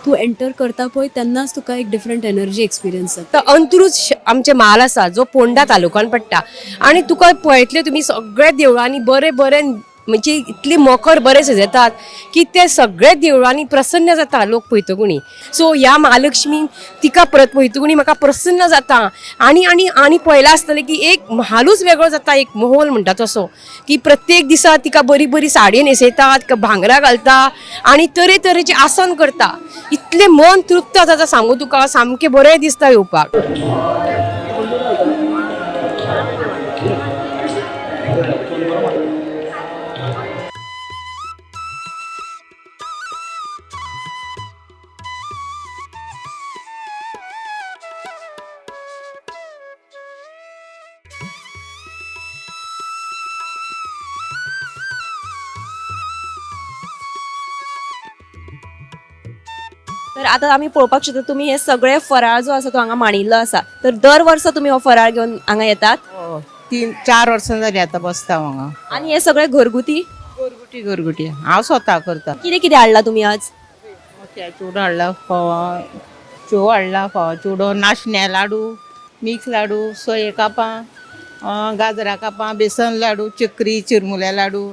तूं एंटर करता पळय तेन्नाच तुका एक डिफरंट एनर्जी एक्सपिरियन्स जाता. तर अंत्रुज आमचे म्हाल आसा जो पोंडा तालुक्यान पडटा आनी तुका पळयतले तुमी सगळ्या देवळांनी बरे बरे म्हणजे इतले मकर बरे सजयतात की ते सगळे देवळांनी प्रसन्न जाता लोक पळयतकुणी. सो ह्या महालक्ष्मी तिका परत पळयतकुणी म्हाका प्रसन्न जाता आनी आनी आनी पळयलां आसतलें की एक म्हालूच वेगळो जाता, एक माहोल म्हणटा तसो की प्रत्येक दिसा तिका बरी बरी साडी न्हेसयतात, तिका भांगरां घालता आनी तरेतरेचे आसन करता. इतलें मन तृप्त जाता सांगू तुका, सामकें बरें दिसता येवपाक. तर आता आमी पळोवपाक शकता तुमी हे सगळे फराळ जो आसा तो हांगा मांडिल्लो आसा. तर दर वर्सा तुमी हो फराळ घेवन हांगा येतात? 3-4 वर्सां जाली आतां बसता हांगा. आनी हे सगळे घरगुती? घरगुती घरगुती हांव स्वता करता. कितें कितें हाडला तुमी आज? मोतया चुडो हाडला, फोवा शेव हाडला, फोवा चुडो, नाशण्या लाडू, मिक्स लाडू, सोये कापां, गाजरा कापां, बेसन लाडू, चक्री, चिरमुल्या लाडू.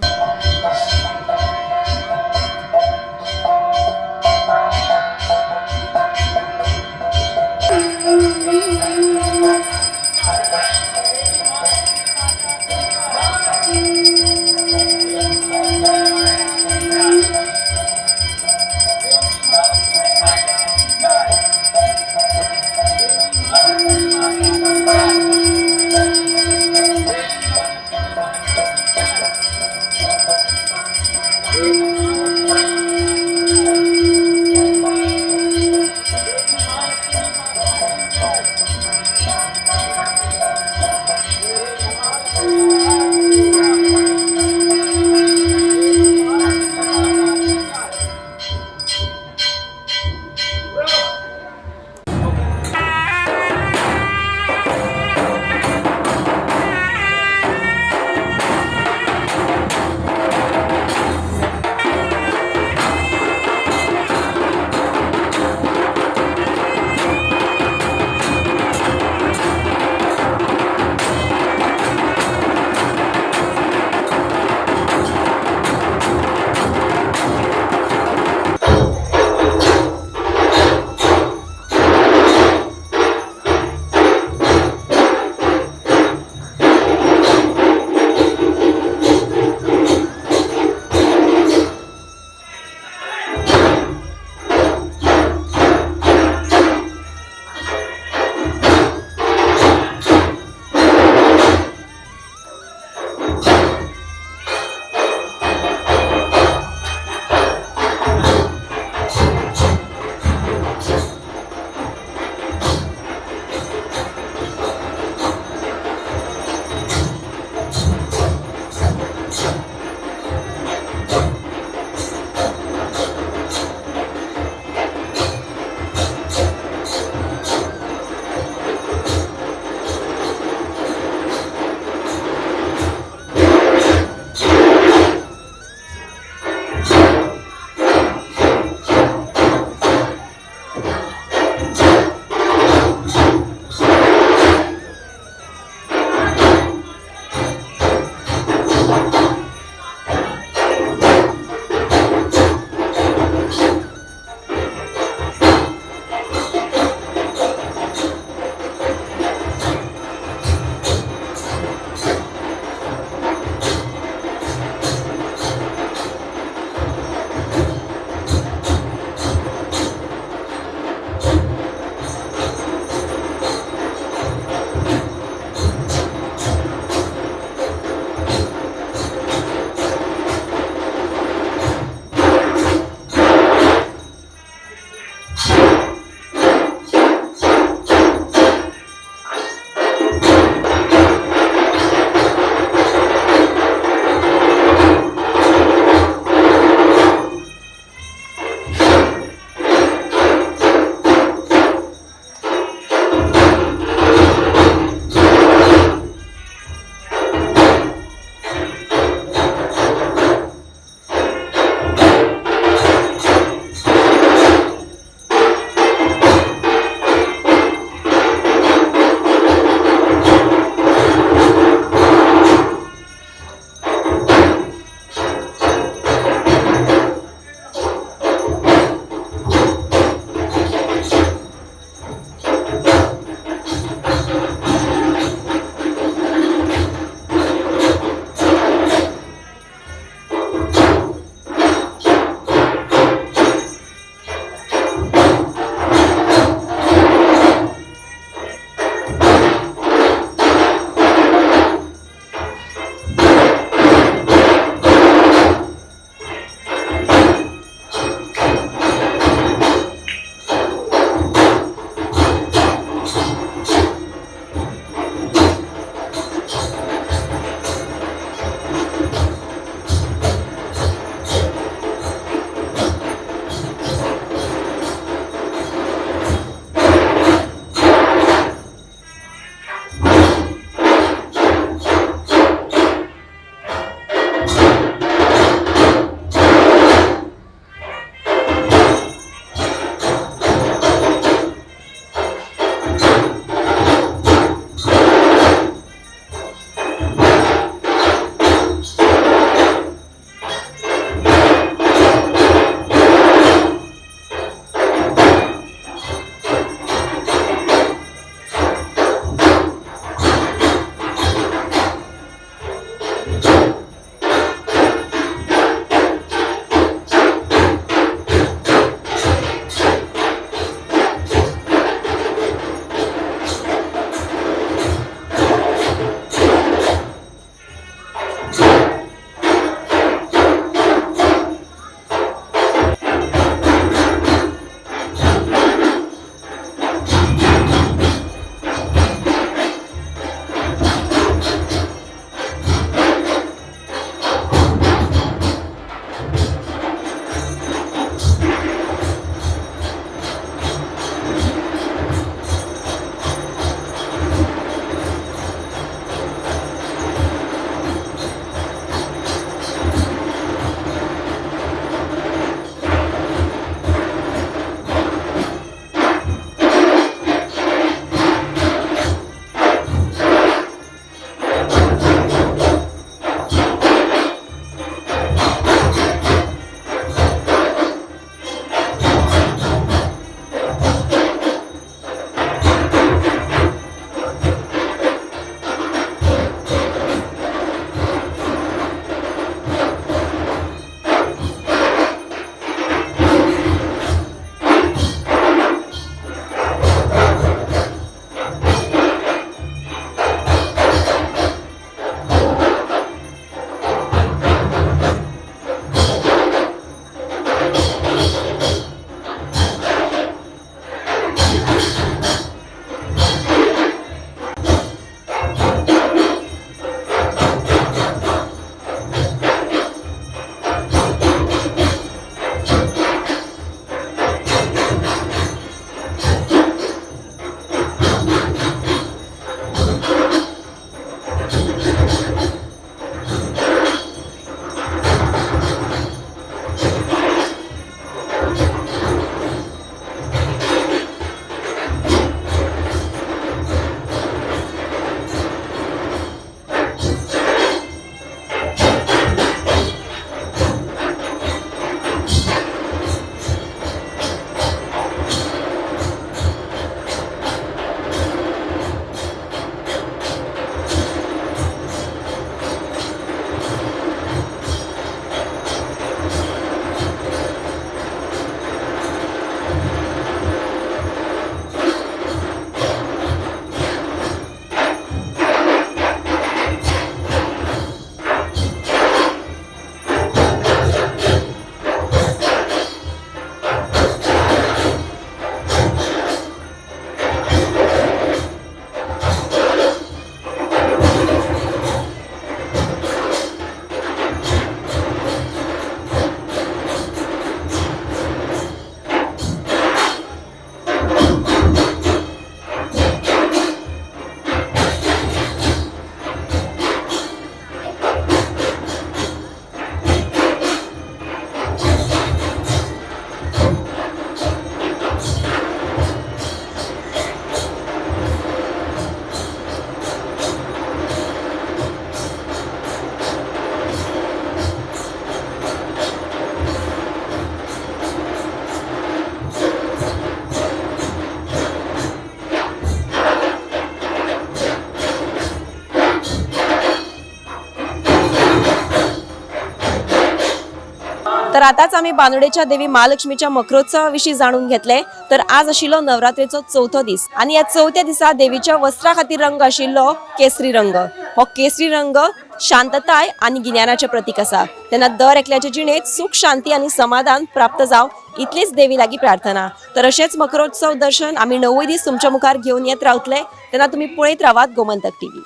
तर आतांच आमी बांदोडेच्या देवी महालक्ष्मीच्या मखरोत्सवा विशीं जाणून घेतले. तर आज आशिल्लो नवरात्रेचो चवथो दीस आनी ह्या चवथ्या दिसा देवीच्या वस्त्रा खातीर रंग आशिल्लो केसरी रंग. हो केसरी रंग शांतताय आनी गिन्यानाचें प्रतीक आसा. तेन्ना दर एकल्याचे जिणेंत सुख, शांती आनी समाधान प्राप्त जावं इतलीच देवी लागीं प्रार्थना. तर अशेंच मखरोत्सव दर्शन आमी 9 दीस तुमच्या मुखार घेवन येत रावतले. तेन्ना तुमी पळयत रावात गोमंतक टीव्ही.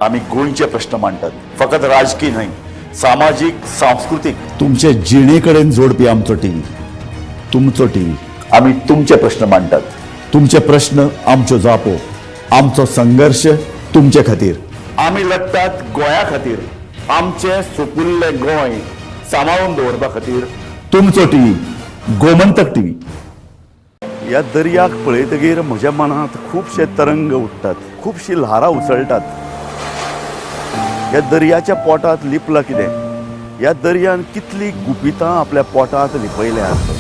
आमी गोंयचे प्रश्न मांडटात, फकत राजकी न्हय, सामाजीक, सांस्कृतीक. तुमचे जिणे कडेन जोडपी आमचो टीव्ही, तुमचो टीव्ही. आमी तुमचे प्रश्न मांडटात, तुमचे प्रश्न आमच्यो जापो, आमचो संघर्श तुमचे खातीर. आमी लढटात गोंया खातीर, आमचें सुपुल्लें गोंय सांबाळून दवरपा खातीर. तुमचो टीव्ही, गोमंतक टीव्ही. ह्या दर्याक पळयतगीर म्हज्या मनांत खुबशे तरंग उठ्ठात, खुबशीं ल्हारां उसळटात. ह्या दर्याच्या पोटांत लिपलां कितें? ह्या दर्यान कितलीं गुपितां आपल्या पोटांत लिपयल्यांत.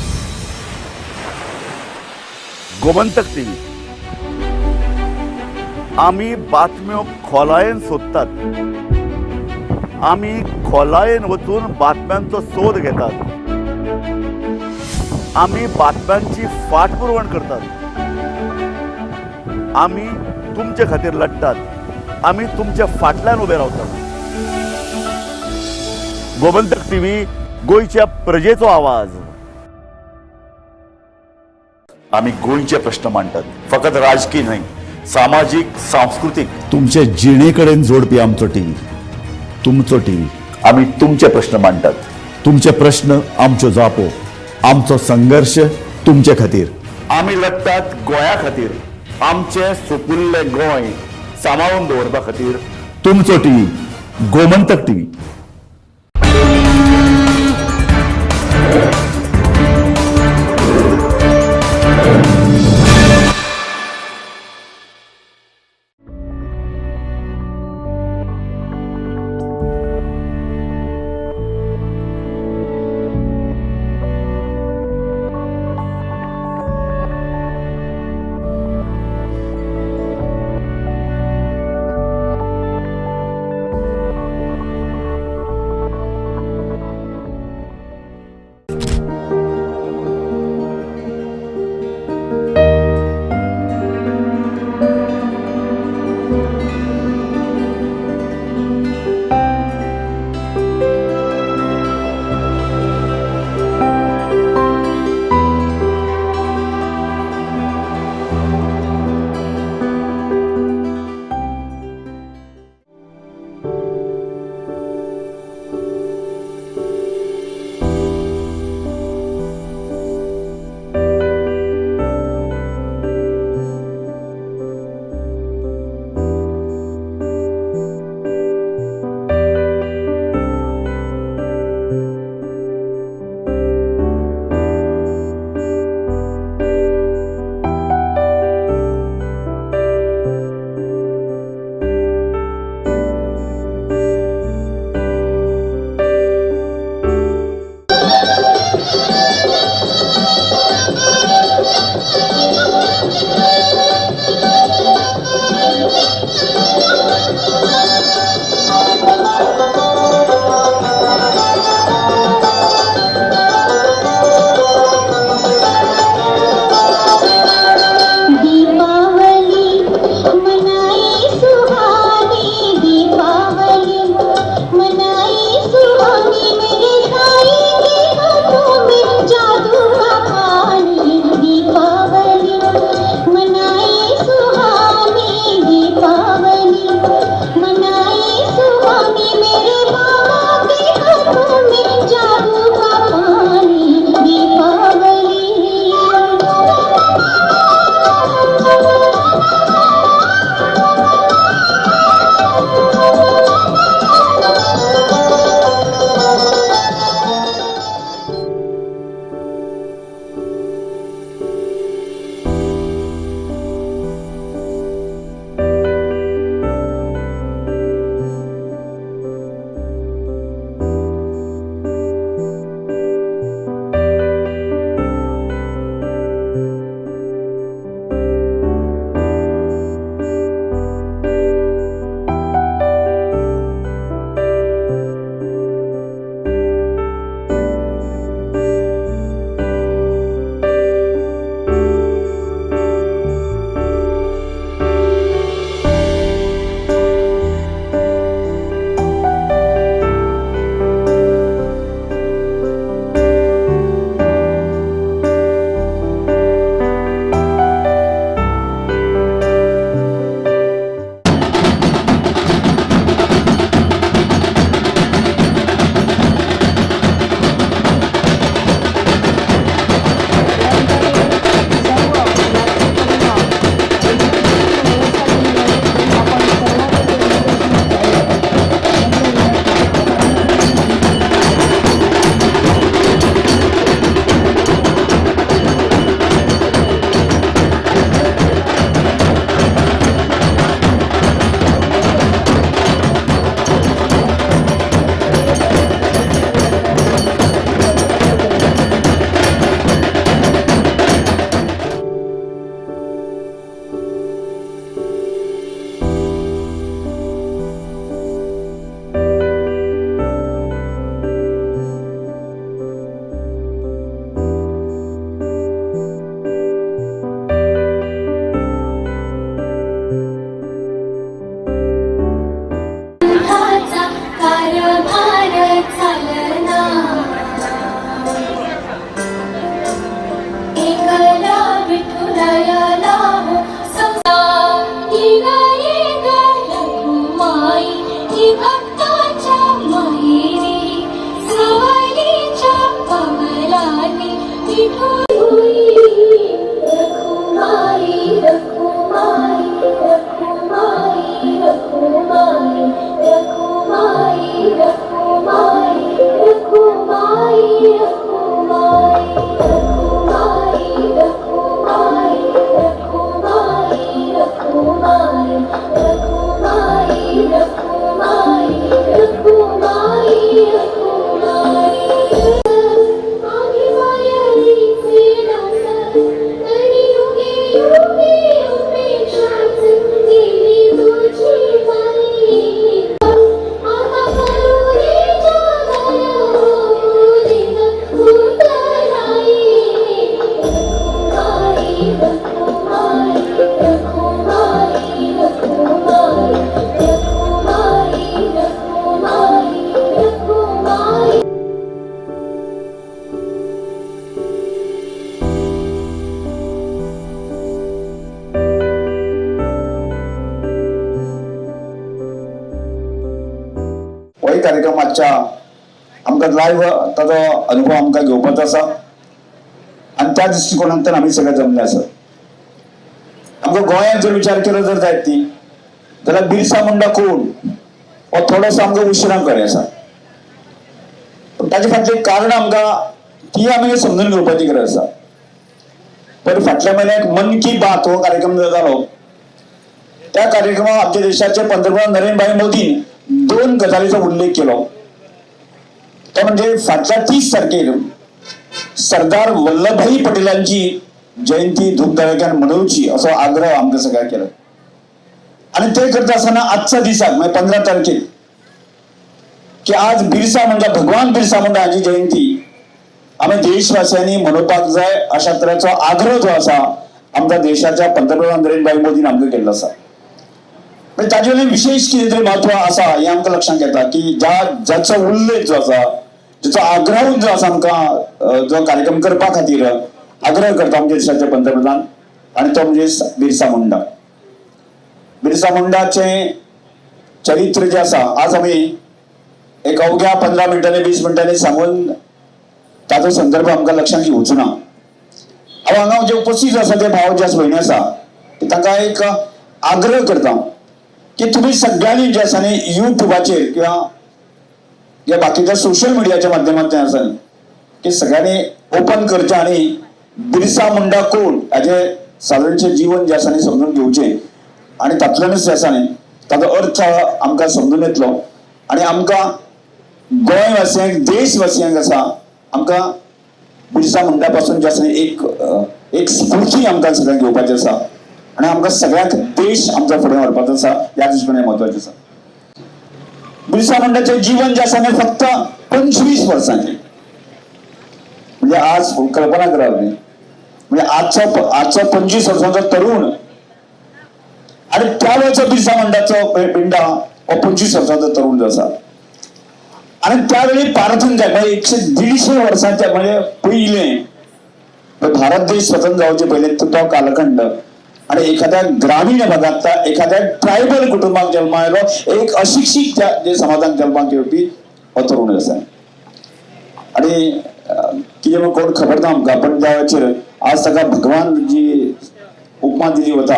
गोमंतक टीव्ही, आमी बातम्यो खोलायेन सोदतात, आमी खोलायेन वचून बातम्यांचो सोद घेतात, आमी बातम्यांची फाटपुरवण करतात, आमी तुमचे खातीर लढटात, आमी तुमच्या फाटल्यान उबे रावतात. गोमंतक टीव्ही, गोंयच्या प्रजेचो आवाज. आमी गोंयचे प्रश्न मांडटात, फकत राजकी न्हय, सामाजीक, सांस्कृतीक. तुमचे जिणे कडेन जोडपी आमचो टीव्ही, तुमचो टीव्ही. आमी तुमचे प्रश्न मांडटात, तुमचे प्रश्न आमच्यो जापो, आमचो संघर्श तुमचे खातीर. आमी लढटात गोंया खातीर, आमचें सुपुल्लें गोंय सांबाळून दवरपा खातीर. तुमचो टीव्ही, गोमंतक टीव्ही. होय कार्यक्रम आजच्या आमकां लायव्ह ताजो अनुभव आमकां घेवपाचो आसा आनी त्या दृश्टिकोनांतल्यान आमी सगळे जमले आसात. आमकां गोंयांत जर विचार केलो जर जायत न्ही जाल्यार बिरसा मुंडा कोण हो थोडोसो आमकां उशिरां कळ्ळें आसा, पूण ताजे फाटलीं कारणां आमकां ती आमी समजून घेवपाची गरज आसा. पण फाटल्या म्हयन्याक मन की बात हो कार्यक्रम जो जालो त्या कार्यक्रमात आमच्या देशाचे पंतप्रधान नरेंद्रभाई मोदीन दोन गजालीचो उल्लेख केलो. तो म्हणजे फाटल्या 30 तारखेर सरदार वल्लभभाई पटेलांची जयंती धूमधडाक्यान मनोवची असो आग्रह आमकां सगळ्यांक केलो आनी ते करता आसतना आजच्या दिसाक म्हणजे 15 तारखेर की आज बिरसा मुंडा, भगवान बिरसा मुंडा हाची जयंती आमी देशवासियांनी मनोवपाक जाय अशा तरेचो आग्रह जो आसा आमच्या देशाच्या पंतप्रधान नरेंद्रभाई मोदीन आमकां केल्लो आसा. म्हणजे ताजे वयल्यान विशेष कितें तरी म्हत्व आसा हें आमकां लक्षांत येता की ज्या जाचो उल्लेख जो आसा, ज्याचो आग्रह जो आसा आमकां जो कार्यक्रम करपा खातीर आग्रह करता आमच्या देशाचे पंतप्रधान, आनी तो म्हणजे बिरसा मुंडा. बिरसा मुंडाचें चरित्र जें आसा आज आमी एक अवघ्या 15 मिनटांनी 20 मिनटांनी सांगून ताचो संदर्भ आमकां लक्षांत येवचो ना. हांव हांगा जे उपस्थित आसा ते भाव जे आसा भयणी आसा तांकां एक आग्रह करता की तुमी सगळ्यांनी जे आसा न्ही युट्यूबाचेर किंवा या बाकीच्या सोशल मिडियाच्या माध्यमांतल्यान आसा न्ही की सगळ्यांनी ओपन करचें आनी बिरसा मुंडा कोण हाजें सादारणशें जीवन जें आसा न्ही समजून घेवचें आनी तातूंतल्यानच जें आसा न्ही ताचो अर्थ आमकां समजून येतलो आनी आमकां गोंयवासियांक, देशवासियांक आसा आमकां बिरसा मुंडा पासून जें आसा न्ही एक एक स्फूर्ती आमकां सगळ्यांक घेवपाची आसा आनी आमकां सगळ्यांक देश आमचो फुडें व्हरपाचो आसा ह्या दृश्टीकोनान म्हत्वाचें आसा. बिरसा मुंडाचें जीवन जें आसा न्ही फक्त 25 वर्सांचें, म्हणजे आज कल्पना करात न्ही, म्हणजे आजचो 25 वर्सांचो तरुण आनी त्या वेळचो बिरसा मुंडाचो पिंडा हो 25 वर्सांचो तरुण जो आसा आनी त्यावेळी पारथून जाय म्हणजे 100-150 वर्सांच्या म्हणजे पयलें भारत देश स्वतंत्र जावचे पयलें तो कालखंड आनी एखाद्या ग्रामीण भागांतल्या एखाद्या ट्रायबल कुटुंबाक जल्मा आयलो एक अशिक्षीत त्या समाजाक जल्माक येवपी हो तरुण आसा. आनी कितें म्हण कोण खबर ना आमकां, पण त्या वेळाचेर आज ताका भगवान जी उपमा दिली वता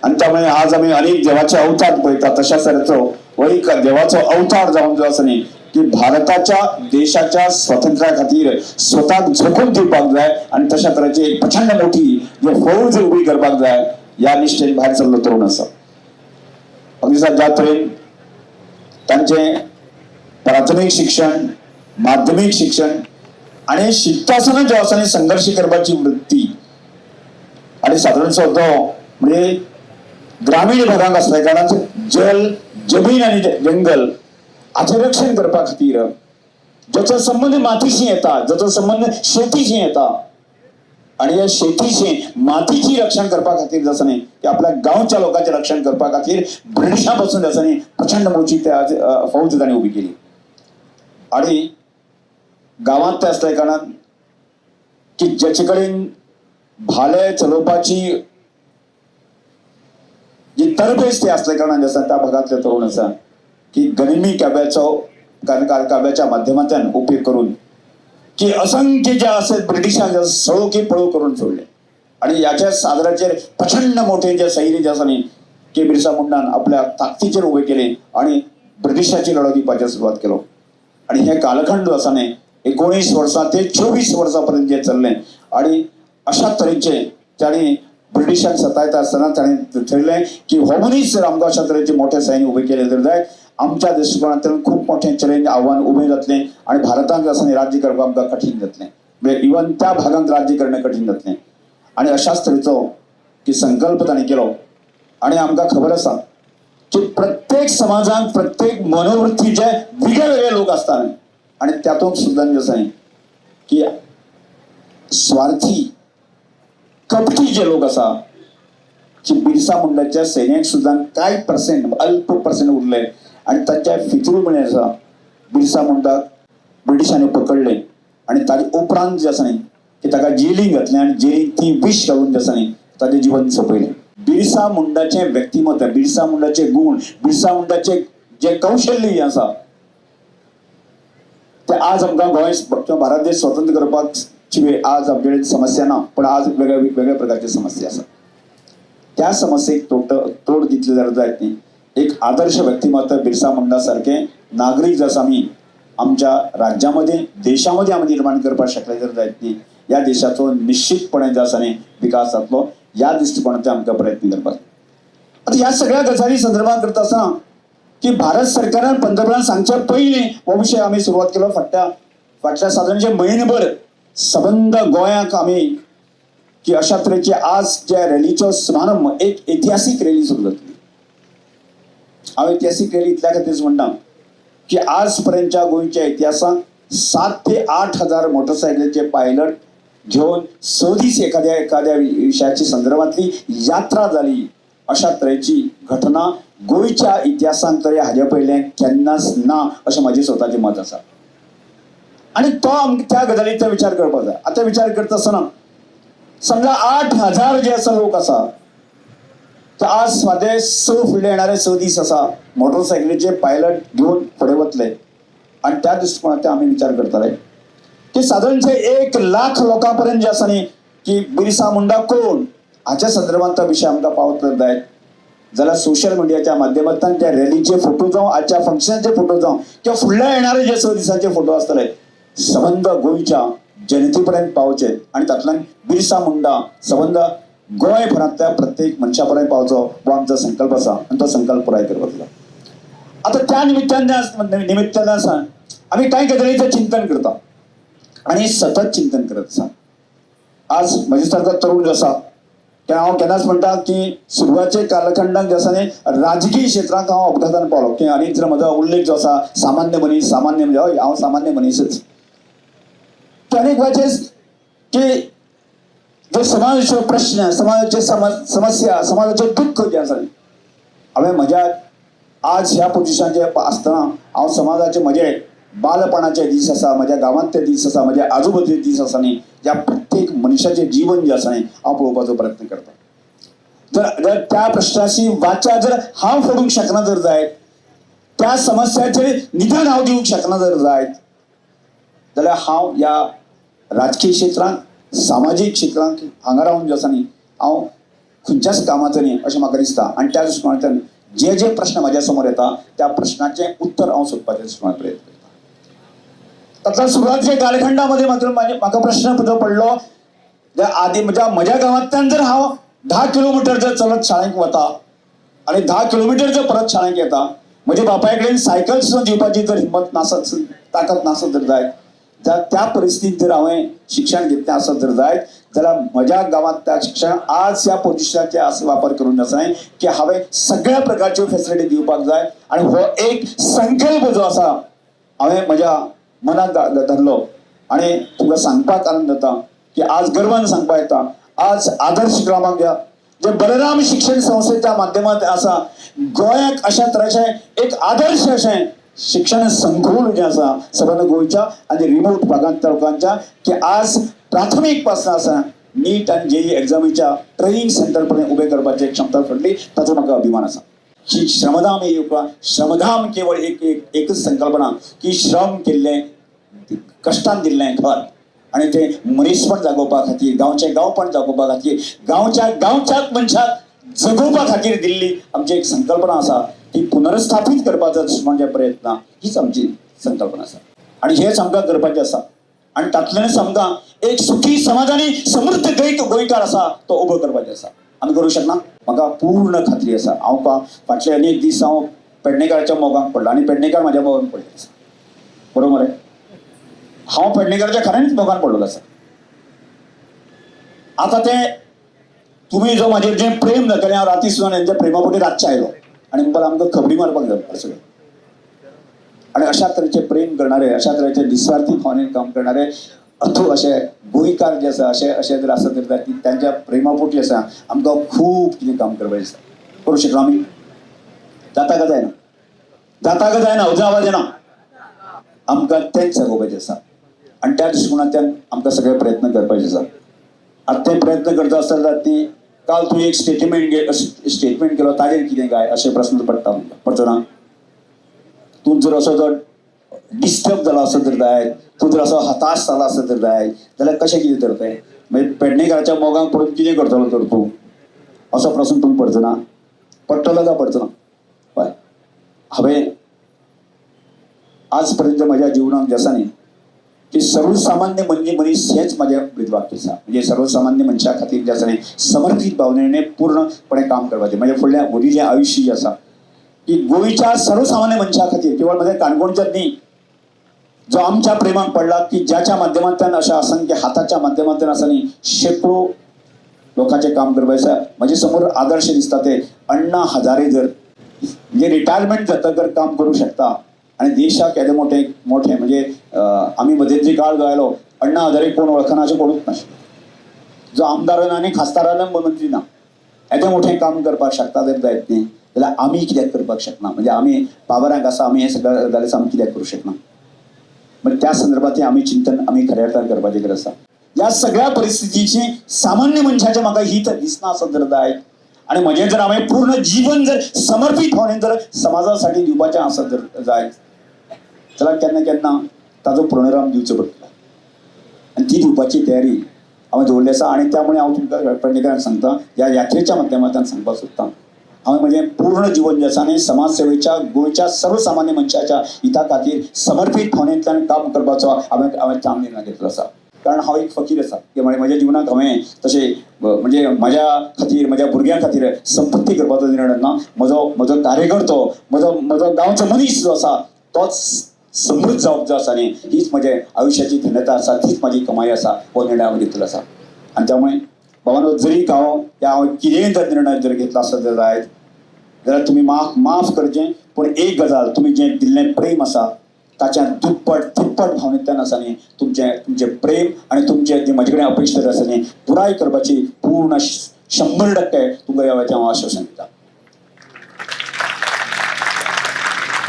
आनी त्यामुळे आज आमी अनेक देवाचे अवतार पळयता तशाच तरेचो हो एक देवाचो अवतार जावन जो आसा न्ही की भारताच्या देशाच्या स्वातंत्र्या खातीर स्वताक झोकून दिवपाक जाय आनी तशा तरेची एक प्रचंड मोठी जे फौज उबी करपाक जाय ह्या निश्ठेन भायर सरलो तरुण आसा. दिसा ज्या तरेन तांचें प्राथमीक शिक्षण, माध्यमीक शिक्षण आनी शिकता आसतना जो आसा न्ही संघर्श करपाची वृत्ती आनी सादारणसो तो म्हणजे ग्रामीण भागांत आसल्या कारणान जल, जमीन आनी जंगल हाचें रक्षण करपा खातीर ज्याचो संबंद मातीशी येता, ज्याचो संबंद शेतीशी येता आनी ह्या शेतीशी मातीची रक्षण करपा खातीर आसा न्ही की आपल्या गांवच्या लोकांचें रक्षण करपा खातीर ब्रिटिशां पासून आसा न्ही प्रचंड मोठी त्या फौज तांणी उबी केली. आनी गांवांत ते आसल्या कारणान की ज्याचे कडेन भाले चलोवपाची जी तरबेज ती आसल्या कारणान आसा त्या भागांतले तरुण आसा की गनिमी काव्याचो काव्याच्या माध्यमांतल्यान उपयोग करून की असंख्य जे असे ब्रिटिशांक सळो की पळो करून सोडले आणि याच्या सादराचेर प्रचंड मोठे जे सैन्य जे आसा न्ही की बिरसा मुंडान आपल्या ताकदीचेर उबे केले आणि ब्रिटिशाची लढो दिवपाची सुरवात केलो. आणि हे कालखंड आसा न्ही 19 वर्सां ते 24 वर्सां पर्यंत जे चल्लें आणि अशा तरेचे तांणी ब्रिटिशांक सतायता आसतना ताणें ठरयलें की हो मनीस जर आमकां अशा तरेचे मोठे सैन्य उबे केले तर जायत आमच्या दृश्टिकोणांतल्यान खूब मोठें चॅलेंज आव्हान उबें जातलें आनी भारतांत आसा न्ही राज्य करपाक आमकां कठीण जातलें, म्हणजे इवन त्या भागांत राज्य करणें कठीण जातलें. आनी अशाच तरेचो की संकल्प ताणें केलो. आनी आमकां खबर आसा की प्रत्येक समाजांत प्रत्येक मनोवृत्तीचे वेगळे वेगळे लोक आसता न्ही आनी त्यातून सुद्दां जें आसा न्ही की स्वार्थी कपटी जे लोक आसा की बिरसा मुंडाच्या सैन्याक सुद्दां कांय पर्सेंट अल्प पर्सेंट उरले आनी तांच्या फितूर म्हळ्यार आसा बिरसा मुंडाक ब्रिटिशांनी पकडले आनी ताजे उपरांत जे आसा न्ही की ताका जेलीन घातलें आनी जेलीन ती विश घालून जे आसा न्ही ताजें जिवन सोंपयलें. बिरसा मुंडाचें व्यक्तिमत्व, बिरसा मुंडाचे गुण, बिरसा मुंडाचे जे कौशल्य जें आसा ते आज आमकां गोंय किंवा भारत देश स्वतंत्र करपाक आज आमचे कडेन समस्या ना, पण आज वेगळ्या वेगळ्या प्रकारची समस्या आसा. त्या समस्येक तोड दितले जाल्यार जायत न्ही. एक आदर्श व्यक्तिमत्व बिरसा मुंडा सारखे नागरीक जर आमी आमच्या राज्यामध्ये देशामध्ये आमी निर्माण करपाक शकले जर जायत न्ही, ह्या देशाचो निश्चितपणे जो आसा न्ही विकास जातलो ह्या दृश्टिकोणांतल्यान आमकां प्रयत्न करपाक. आतां ह्या सगळ्या गजाली संदर्भात करता आसतना की भारत सरकारान पंतप्रधान सांगच्या पयलीं हो विशय आमी सुरवात केलो. फाटल्या सादारणशे म्हयनभर सबंद गोंयाक आमी की अशा तरेचे आज ज्या रॅलीचो समारंभ एक इतिहासीक रॅली सुरू जातली. हांव इतिहासीक रॅली इतल्या खातीर म्हणटा की आज पर्यंतच्या गोंयच्या इतिहासांत 7 ते 8 हजार मोटरसायकलीचे पायलट घेवन 6 दीस एखाद्या एखाद्या विशयाची संदर्भातली यात्रा जाली अशा तरेची घटना गोंयच्या इतिहासांत तरी हाजे पयलें केन्नाच ना अशें म्हाजें स्वताचें मत आसा. आनी तो आमकां त्या गजालीचो विचार करपाक जाय. आतां विचार करता आसतना समजा 8,000 जे आसा लोक आसा तर आज फादे 6 फुडले येणारे 6 दीस आसा मोटरसायकलीचे पायलट घेवन फुडें वतले आनी त्या दृश्टिकोणांतल्यान आमी विचार करताले की सादारणशे 1 लाख लोकां पर्यंत जे आसा न्ही की बिरसा मुंडा कोण हाच्या संदर्भात तो विशय आमकां पावतलो जायत जाल्यार सोशल मिडियाच्या माध्यमांतल्यान त्या रॅलीचे फोटो जावं, आजच्या फंक्शनाचे फोटो जावं किंवा फुडल्या येणारे जे 6 दिसांचे फोटो आसतले सबंद गोंयच्या जनते पर्यंत पावचे आनी तातूंतल्यान बिरसा मुंडा सबंद गोंयभरांतल्या प्रत्येक मनशा पर्यंत पावचो हो आमचो संकल्प आसा आनी तो संकल्प पुराय करपाचो. आतां त्या निमित्तान आसा आमी कांय गजालीचें चिंतन करता आनी सतत चिंतन करत आसा. आज म्हजे सारको तरुण जो आसा ते हांव केन्नाच म्हणटा की सुरवातच्या कालखंडाक जे आसा न्ही राजकीय क्षेत्रांत हांव अपघातान पावलो की आनी जर म्हजो उल्लेख जो आसा सामान्य मनीस, सामान्य म्हणजे हय हांव सामान्य मनीसच. अनेक वेळाचेर की जे समाजाचे प्रश्न, समाजाचे समस्या, समाजाचे दुःख जें आसा न्ही हांवें म्हज्या आज ह्या पोजिशनाचेर आसतना हांव समाजाचे म्हजे बालपणाचे दीस आसा, म्हज्या गांवांतले दीस आसा, म्हज्या आजूबाजूचे दीस आसा न्ही ज्या प्रत्येक मनशाचें जीवन जें आसा न्ही हांव पळोवपाचो प्रयत्न करता. जर त्या प्रश्नाची वाचा जर हांव फोडूंक शकना जर जायत, त्या समस्याचेर निदान हांव दिवंक शकना जर जायत जाल्यार हांव ह्या राजकीय क्षेत्रांत, सामाजीक क्षेत्रांत हांगा रावन जो आसा न्ही हांव खंयच्याच कामाचो न्ही अशें म्हाका दिसता. आनी त्या दृश्टिकोणांतल्यान जे जे प्रश्न म्हाज्या समोर येता त्या प्रश्नाचें उत्तर हांव सोदपाचें दृश्टिकोणांत प्रयत्न करता. तातूंतल्यान सुरवातच्या कालखंडामध्ये मात्र म्हाका प्रश्न जो पडलो आदी म्हज्या गांवांतल्यान जर हांव 10 किलोमिटर जर चलत शाळेक वता आनी 10 किलोमिटर जर परत शाळेक येता, म्हज्या बापाय कडेन सायकल सुद्दां दिवपाची जर हिंमत नासत, ताकत नासत जर जायत, त्या परिस्थितीत जर हांवें शिक्षण घेतलें आसत जर जायत जाल्यार म्हज्या गांवांत त्या शिक्षण आज ह्या पोजिशनाचे असो वापर करून आसा की हांवें सगळ्या प्रकारच्यो फेसिलिटी दिवपाक जाय. आनी हो एक संकल्प जो आसा हांवें म्हज्या मनात धरलो आनी तुमकां सांगपाक आनंद जाता की आज गर्वान सांगपाक येता आज आदर्श क्रमांक जे बलराम शिक्षण संस्थेच्या माध्यमांत आसा गोंयाक अशा तरेचें एक आदर्श अशें शिक्षण संकुल जें आसा सबंद गोंयच्या आनी रिमोट भागांतल्या लोकांच्या की आज प्राथमीक पासून आसा नीट आनी जेई एग्जामीच्या ट्रेनिंग सेंटर पर्यंत उबें करपाची क्षमता घडली, ताचो म्हाका अभिमान आसा. ही श्रमधाम ही श्रमधाम केवळ एक एकच संकल्पना की श्रम केल्लें कश्टान दिल्लें घर आनी तें मनीसपण जागोवपा खातीर, गांवचें गांवपण जागोवपा खातीर, गांवच्या गांवच्याच मनशाक जगोवपा खातीर दिल्ली आमची एक संकल्पना आसा, ती पुनर्स्थापीत करपाचो म्हणजे प्रयत्न हीच आमची संकल्पना आसा आनी हेच आमकां करपाचें आसा. आनी तातूंतल्यानच आमकां एक सुखी समाजानी समृद्ध गोंयकार आसा तो उबो करपाचो आसा. आमी करूं शकना, म्हाका पूर्ण खात्री आसा. हांव फाटले अनेक दीस हांव पेडणेकाराच्या मोगांक पडलो आनी पेडणेकार म्हाज्या मोगान पडले आसा. बरोबर आहे, हांव पेडणेकाराच्या खऱ्यांनीच मोगान पडलेलो आसा. आतां तें तुमी जो म्हाजेर जें प्रेम जातलें, हांव राती सुद्दां हेंच्या प्रेमा फुडें रातचें आयलो आनी म्हणपाक आमकां खबरी मारपाक जाय सगळें. आनी अशा तरेचें प्रेम करणारे, अशा तरेचे निस्वार्थी भावनेन काम करणारे अथो अशे गोंयकार जे आसा, अशे अशे जर आसत तर तांच्या प्रेमापोटी आसा आमकां खूब कितें काम करपाचें आसा. करूं शकना आमी? जाता का जायना? जाता का जायना? अजून आवाज येना. आमकां तेंच जगोवपाचें आसा आनी त्या दृश्टिकोणांतल्यान आमकां सगळे प्रयत्न करपाचे आसा. आतां ते प्रयत्न करता आसतना ती काल तूं एक स्टेटमेंट केलो ताजेर कितें काय अशें प्रस्न पडटा आमकां. पडचो ना? तूं जर असो जर डिस्टर्ब जाला आसत जर जायत, तूं जर असो हताश जाला आसत जर जायत जाल्यार कशें कितें तर तें मागीर पेडणेकाराच्या मोगाक पडून कितें करतलो तर तूं, असो प्रस्न तुमकां पडचो ना? पडटलो काय पडचो ना? हय, हांवें आज पर्यंत म्हज्या जिवनांत जें आसा न्ही की सर्वसामान्य मनीस हेंच म्हाजें ब्रीदवाक्य आसा. म्हणजे सर्वसामान्य मनशा खातीर जें आसा न्ही समर्पीत भावनेने पूर्णपणे काम करपाचें. म्हजें फुडलें उरिल्लें आयुश्य जें आसा की गोंयच्या सर्वसामान्य मनशा खातीर, केवळ म्हज्या काणकोणच्याच न्ही, जो आमच्या प्रेमाक पडला की ज्याच्या माध्यमांतल्यान अशा असंख्य हाताच्या माध्यमांतल्यान आसा न्ही शेकडो लोकांचें काम करपाचें आसा. म्हजे समोर आदर्श दिसता ते अण्णा हजारे जर म्हणजे रिटायरमेंट जातकर काम करूं शकता आनी देशाक येदें मोठें मोठें म्हणजे आमी मदेंतली काळ जो आयलो अण्णा हजारे कोण वळखना अशें कोणूच नाशिल्लें. जो आमदार ना आनी खासदार ना मंत्री ना, येदें मोठें काम करपाक शकता जर जायत न्ही जाल्यार आमी कित्याक करपाक शकना? म्हणजे आमी पावरांक आसा, आमी हें सगळें जाल्यार आमी कित्याक करूं शकना? म्हणजे त्या संदर्भात आमी चिंतन आमी खऱ्या अर्थान करपाची गरज आसा. ह्या सगळ्या परिस्थितीची सामान्य मनशाचें म्हाका हित दिसना आसत जर जायत आनी म्हजें जर हांवें पूर्ण जीवन जर समर्पीत भावनेन जर समाजासाठी दिवपाचें आसत जर जायत जाल्यार केन्ना केन्ना ताजो पूर्णविराम दिवचो पडटलो आनी ती दिवपाची तयारी हांवें दवरली आसा. आनी त्यामुळे हांव तुमकां पेडणेकारांक सांगता, ह्या यात्रेच्या माध्यमांतल्यान सांगपाक सोदता, हांवें म्हजें पूर्ण जीवन जें आसा न्ही समाजसेवेच्या गोंयच्या सर्वसामान्य मनशाच्या हिता खातीर समर्पीत भावनेंतल्यान काम करपाचो हांवें ठाम निर्णय घेतलो आसा. कारण हांव एक फकीर आसा की म्हज्या जिवनांत हांवें तशें म्हणजे म्हज्या खातीर म्हज्या भुरग्यां खातीर संपत्ती करपाचो निर्णय ना. म्हजो कार्यकर्तो, म्हजो गांवचो मनीस जो आसा तोच समृद्ध जावप जो आसा न्ही हीच म्हज्या आयुश्याची धन्यता आसा, तीच म्हाजी कमाई आसा, हो निर्णय हांवें घेतलो आसा. आनी त्यामुळे बाबांनो, जरी हांव ह्या हांव कितेंय जर निर्णय जर घेतला आसत जर जायत जाल्यार तुमी माफ करचें, पूण एक गजाल तुमी जें दिल्लें प्रेम आसा ताच्या दुप्पट तिप्पट भावनेंतल्यान आसा न्ही तुमचें तुमचें प्रेम आनी तुमचें जें म्हजे कडेन अपेक्षा आसा न्ही पुराय करपाची पूर्ण 100% तुमकां ह्या वेळाचें हांव आश्वासन दिता.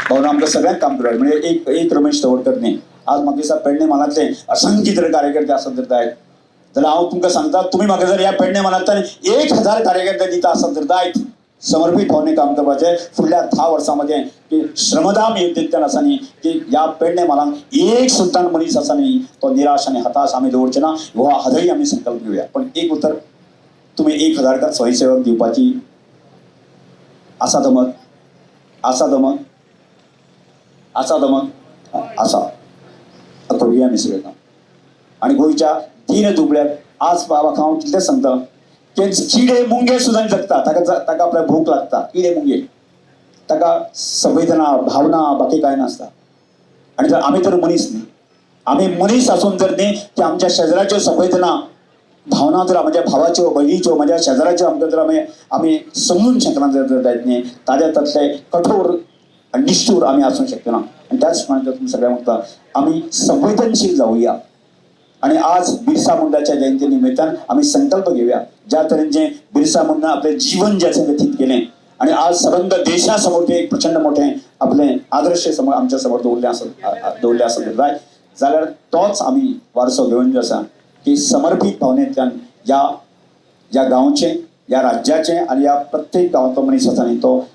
भावना आमकां सगळ्यांक काम करपाक म्हणजे एक एक रमेश तवडकर न्ही, आज म्हाका दिसता पेडणे म्हालांतले असंख्य जर कार्यकर्ते आसत जर जायत जाल्यार हांव तुमकां सांगता, तुमी म्हाका जर ह्या पेडणे म्हालांतल्यान 1000 कार्यकर्ते दिता आसत जर जायत समर्पीत भावने काम करपाचें फुडल्या 10 वर्सां मदें की श्रमदाम यज्ञांतल्यान आसा न्ही की ह्या पेडणे म्हालांत एक सुद्दां मनीस आसा न्ही तो निराश आनी हताश आमी दवरचे ना, हो आजय आमी संकल्प घेवया. पण एक उतर, तुमी 1000 स्वयंसेवक दिवपाची आसा दमक, आसा दमक, आसा दमक आसा, करुया आमी सगळें काम. आनी गोंयच्या दीन दुबळ्याक आज बाबा हांव कितें सांगता, ते किडे मुंगे सुद्दां जगता, ताका ताका आपल्याक भूक लागता, किडे मुंगे, ताका संवेदना भावना बाकी कांय नासता. आनी जर आमी तर मनीस न्ही, आमी मनीस आसून जर न्ही की आमच्या शेजराच्यो संवेदना भावना जर म्हज्या भावाच्यो भयणीच्यो म्हज्या शेजराच्यो आमकां जर आमी समजून शकना जर जायत न्ही, ताज्या तातले कठोर आनी निश्ठूर आमी आसूंक शकना. आनी त्याच प्रमाणे तुमी सगळ्यांक म्हणटा आमी संवेदनशील जावया आनी आज बिरसा मुंडाच्या जयंती निमित्तान आमी संकल्प घेवया, ज्या तरेन जे बिरसा मुंडा आपलें जीवन जें आसा व्यतीत केलें आनी आज सबंद देशा समोर ते एक प्रचंड मोठें आपलें आदर्श समोर आमच्या समोर दवरलें आसत जाय जाल्यार तोच आमी वारसो घेवन जो आसा की समर्पीत भावनेंतल्यान ह्या ह्या गांवचें, ह्या राज्याचें आनी ह्या प्रत्येक गांवांतलो मनीस आसा न्ही तो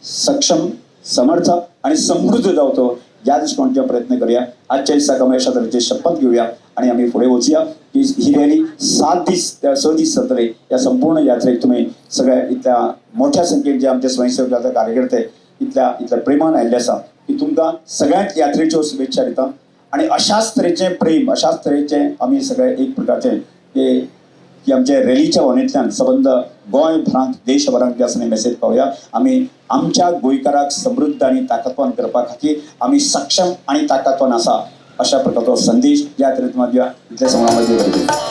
सक्षम, समर्थ आनी समृद्ध जावचो ह्या दृश्टिकोनाचे प्रयत्न करूया. आजच्या दिसाक आमी अशा तरेची शपथ घेवया आनी आमी फुडें वचुया की ही रॅली 7 दीस 6 दीस चलतले. ह्या संपूर्ण यात्रेक तुमी सगळ्या इतल्या मोठ्या संख्येन जे आमचे स्वयंसेवक कार्यकर्ते इतल्या इतल्या प्रेमान आयिल्ले आसा की तुमकां सगळ्यांत यात्रेच्यो शुभेच्छा दिता. आनी अशाच तरेचें प्रेम, अशाच तरेचें आमी सगळे एक प्रकारचें की आमच्या रॅलीच्या वनेंतल्यान सबंद गोंयभरांत देशभरांत जे आसा मेसेज पावया. आमी आमच्या गोंयकाराक समृद्ध आनी ताकदवान करपा खातीर आमी सक्षम आनी ताकदवान आसा अशा प्रकारचो संदेश ह्या तरेन दिवया. इतले समाजामध्ये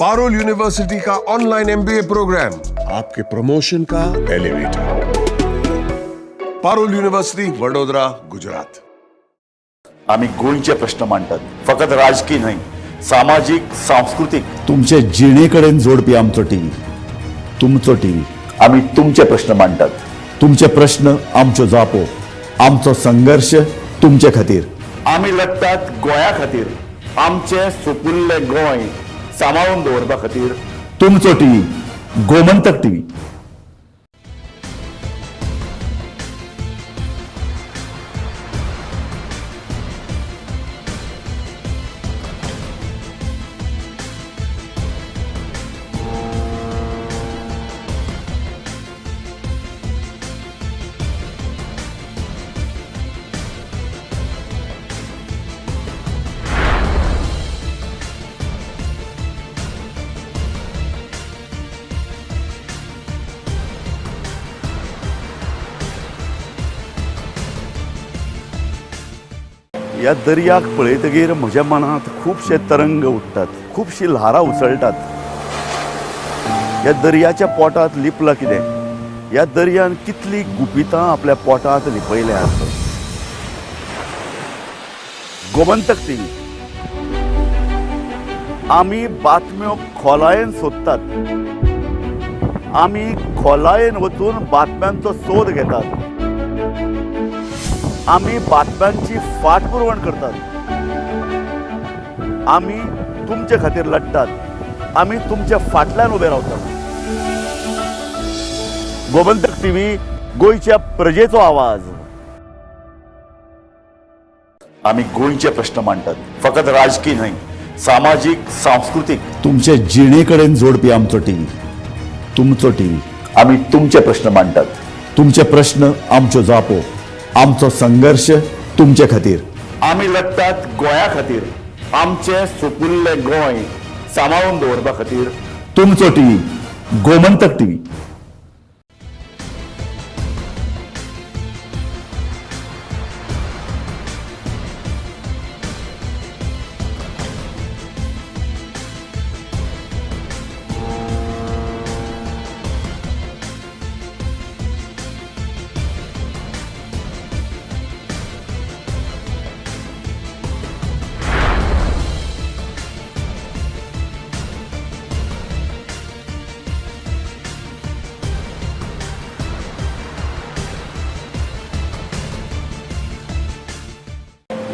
पारुल यूनिवर्सिटी का ऑनलाइन एमबीए प्रोग्राम, आपके प्रमोशन का एलिवेटर। पारुल यूनिवर्सिटी, वडोदरा, गुजरात। आमी गोंयचे प्रश्न मांडटात, फकत राजकी न्हय, सामाजीक, सांस्कृतीक। तुमचे जिणे कडेन जोडपी आमचो टीव्ही, तुमचो टीव्ही। आमी तुमचे प्रश्न मांडटात, तुमचे प्रश्न आमच्यो जापो, आमचो संघर्श तुमचे खातीर। आमी लढटात गोंया खातीर, आमचें सुपुल्लें गोंय सांबाळून दवरपा खातीर। तुमचो टीव्ही, गोमंतक टीव्ही। ह्या दर्याक पळयतगीर म्हज्या मनांत खुबशे तरंग उठ्ठात, खुबशी ल्हारां उसळटात। ह्या दर्याच्या पोटांत लिपलां कितें? ह्या दर्यान कितलीं गुपितां आपल्या पोटांत लिपयल्यांत। गोमंतक टीव्ही, आमी बातम्यो खोलायेन सोदतात, आमी खोलायेन वचून बातम्यांचो सोद घेतात, आमी बातम्यांची फाटपुरवण करतात, आमी तुमचे खातीर लढटात, आमी तुमच्या फाटल्यान उबे रावतात। गोमंतक टीव्ही, गोंयच्या प्रजेचो आवाज। आमी गोंयचे प्रश्न मांडटात, फकत राजकी न्हय, सामाजीक, सांस्कृतीक। तुमचे जिणे कडेन जोडपी आमचो टीव्ही, तुमचो टीव्ही। आमी तुमचे प्रश्न मांडटात, तुमचे प्रश्न आमच्यो जापो, आमचो संघर्श तुमचे खातीर। आमी लढटात गोंया खातीर, आमचें सुपुल्लें गोंय सांबाळून दवरपा खातीर। तुमचो टीव्ही, गोमंतक टीव्ही।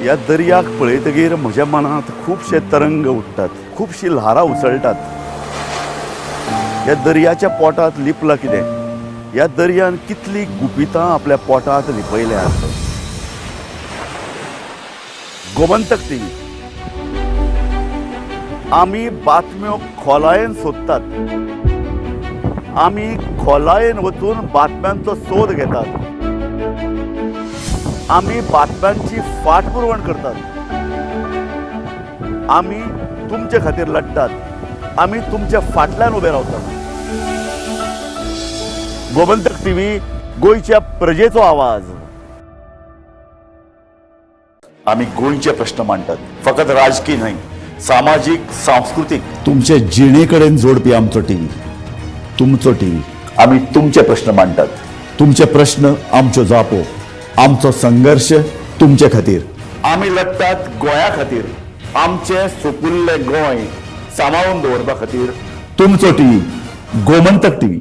ह्या दर्याक पळयतगीर म्हज्या मनांत खुबशे तरंग उठ्ठात, खुबशी ल्हारां उसळटात। ह्या दर्याच्या पोटांत लिपलां कितें? ह्या दर्यान कितलीं गुपितां आपल्या पोटांत लिपयल्यांत। गोमंतक टीव्ही, आमी बातम्यो खोलायेन सोदतात, आमी खोलायेन वचून बातम्यांचो सोद घेतात, आमी बातम्यांची फाटपुरवण करतात, आमी तुमचे खातीर लढटात, आमी तुमच्या फाटल्यान उबे रावतात। गोमंतक टीव्ही, गोंयच्या प्रजेचो आवाज। आमी गोंयचे प्रश्न मांडटात, फकत राजकी न्हय, सामाजीक, सांस्कृतीक। तुमचे जिणे कडेन जोडपी आमचो टीव्ही, तुमचो टीव्ही। आमी तुमचे प्रश्न मांडटात, तुमचे प्रश्न आमच्यो जापो, आमचो संघर्श तुमचे खातीर। आमी लढटात गोंया खातीर, आमचें सुपुल्लें गोंय सांबाळून दवरपा खातीर। तुमचो टीव्ही, गोमंतक टीव्ही।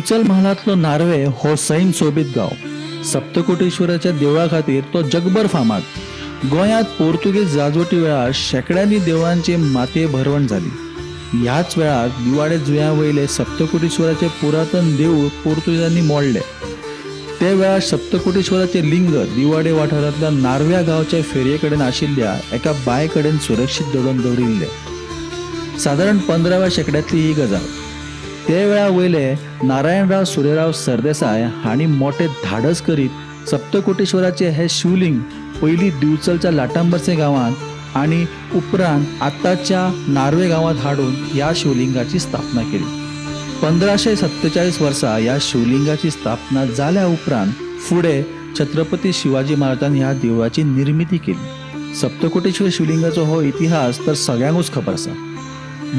दिवचल म्हालांतलो नार्वे हो सैम सोबीत गांव. सप्तकोटेश्वराच्या देवळा खातीर तो जगभर फामाद. गोंयांत पोर्तुगीज राजवटी वेळार शेंकड्यांनी देवळांची मातये भरवण जाली. ह्याच वेळार दिवाडे जुंव्या वयले सप्तकोटेश्वराचे पुरातन देवूळ पोर्तुगीजांनी मोडले. ते वेळार सप्तकोटेश्वराचे लिंग दिवाडे वाठारांतल्या नार्व्या गांवच्या फेरये कडेन आशिल्ल्या एका बांय कडेन सुरक्षीत दडोवन दवरिल्ले. सादारण 15व्या शेंकड्यांतली ही गजाल. ते वेळा वयले नारायणराव सुरेराव सरदेसाय हांणी मोठे धाडस करीत सप्तकोटेश्वराचे हे शिवलिंग पयलीं दिवचलच्या लाटांबर्से गांवांत आनी उपरांत आतांच्या नार्वे गांवांत हाडून ह्या शिवलिंगाची स्थापना केली. 1547 वर्सा ह्या शिवलिंगाची स्थापना जाल्या उपरांत फुडें छत्रपती शिवाजी महाराजान ह्या देवळाची निर्मिती केली. सप्तकोटेश्वर शिवलिंगाचो हो इतिहास तर सगळ्यांकूच खबर आसा.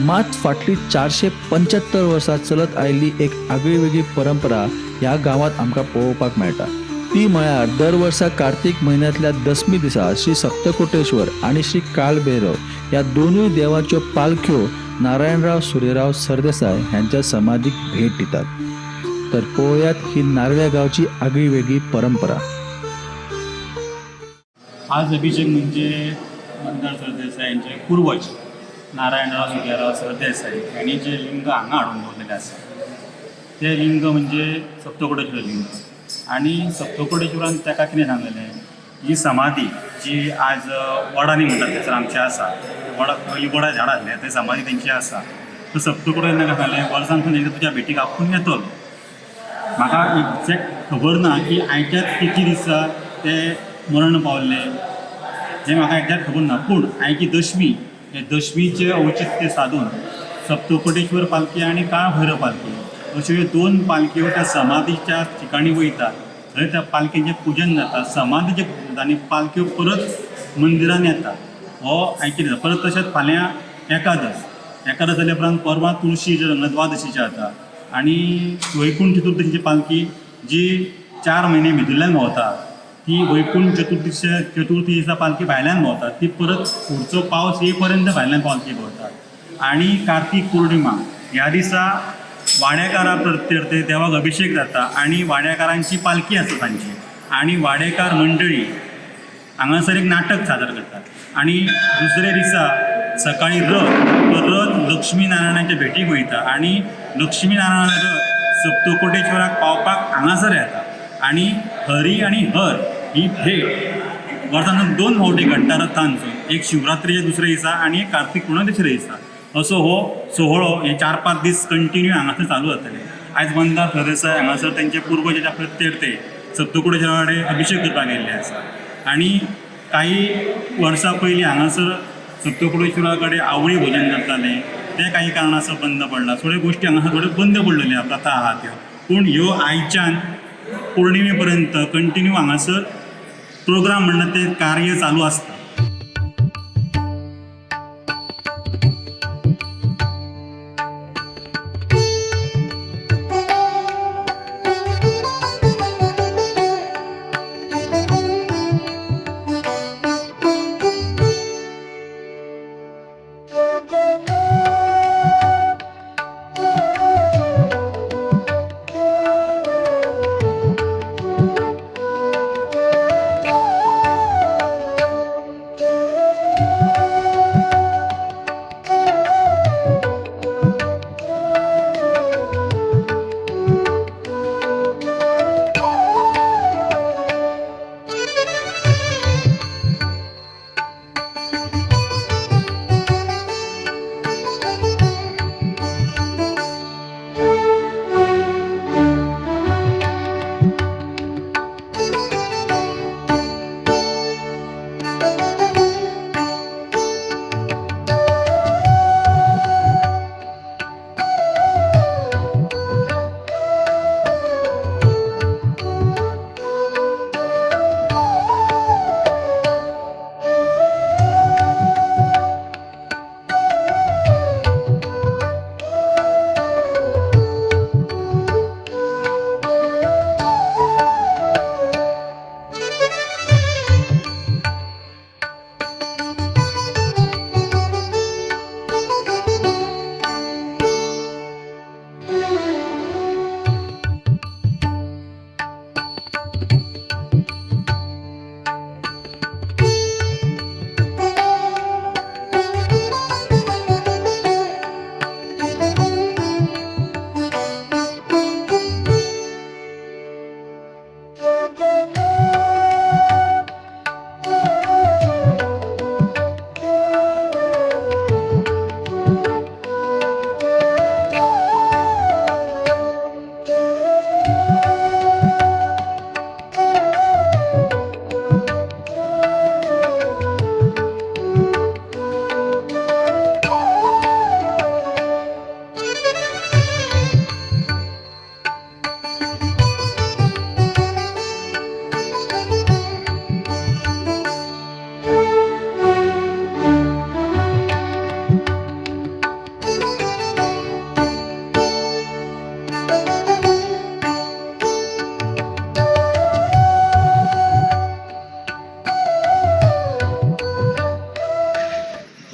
मात फाटली 475 वर्सां चलत आयिल्ली एक आगळी वेगळी परंपरा ह्या गांवांत आमकां पळोवपाक मेळटा. ती म्हळ्यार दर वर्सा कार्तीक म्हयन्यांतल्या दसमी दिसा श्री सप्तकोटेश्वर आनी श्री कालभैरव ह्या दोनूय देवाच्यो पालख्यो नारायणराव सुरेराव सरदेसाय ह्यांच्या समाधीक भेट दितात. तर पळोवयात ही नार्व्या गांवची आगळी वेगळी परंपरा. आज अभिषेक म्हणजे मंदार सरदेसाय यांचे पूर्वज नारायणराव सुरेराव सरदेसाय यांनी जे लिंग हांगा हाडून दवरलेलें आसा तें लिंग म्हणजे सप्तकोटेश्वर लिंग. आनी सप्तकोटेश्वरान ताका कितें सांगलेलें, ही समाधी जी आज वडांनी म्हणटात थंयसर आमची आसा, वडा ही वडा झाड आसलें थंय समाधी तेंची आसा. तो सप्तकोटेश्वरान ताका सांगलें वर्सांतून एकदां तुज्या भेटीक आपूण येतलो. म्हाका एक्झॅक्ट खबर ना की आयच्याच कितले दिसा ते मरण पावल्ले हें म्हाका एक्झॅक्ट खबर ना, पूण आयची दशमी हे दशमीचें औचित्य साधून सप्तकोटेश्वर पालखी आनी काळभैरव पालखी अश्यो ह्यो दोन पालख्यो त्या समाधीच्या ठिकाणी वयता. थंय त्या पालखेचें पुजन जाता, समाधीचें पुजन जाता आनी पालख्यो परत मंदिरान येता. हो आयची जाता. परत तशेंच फाल्यां एकादस, एकादस जाल्या उपरांत परवां तुळशी द्वादशीचें जाता आनी वैकुंठ चतुर्थीची पालखी जी 4 म्हयने भितरल्यान भोंवता ती वैकुंठ चतुर्थी दिसा पालखी भायल्यान भोंवता, ती परत फुडचो पावस ये पर्यंत भायल्यान पालखी भोंवता. आनी कार्तीक पौर्णिमा ह्या दिसा वाड्याकारा प्रत्यर्थे देवाक अभिषेक जाता आनी वाड्याकारांची पालखी आसता तांची आनी वाडेकार मंडळी हांगासर एक नाटक सादर करतात. आनी दुसरे दिसा सकाळी रथ, तो रथ लक्ष्मी नारायणाच्या भेटीक वयता आनी लक्ष्मी नारायण रथ सप्तकोटेश्वराक पावपाक हांगासर येता आनी हरी आनी हर ही भेट वर्सांतून 2 फावटी घडटा रथांचो, एक शिवरात्रीच्या दुसऱ्या दिसा आनी एक कार्तीक पुर्णिमा दुसऱ्या दिसा. असो हो सोहळो हे 4-5 दीस कंटिन्यू हांगासर चालू जातले. आयज मंदार सरदेसाय हांगासर तेंचे पूर्वजाच्या प्रत्यर्थे सप्तकोटेश्वरा कडेन अभिषेक करपाक गेल्ले आसा. आनी काही वर्सां पयलीं हांगासर सप्तकोटेश्वरा कडेन आवळी भोजन करताले, तें काही कारणास्तव बंद पडलां. थोड्यो गोश्टी हांगासर थोड्यो बंद पडलेल्यो प्रथा आहा त्यो, पूण ह्यो आयच्यान पौर्णिमे पर्यंत कंटिन्यू हांगासर प्रोग्राम म्हणटा तें कार्य चालू आसता.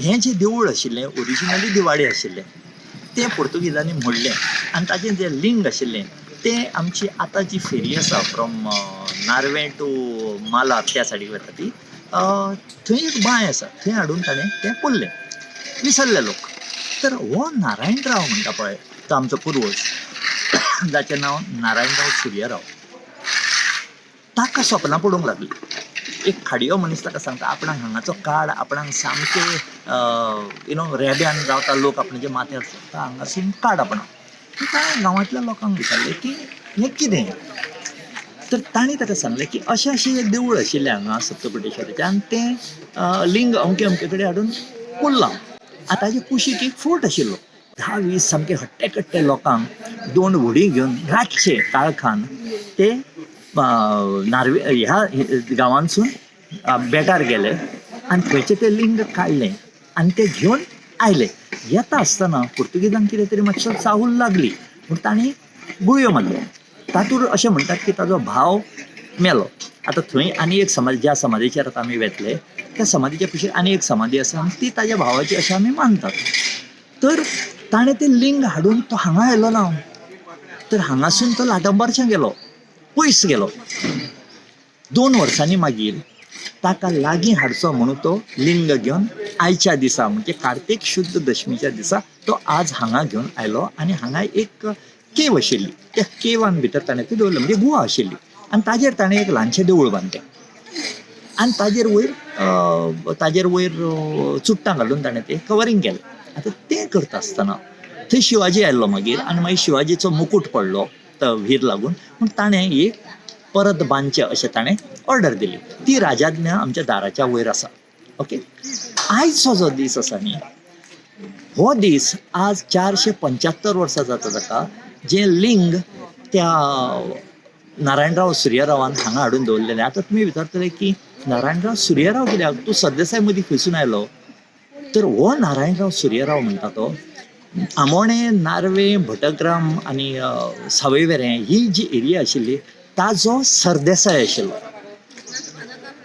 हें जें देवूळ आशिल्लें ओरिजिनली दिवाडे आशिल्लें, तें पोर्तुगीजांनी मोडलें आनी ताचें जें लिंग आशिल्लें तें आमची आतां जी फेरी आसा फ्रॉम नार्वे टू मालार त्या सायडीक वता ती, थंय एक बांय आसा, थंय हाडून ताणें तें पुरलें. विसरले लोक. तर हो नारायणराव म्हणटा पळय तो आमचो पुर्वज, जाचें नांव नारायणराव सुर्यराव, ताका सपनां पडूंक लागलीं. एक खाडयो मनीस ताका सांगता आपणाक हांगाचो काड, आपणाक सामकें you know रेब्यान रावता लोक, आपणाच्या माथ्यार चडटा, हांगासून काड आपणाक. ताणें गांवांतल्या लोकांक विचारलें की हें कितें, तर तांणी ताका सांगलें की अशें अशें एक देवूळ आशिल्लें हांगा सप्तकोटेश्वराचें आनी तें लिंग अमके अमके कडेन हाडून पुरलां. आतां ताजे कुशीक एक फोर्ट आशिल्लो. 10-20 सामके हट्टे कट्टे लोकांक 2 व्हडीं घेवन रातचे काळखान ते नार्वे ह्या गांवांतसून बेटार गेले आनी थंयचें तें लिंग काडलें आनी तें घेवन आयले. येता आसतना पुर्तुगेजांक कितें तरी मातसो चाहूल लागली म्हूण तांणी गुळयो मारल्यो. तातूंत अशें म्हणटात की ताजो भाव मेलो. आतां थंय आनी एक समाज, ज्या समाधीचेर आतां आमी वेतले त्या समाधीच्या कुशीक आनी एक समाधी आसा आनी ती ताज्या भावाची अशें आमी मानतात. तर ताणें तें लिंग हाडून तो हांगा आयलो ना, तर हांगासून तो लाटंबारच्यान गेलो, पयस गेलो. 2 वर्सांनी मागीर ताका लागीं हाडचो म्हणून तो लिंग घेवन आयच्या दिसा म्हणजे कार्तीक शुद्ध दशमीच्या दिसा तो आज हांगा घेवन आयलो आनी हांगा एक केव आशिल्ली, त्या केवान भितर ताणें तें दवरलें, म्हणजे गुहा आशिल्ली आनी ताजेर ताणें एक ल्हानशें देवूळ बांदलें आनी ताजेर वयर चुट्टां घालून ताणें तें कवरींग केलें. आतां तें करता आसतना थंय शिवाजी आयलो मागीर आनी मागीर शिवाजीचो मुकूट पडलो व्हीर लागून, पूण ताणें एक परत बांदचें अशें ताणें ऑर्डर दिली. ती राजाज्ञा आमच्या दाराच्या वयर आसा. ओके, आयचो जो दीस आसा न्ही, हो दीस आज 475 वर्सां जाता ताका, जें लिंग त्या नारायणराव सुर्यरावान हांगा हाडून दवरलेलें. आतां तुमी विचारतले की नारायणराव सुर्यराव कित्याक, तूं सरदेसाय मदीं खंयसून आयलो? तर हो नारायणराव सुर्यराव म्हणटा तो आमोणें, नार्वे, भटग्राम आनी सावयवेरें ही जी एरिया आशिल्ली ताजो सरदेसाय आशिल्लो.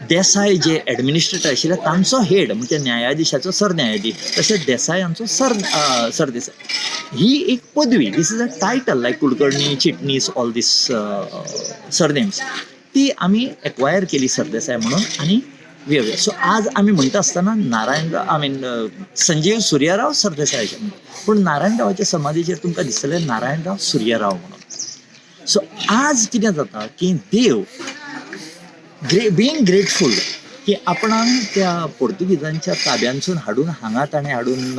देसाय जे एडमिनिस्ट्रेटर आशिल्ले तांचो हेड म्हणजे न्यायाधिशाचो सरन्यायाधीश, तशेंच देसायांचो सरदेसाय ही एक पदवी. This is a title like Kulkarni, Chitnis, all these surnames ती आमी एक्वायर केली सरदेसाय म्हणून आनी वेगळे. सो आज आमी म्हणटा आसतना Narayanrao, I mean Sanjeev Suryarao Sardesai अशें म्हणटा, पूण नारायणरावाच्या समाधीचेर तुमकां दिसतलें नारायणराव सुर्यराव म्हणून. सो आज कितें जाता की देव बीइंग ग्रेटफूल की आपणाक त्या पोर्तुगीजांच्या ताब्यांसून हाडून हांगा ताणें हाडून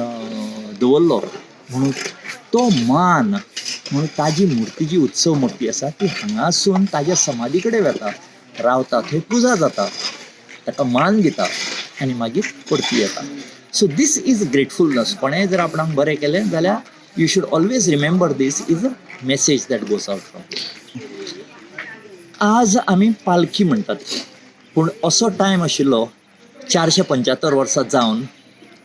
दवरलो म्हणून तो मान म्हणून ताजी मुर्ती जी उत्सव मुर्ती आसा ती हांगासून ताज्या समाधी कडेन वता, रावता, थंय पुजा जाता, ताका मान दिता आनी मागीर परती येता. So these is ग्रेटफुलनस. कोणेंय जर आपणाक बरें केलें जाल्यार you should always remember this is a message that goes out from here. आज आमी पालखी म्हणटात, पूण असो टायम आशिल्लो 475 वर्सां जावन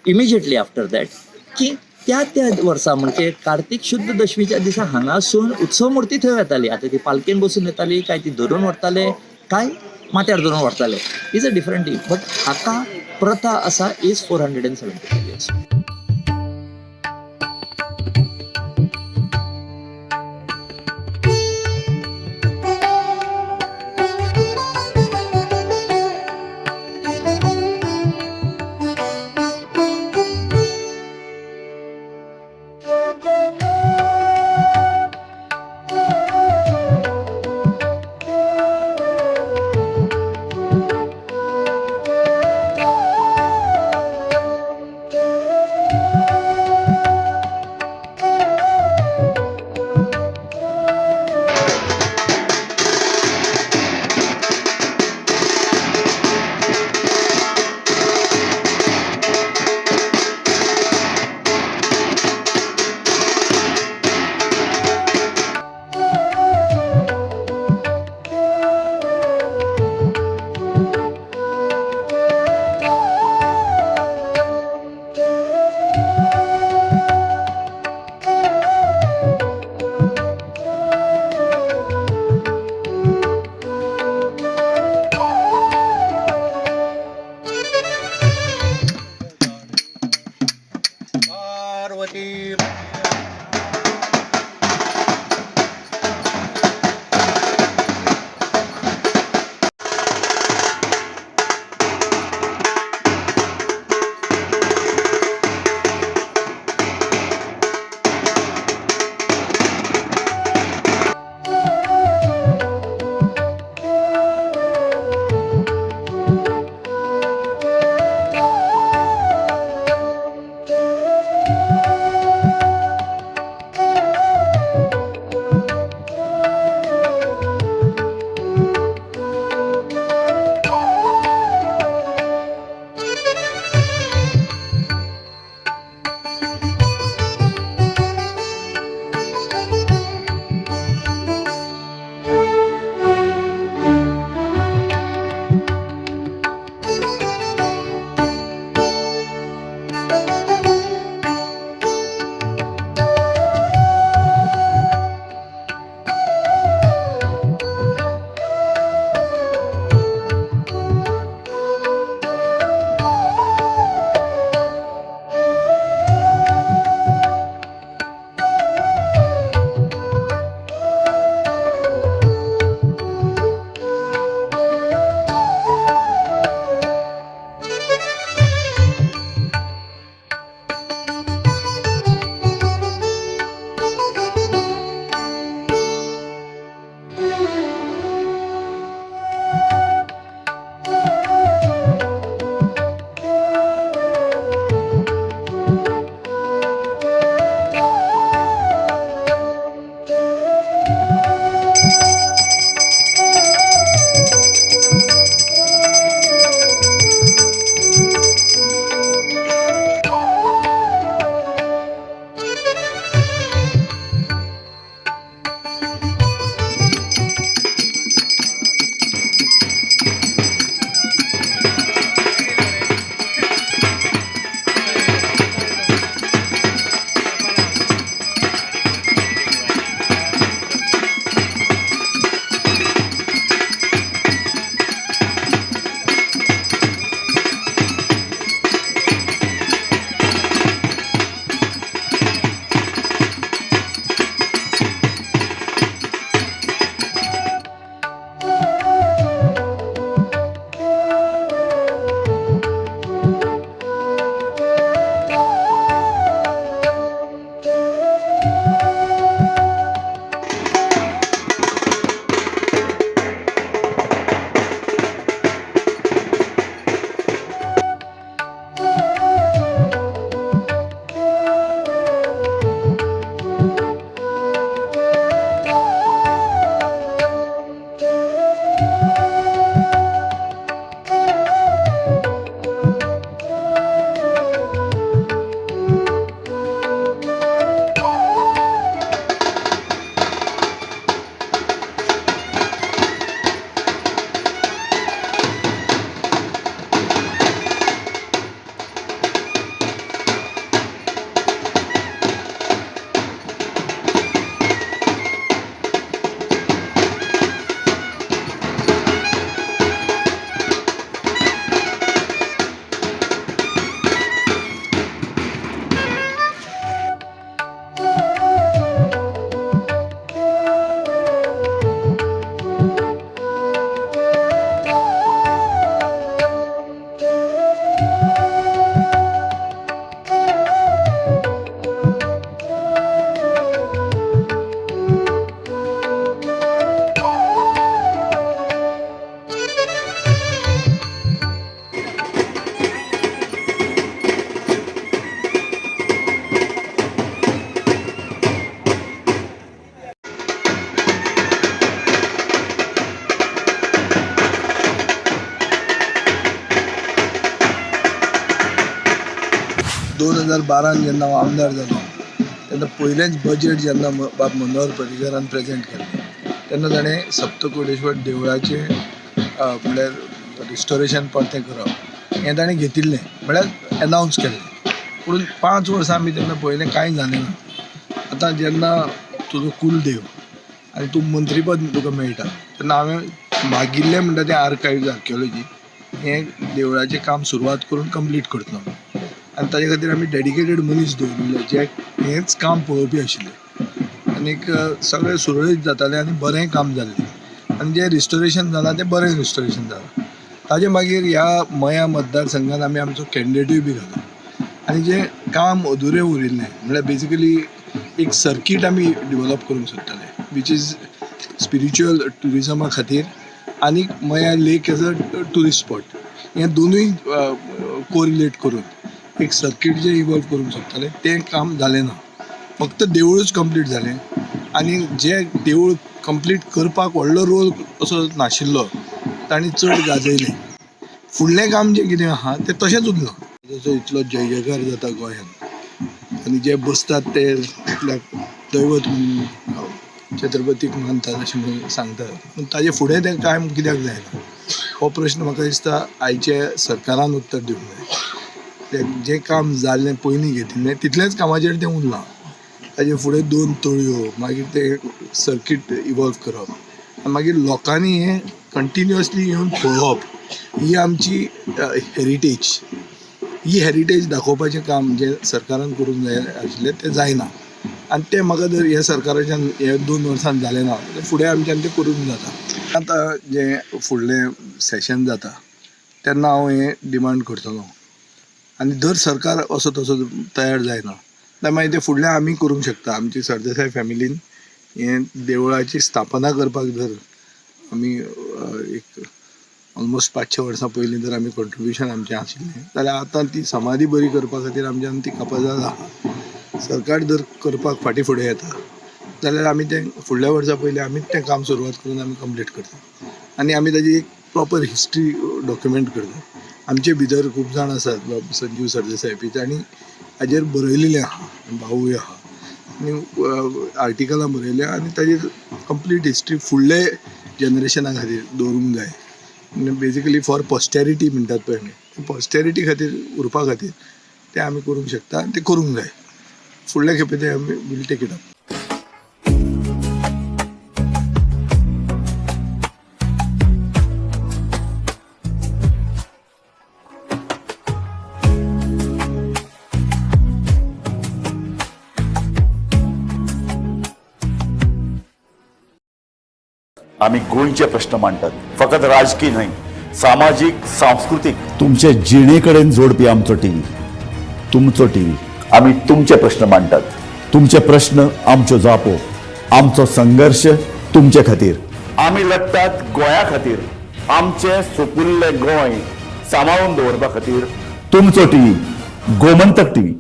इमिजिएटली आफ्टर that की त्या त्या वर्सा म्हणजे कार्तीक शुद्ध दशमीच्या दिसा हांगासून उत्सव मुर्ती थंय वताली. आतां ती पालखेन बसून येताली काय ती धरून व्हरताले काय माथ्यार धरून व्हरताले, is a different thing, but हाका प्रथा आसा is 475 years. 2012 जेन्ना हांव आमदार जालो तेन्ना पयलेंच बजेट जेन्ना बाब मनोहर पर्रीकारान प्रेजेंट केल्लें तेन्ना ताणें सप्तकोटेश्वर देवळाचें म्हणल्यार रिस्टोरेशन परतें करप हें ताणें घेतिल्लें, म्हळ्यार एनावन्स केल्लें. पूण 5 वर्सां आमी तेन्ना पळयलें कांय जालें ना. आतां जेन्ना तुजो कुलदेव आनी तूं मंत्रीपद तुका मेळटा तेन्ना हांवें मागिल्लें म्हणटा तें आर्कायव्ज आर्कियोलॉजी हें देवळाचें काम सुरवात करून कंप्लीट करतलो आनी ताजे खातीर आमी डेडिकेटेड मनीस दवरिल्ले जे हेंच काम पळोवपी आशिल्ले आनीक सगळें सुरळीत जातालें आनी बरें काम जाल्लें आनी जें रिस्टोरेशन जालां तें बरें रिस्टोरेशन जालां. ताजे मागीर ह्या मया मतदारसंघान आमी आमचो कॅन्डिडेटूय बी घालो आनी जें काम अधुरें उरिल्लें म्हणल्यार बेजिकली एक सर्कीट आमी डिवॅलप करूंक सोदताले which is spiritual ट्युरिजमा खातीर आनी Maya lake as a tourist spot हें दोनूय कोरिलेट करून एक सर्कीट जें इवॉल्व करूंक सोदताले तें काम जालें ना. फक्त देवूळच कंप्लीट जालें आनी जें देवूळ कंप्लीट करपाक व्हडलो रोल असो नाशिल्लो तांणी चड गाजयलें. फुडलें काम जें कितें आहा तें तशेंच उरलां. जसो इतलो जय जयकार जाता गोंयांत आनी जे बसतात ते आपल्याक दैवत म्हणून छत्रपतीक मानतात अशें म्हणून सांगतात, पूण ताजे फुडें तें कांय कित्याक जायना हो प्रश्न म्हाका दिसता आयच्या सरकारान उत्तर दिवंक जाय. तें जें काम जाल्लें पयलीं घेतिल्लें तितलेंच कामाचेर तें उरलां. ताजे फुडें 2 तळयो, मागीर तें सर्कीट इवॉल्व करप आनी मागीर लोकांनी हें कंटिन्युअसली येवन पळोवप ही आमची हेरिटेज. ही हेरिटेज दाखोवपाचें काम जें सरकारान करूंक जाय आशिल्लें तें जायना आनी तें म्हाका जर ह्या सरकाराच्यान हे 2 वर्सान जालें ना जाल्यार फुडें आमच्यान तें करूंक जाता. आतां जें फुडलें सेशन जाता तेन्ना हांव हें डिमांड करतलो आनी जर सरकार असो तसो तयार जायना जाल्यार मागीर तें फुडलें आमी करूंक शकता. आमची सरदेसाय फॅमिलीन हें देवळाची स्थापना करपाक जर आमी एक ऑलमोस्ट 5-6 वर्सां पयलीं जर आमी कॉन्ट्रिब्युशन आमचें आशिल्लें जाल्यार आतां ती समाधी बरी करपा खातीर आमच्यान ती कापाजाद आहा. सरकार जर करपाक फाटीं फुडें येता जाल्यार आमी तें फुडल्या वर्सा पयलीं आमीच तें काम सुरवात करून आमी कंप्लीट करता आनी आमी ताजी एक प्रॉपर हिस्ट्री डॉक्युमेंट करता. आमचे भितर खूब जाण आसात, बाब संजीव सरदेसाय बी, तांणी हाजेर बरयलेलें आहा, भावूय आहा आनी आर्टिकलां बरयल्या आनी ताजेर कंप्लीट हिस्ट्री फुडले जनरेशना खातीर दवरूंक जाय. बेजिकली फॉर पॉस्टेरिटी म्हणटात पळय आमी, पॉस्टेरिटी खातीर उरपा खातीर तें आमी करूंक शकता आनी तें करूंक जाय. फुडले खेपे तें आमी वील टेक it up. आमी गोंयचे प्रश्न मांडटात, फकत राजकी न्हय, सामाजीक, सांस्कृतीक, तुमचे जिणे कडेन जोडपी आमचो टीव्ही, तुमचो टीव्ही. आमी तुमचे प्रश्न मांडटात, तुमचे प्रश्न आमच्यो जापो, आमचो संघर्श तुमचे खातीर. आमी लढटात गोंया खातीर, आमचें सुपुल्लें गोंय सांबाळून दवरपा खातीर. तुमचो टीव्ही, गोमंतक टीव्ही.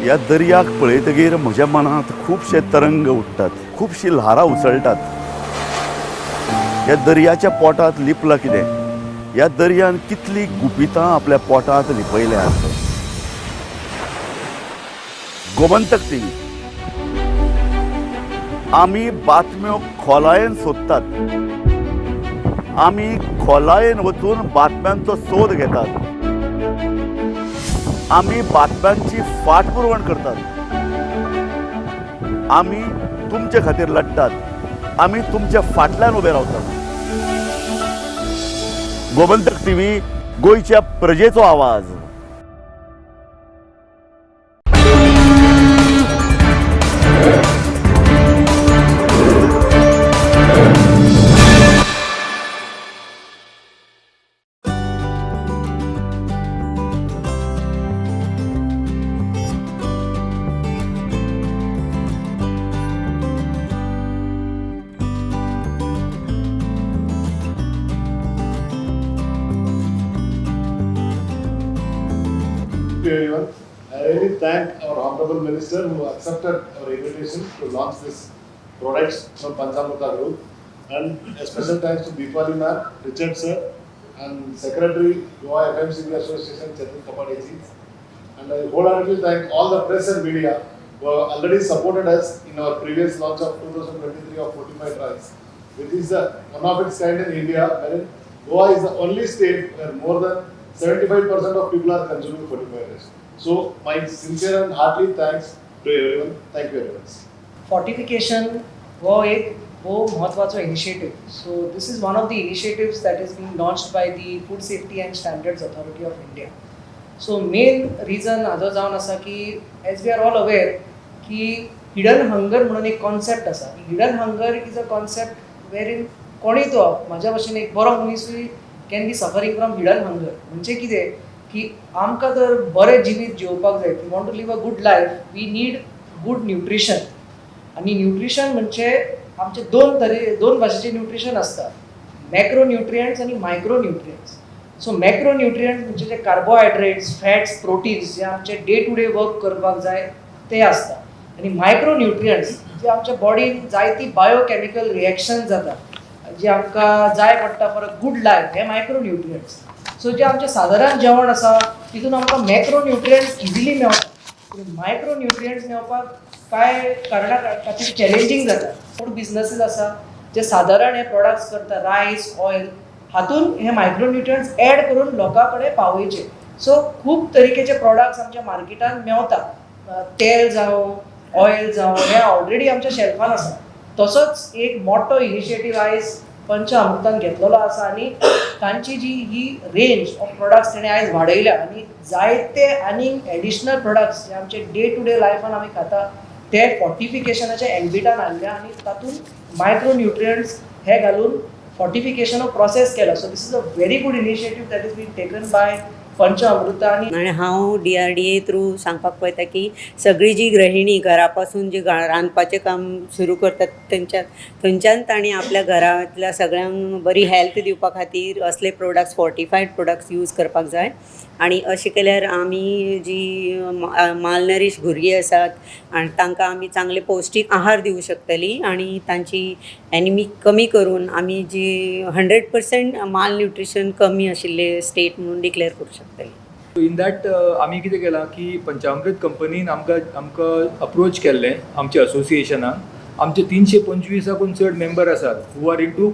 ह्या दर्याक पळयतगीर म्हज्या मनांत खुबशे तरंग उठ्ठात, खुबशी ल्हारां उसळटात. ह्या दर्याच्या पोटांत लिपलां कितें? ह्या दर्यान कितलीं गुपितां आपल्या पोटांत लिपयल्यांत. गोमंतक टीव्ही, आमी बातम्यो खोलायेन सोदतात, आमी खोलायेन वचून बातम्यांचो सोद घेतात, आमी बातम्यांची फाटपुरवण करतात, आमी तुमचे खातीर लढटात, आमी तुमच्या फाटल्यान उबे रावतात. गोमंतक टीव्ही, गोंयच्या प्रजेचो आवाज. to everyone. I really thank our Honorable Minister who accepted our invitation to launch this products from Panchamruta Group, and a special thanks to Deepali ma'am, Richard sir, and Secretary Goa FMCG Association Chetan Kapade ji. And I wholeheartedly thank all the press and media who have already supported us in our previous launch of 2023 of Fortified Rice, which is one of its kind in India, wherein Goa is the only state where more than 75% of people are consuming fortified rice. So my sincere and heartily thanks to everyone. Thank you very much. Fortification हो एक भोव म्हत्वाचो initiative. So this is one of the initiatives that is being launched by the Food Safety and Standards Authority of India. So main reason हाजो जावन आसा की as we are all aware की hidden hunger म्हणून एक concept आसा. Hidden hunger is a concept wherein कोणूय तो म्हाज्या भशेन एक बरो मनीसूय can be suffering from hidden hunger. म्हणजे कितें की आमकां जर बरें जिवीत जिवपाक जाय, we want to live a good life, we need good nutrition. आनी न्युट्रिशन म्हणजे आमचे दोन भाशेचे न्युट्रिशन आसता, मॅक्रो न्युट्रियंट्स आनी micro nutrients. So macro nutrients म्हणजे जे कार्बोहायड्रेट्स, फॅट्स, प्रोटीन्स जे आमचे डे टू डे वर्क करपाक जाय ते आसता, आनी मायक्रो न्युट्रियंट्स जे आमच्या बॉडीन जायती बायोकॅमिकल रिएक्शन जाता जे आमकां जाय पडटा फॉर अ गूड लायफ, हे मायक्रो न्युट्रियंट्स. सो जे आमचें सादारण जेवण आसा तितून आमकां मॅक्रो न्युट्रियंट्स इजिली मेवता, पूण मायक्रो न्युट्रियंट्स मेवपाक कांय कारणा खातीर चॅलेंजींग जाता. फूड बिजनसीस आसा जे सादारण हे प्रोडक्ट्स करता, रायस, ऑयल, हातून हे मायक्रो न्युट्रियंट्स एड करून लोकां कडेन पावयचे. सो खूब तरेकेचे प्रोडक्ट्स आमच्या मार्केटान मेवता, तेल जावं ऑयल जावं, हे ऑलरेडी आमच्या शेल्फान आसा. तसोच एक मोठो इनिशिएटीव आयज पंचामृतान घेतलेलो आसा आनी तांची जी ही रेंज ऑफ प्रोडक्ट्स तेणें आयज वाडयल्या आनी जायते आनीक एडिशनल प्रोडक्ट्स जे आमचे डे टू डे लायफान आमी खाता ते फॉर्टिफिकेशनाच्या एम्बिटान हाडले आनी तातूंत मायक्रो न्युट्रियंट्स हे घालून फॉर्टिफिकेशन प्रोसेस केला. So this is a very good initiative that is been taken by Panchamruta. आनी हांव DRDA through सांगपाक पळयता की सगळी जी गृहिणी घरा पासून जी रांदपाचें काम सुरू करतात थंयच्यान तांणी आपल्या घरांतल्या सगळ्यांक बरी हेल्थ दिवपा खातीर असले प्रोडक्ट्स, फॉर्टिफायड प्रोडक्ट्स यूज करपाक जाय. आनी अशें केल्यार आमी जी मालनरीश भुरगीं आसात आनी तांकां आमी चांगले पौश्टीक आहार दिवं शकतली आनी तांची एनिमी कमी करून आमी जी 100% मालन्युट्रिशन कमी आशिल्ले स्टेट म्हणून डिक्लेअर करूं शकतली. इन that आमी कितें केलां की पंचामृत कंपनीन आमकां अप्रोच केल्लें आमच्या असोसिएशनाक. आमचे 325 चड मेंबर आसात who are into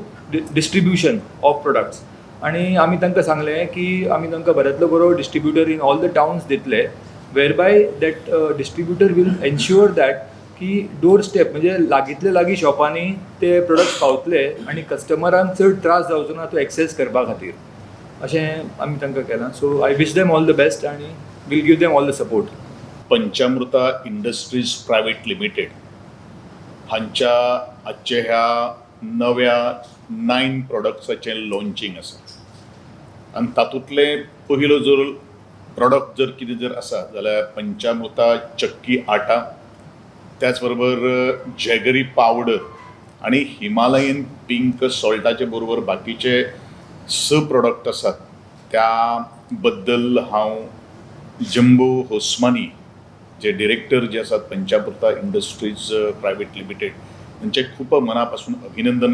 distribution of products, आनी आमी तांकां सांगलें की आमी तांकां बऱ्यांतलो बरो distributor in all the towns दितले, whereby that distributor will ensure that की डोर स्टेप म्हणजे लागींतले लागीं शॉपांनी ते प्रोडक्ट्स पावतले आनी कस्टमरांक चड त्रास जावचो ना तो एक्सेस करपा खातीर, अशें आमी तांकां केलां. So I wish them all the best आनी will give them all the support. Panchamruta Industries Private Limited हांच्या आजच्या ह्या नव्या 9 प्रोडक्ट्साचें लॉन्चिंग आसा आनी तातूंतलें पयलो जर प्रोडक्ट जर कितें जर आसा जाल्यार पंचामृता चक्की आटा, त्याच बरोबर जॅगरी पावडर आनी हिमालयन पिंक सॉल्टाचे बरोबर बाकीचे 6 प्रोडक्ट आसात. त्या बद्दल हांव जम्बो होस्मानी जे डिरेक्टर जे आसात पंचामृता इंडस्ट्रीज प्रायवेट लिमिटेड तांचें खूब मना पासून अभिनंदन करता.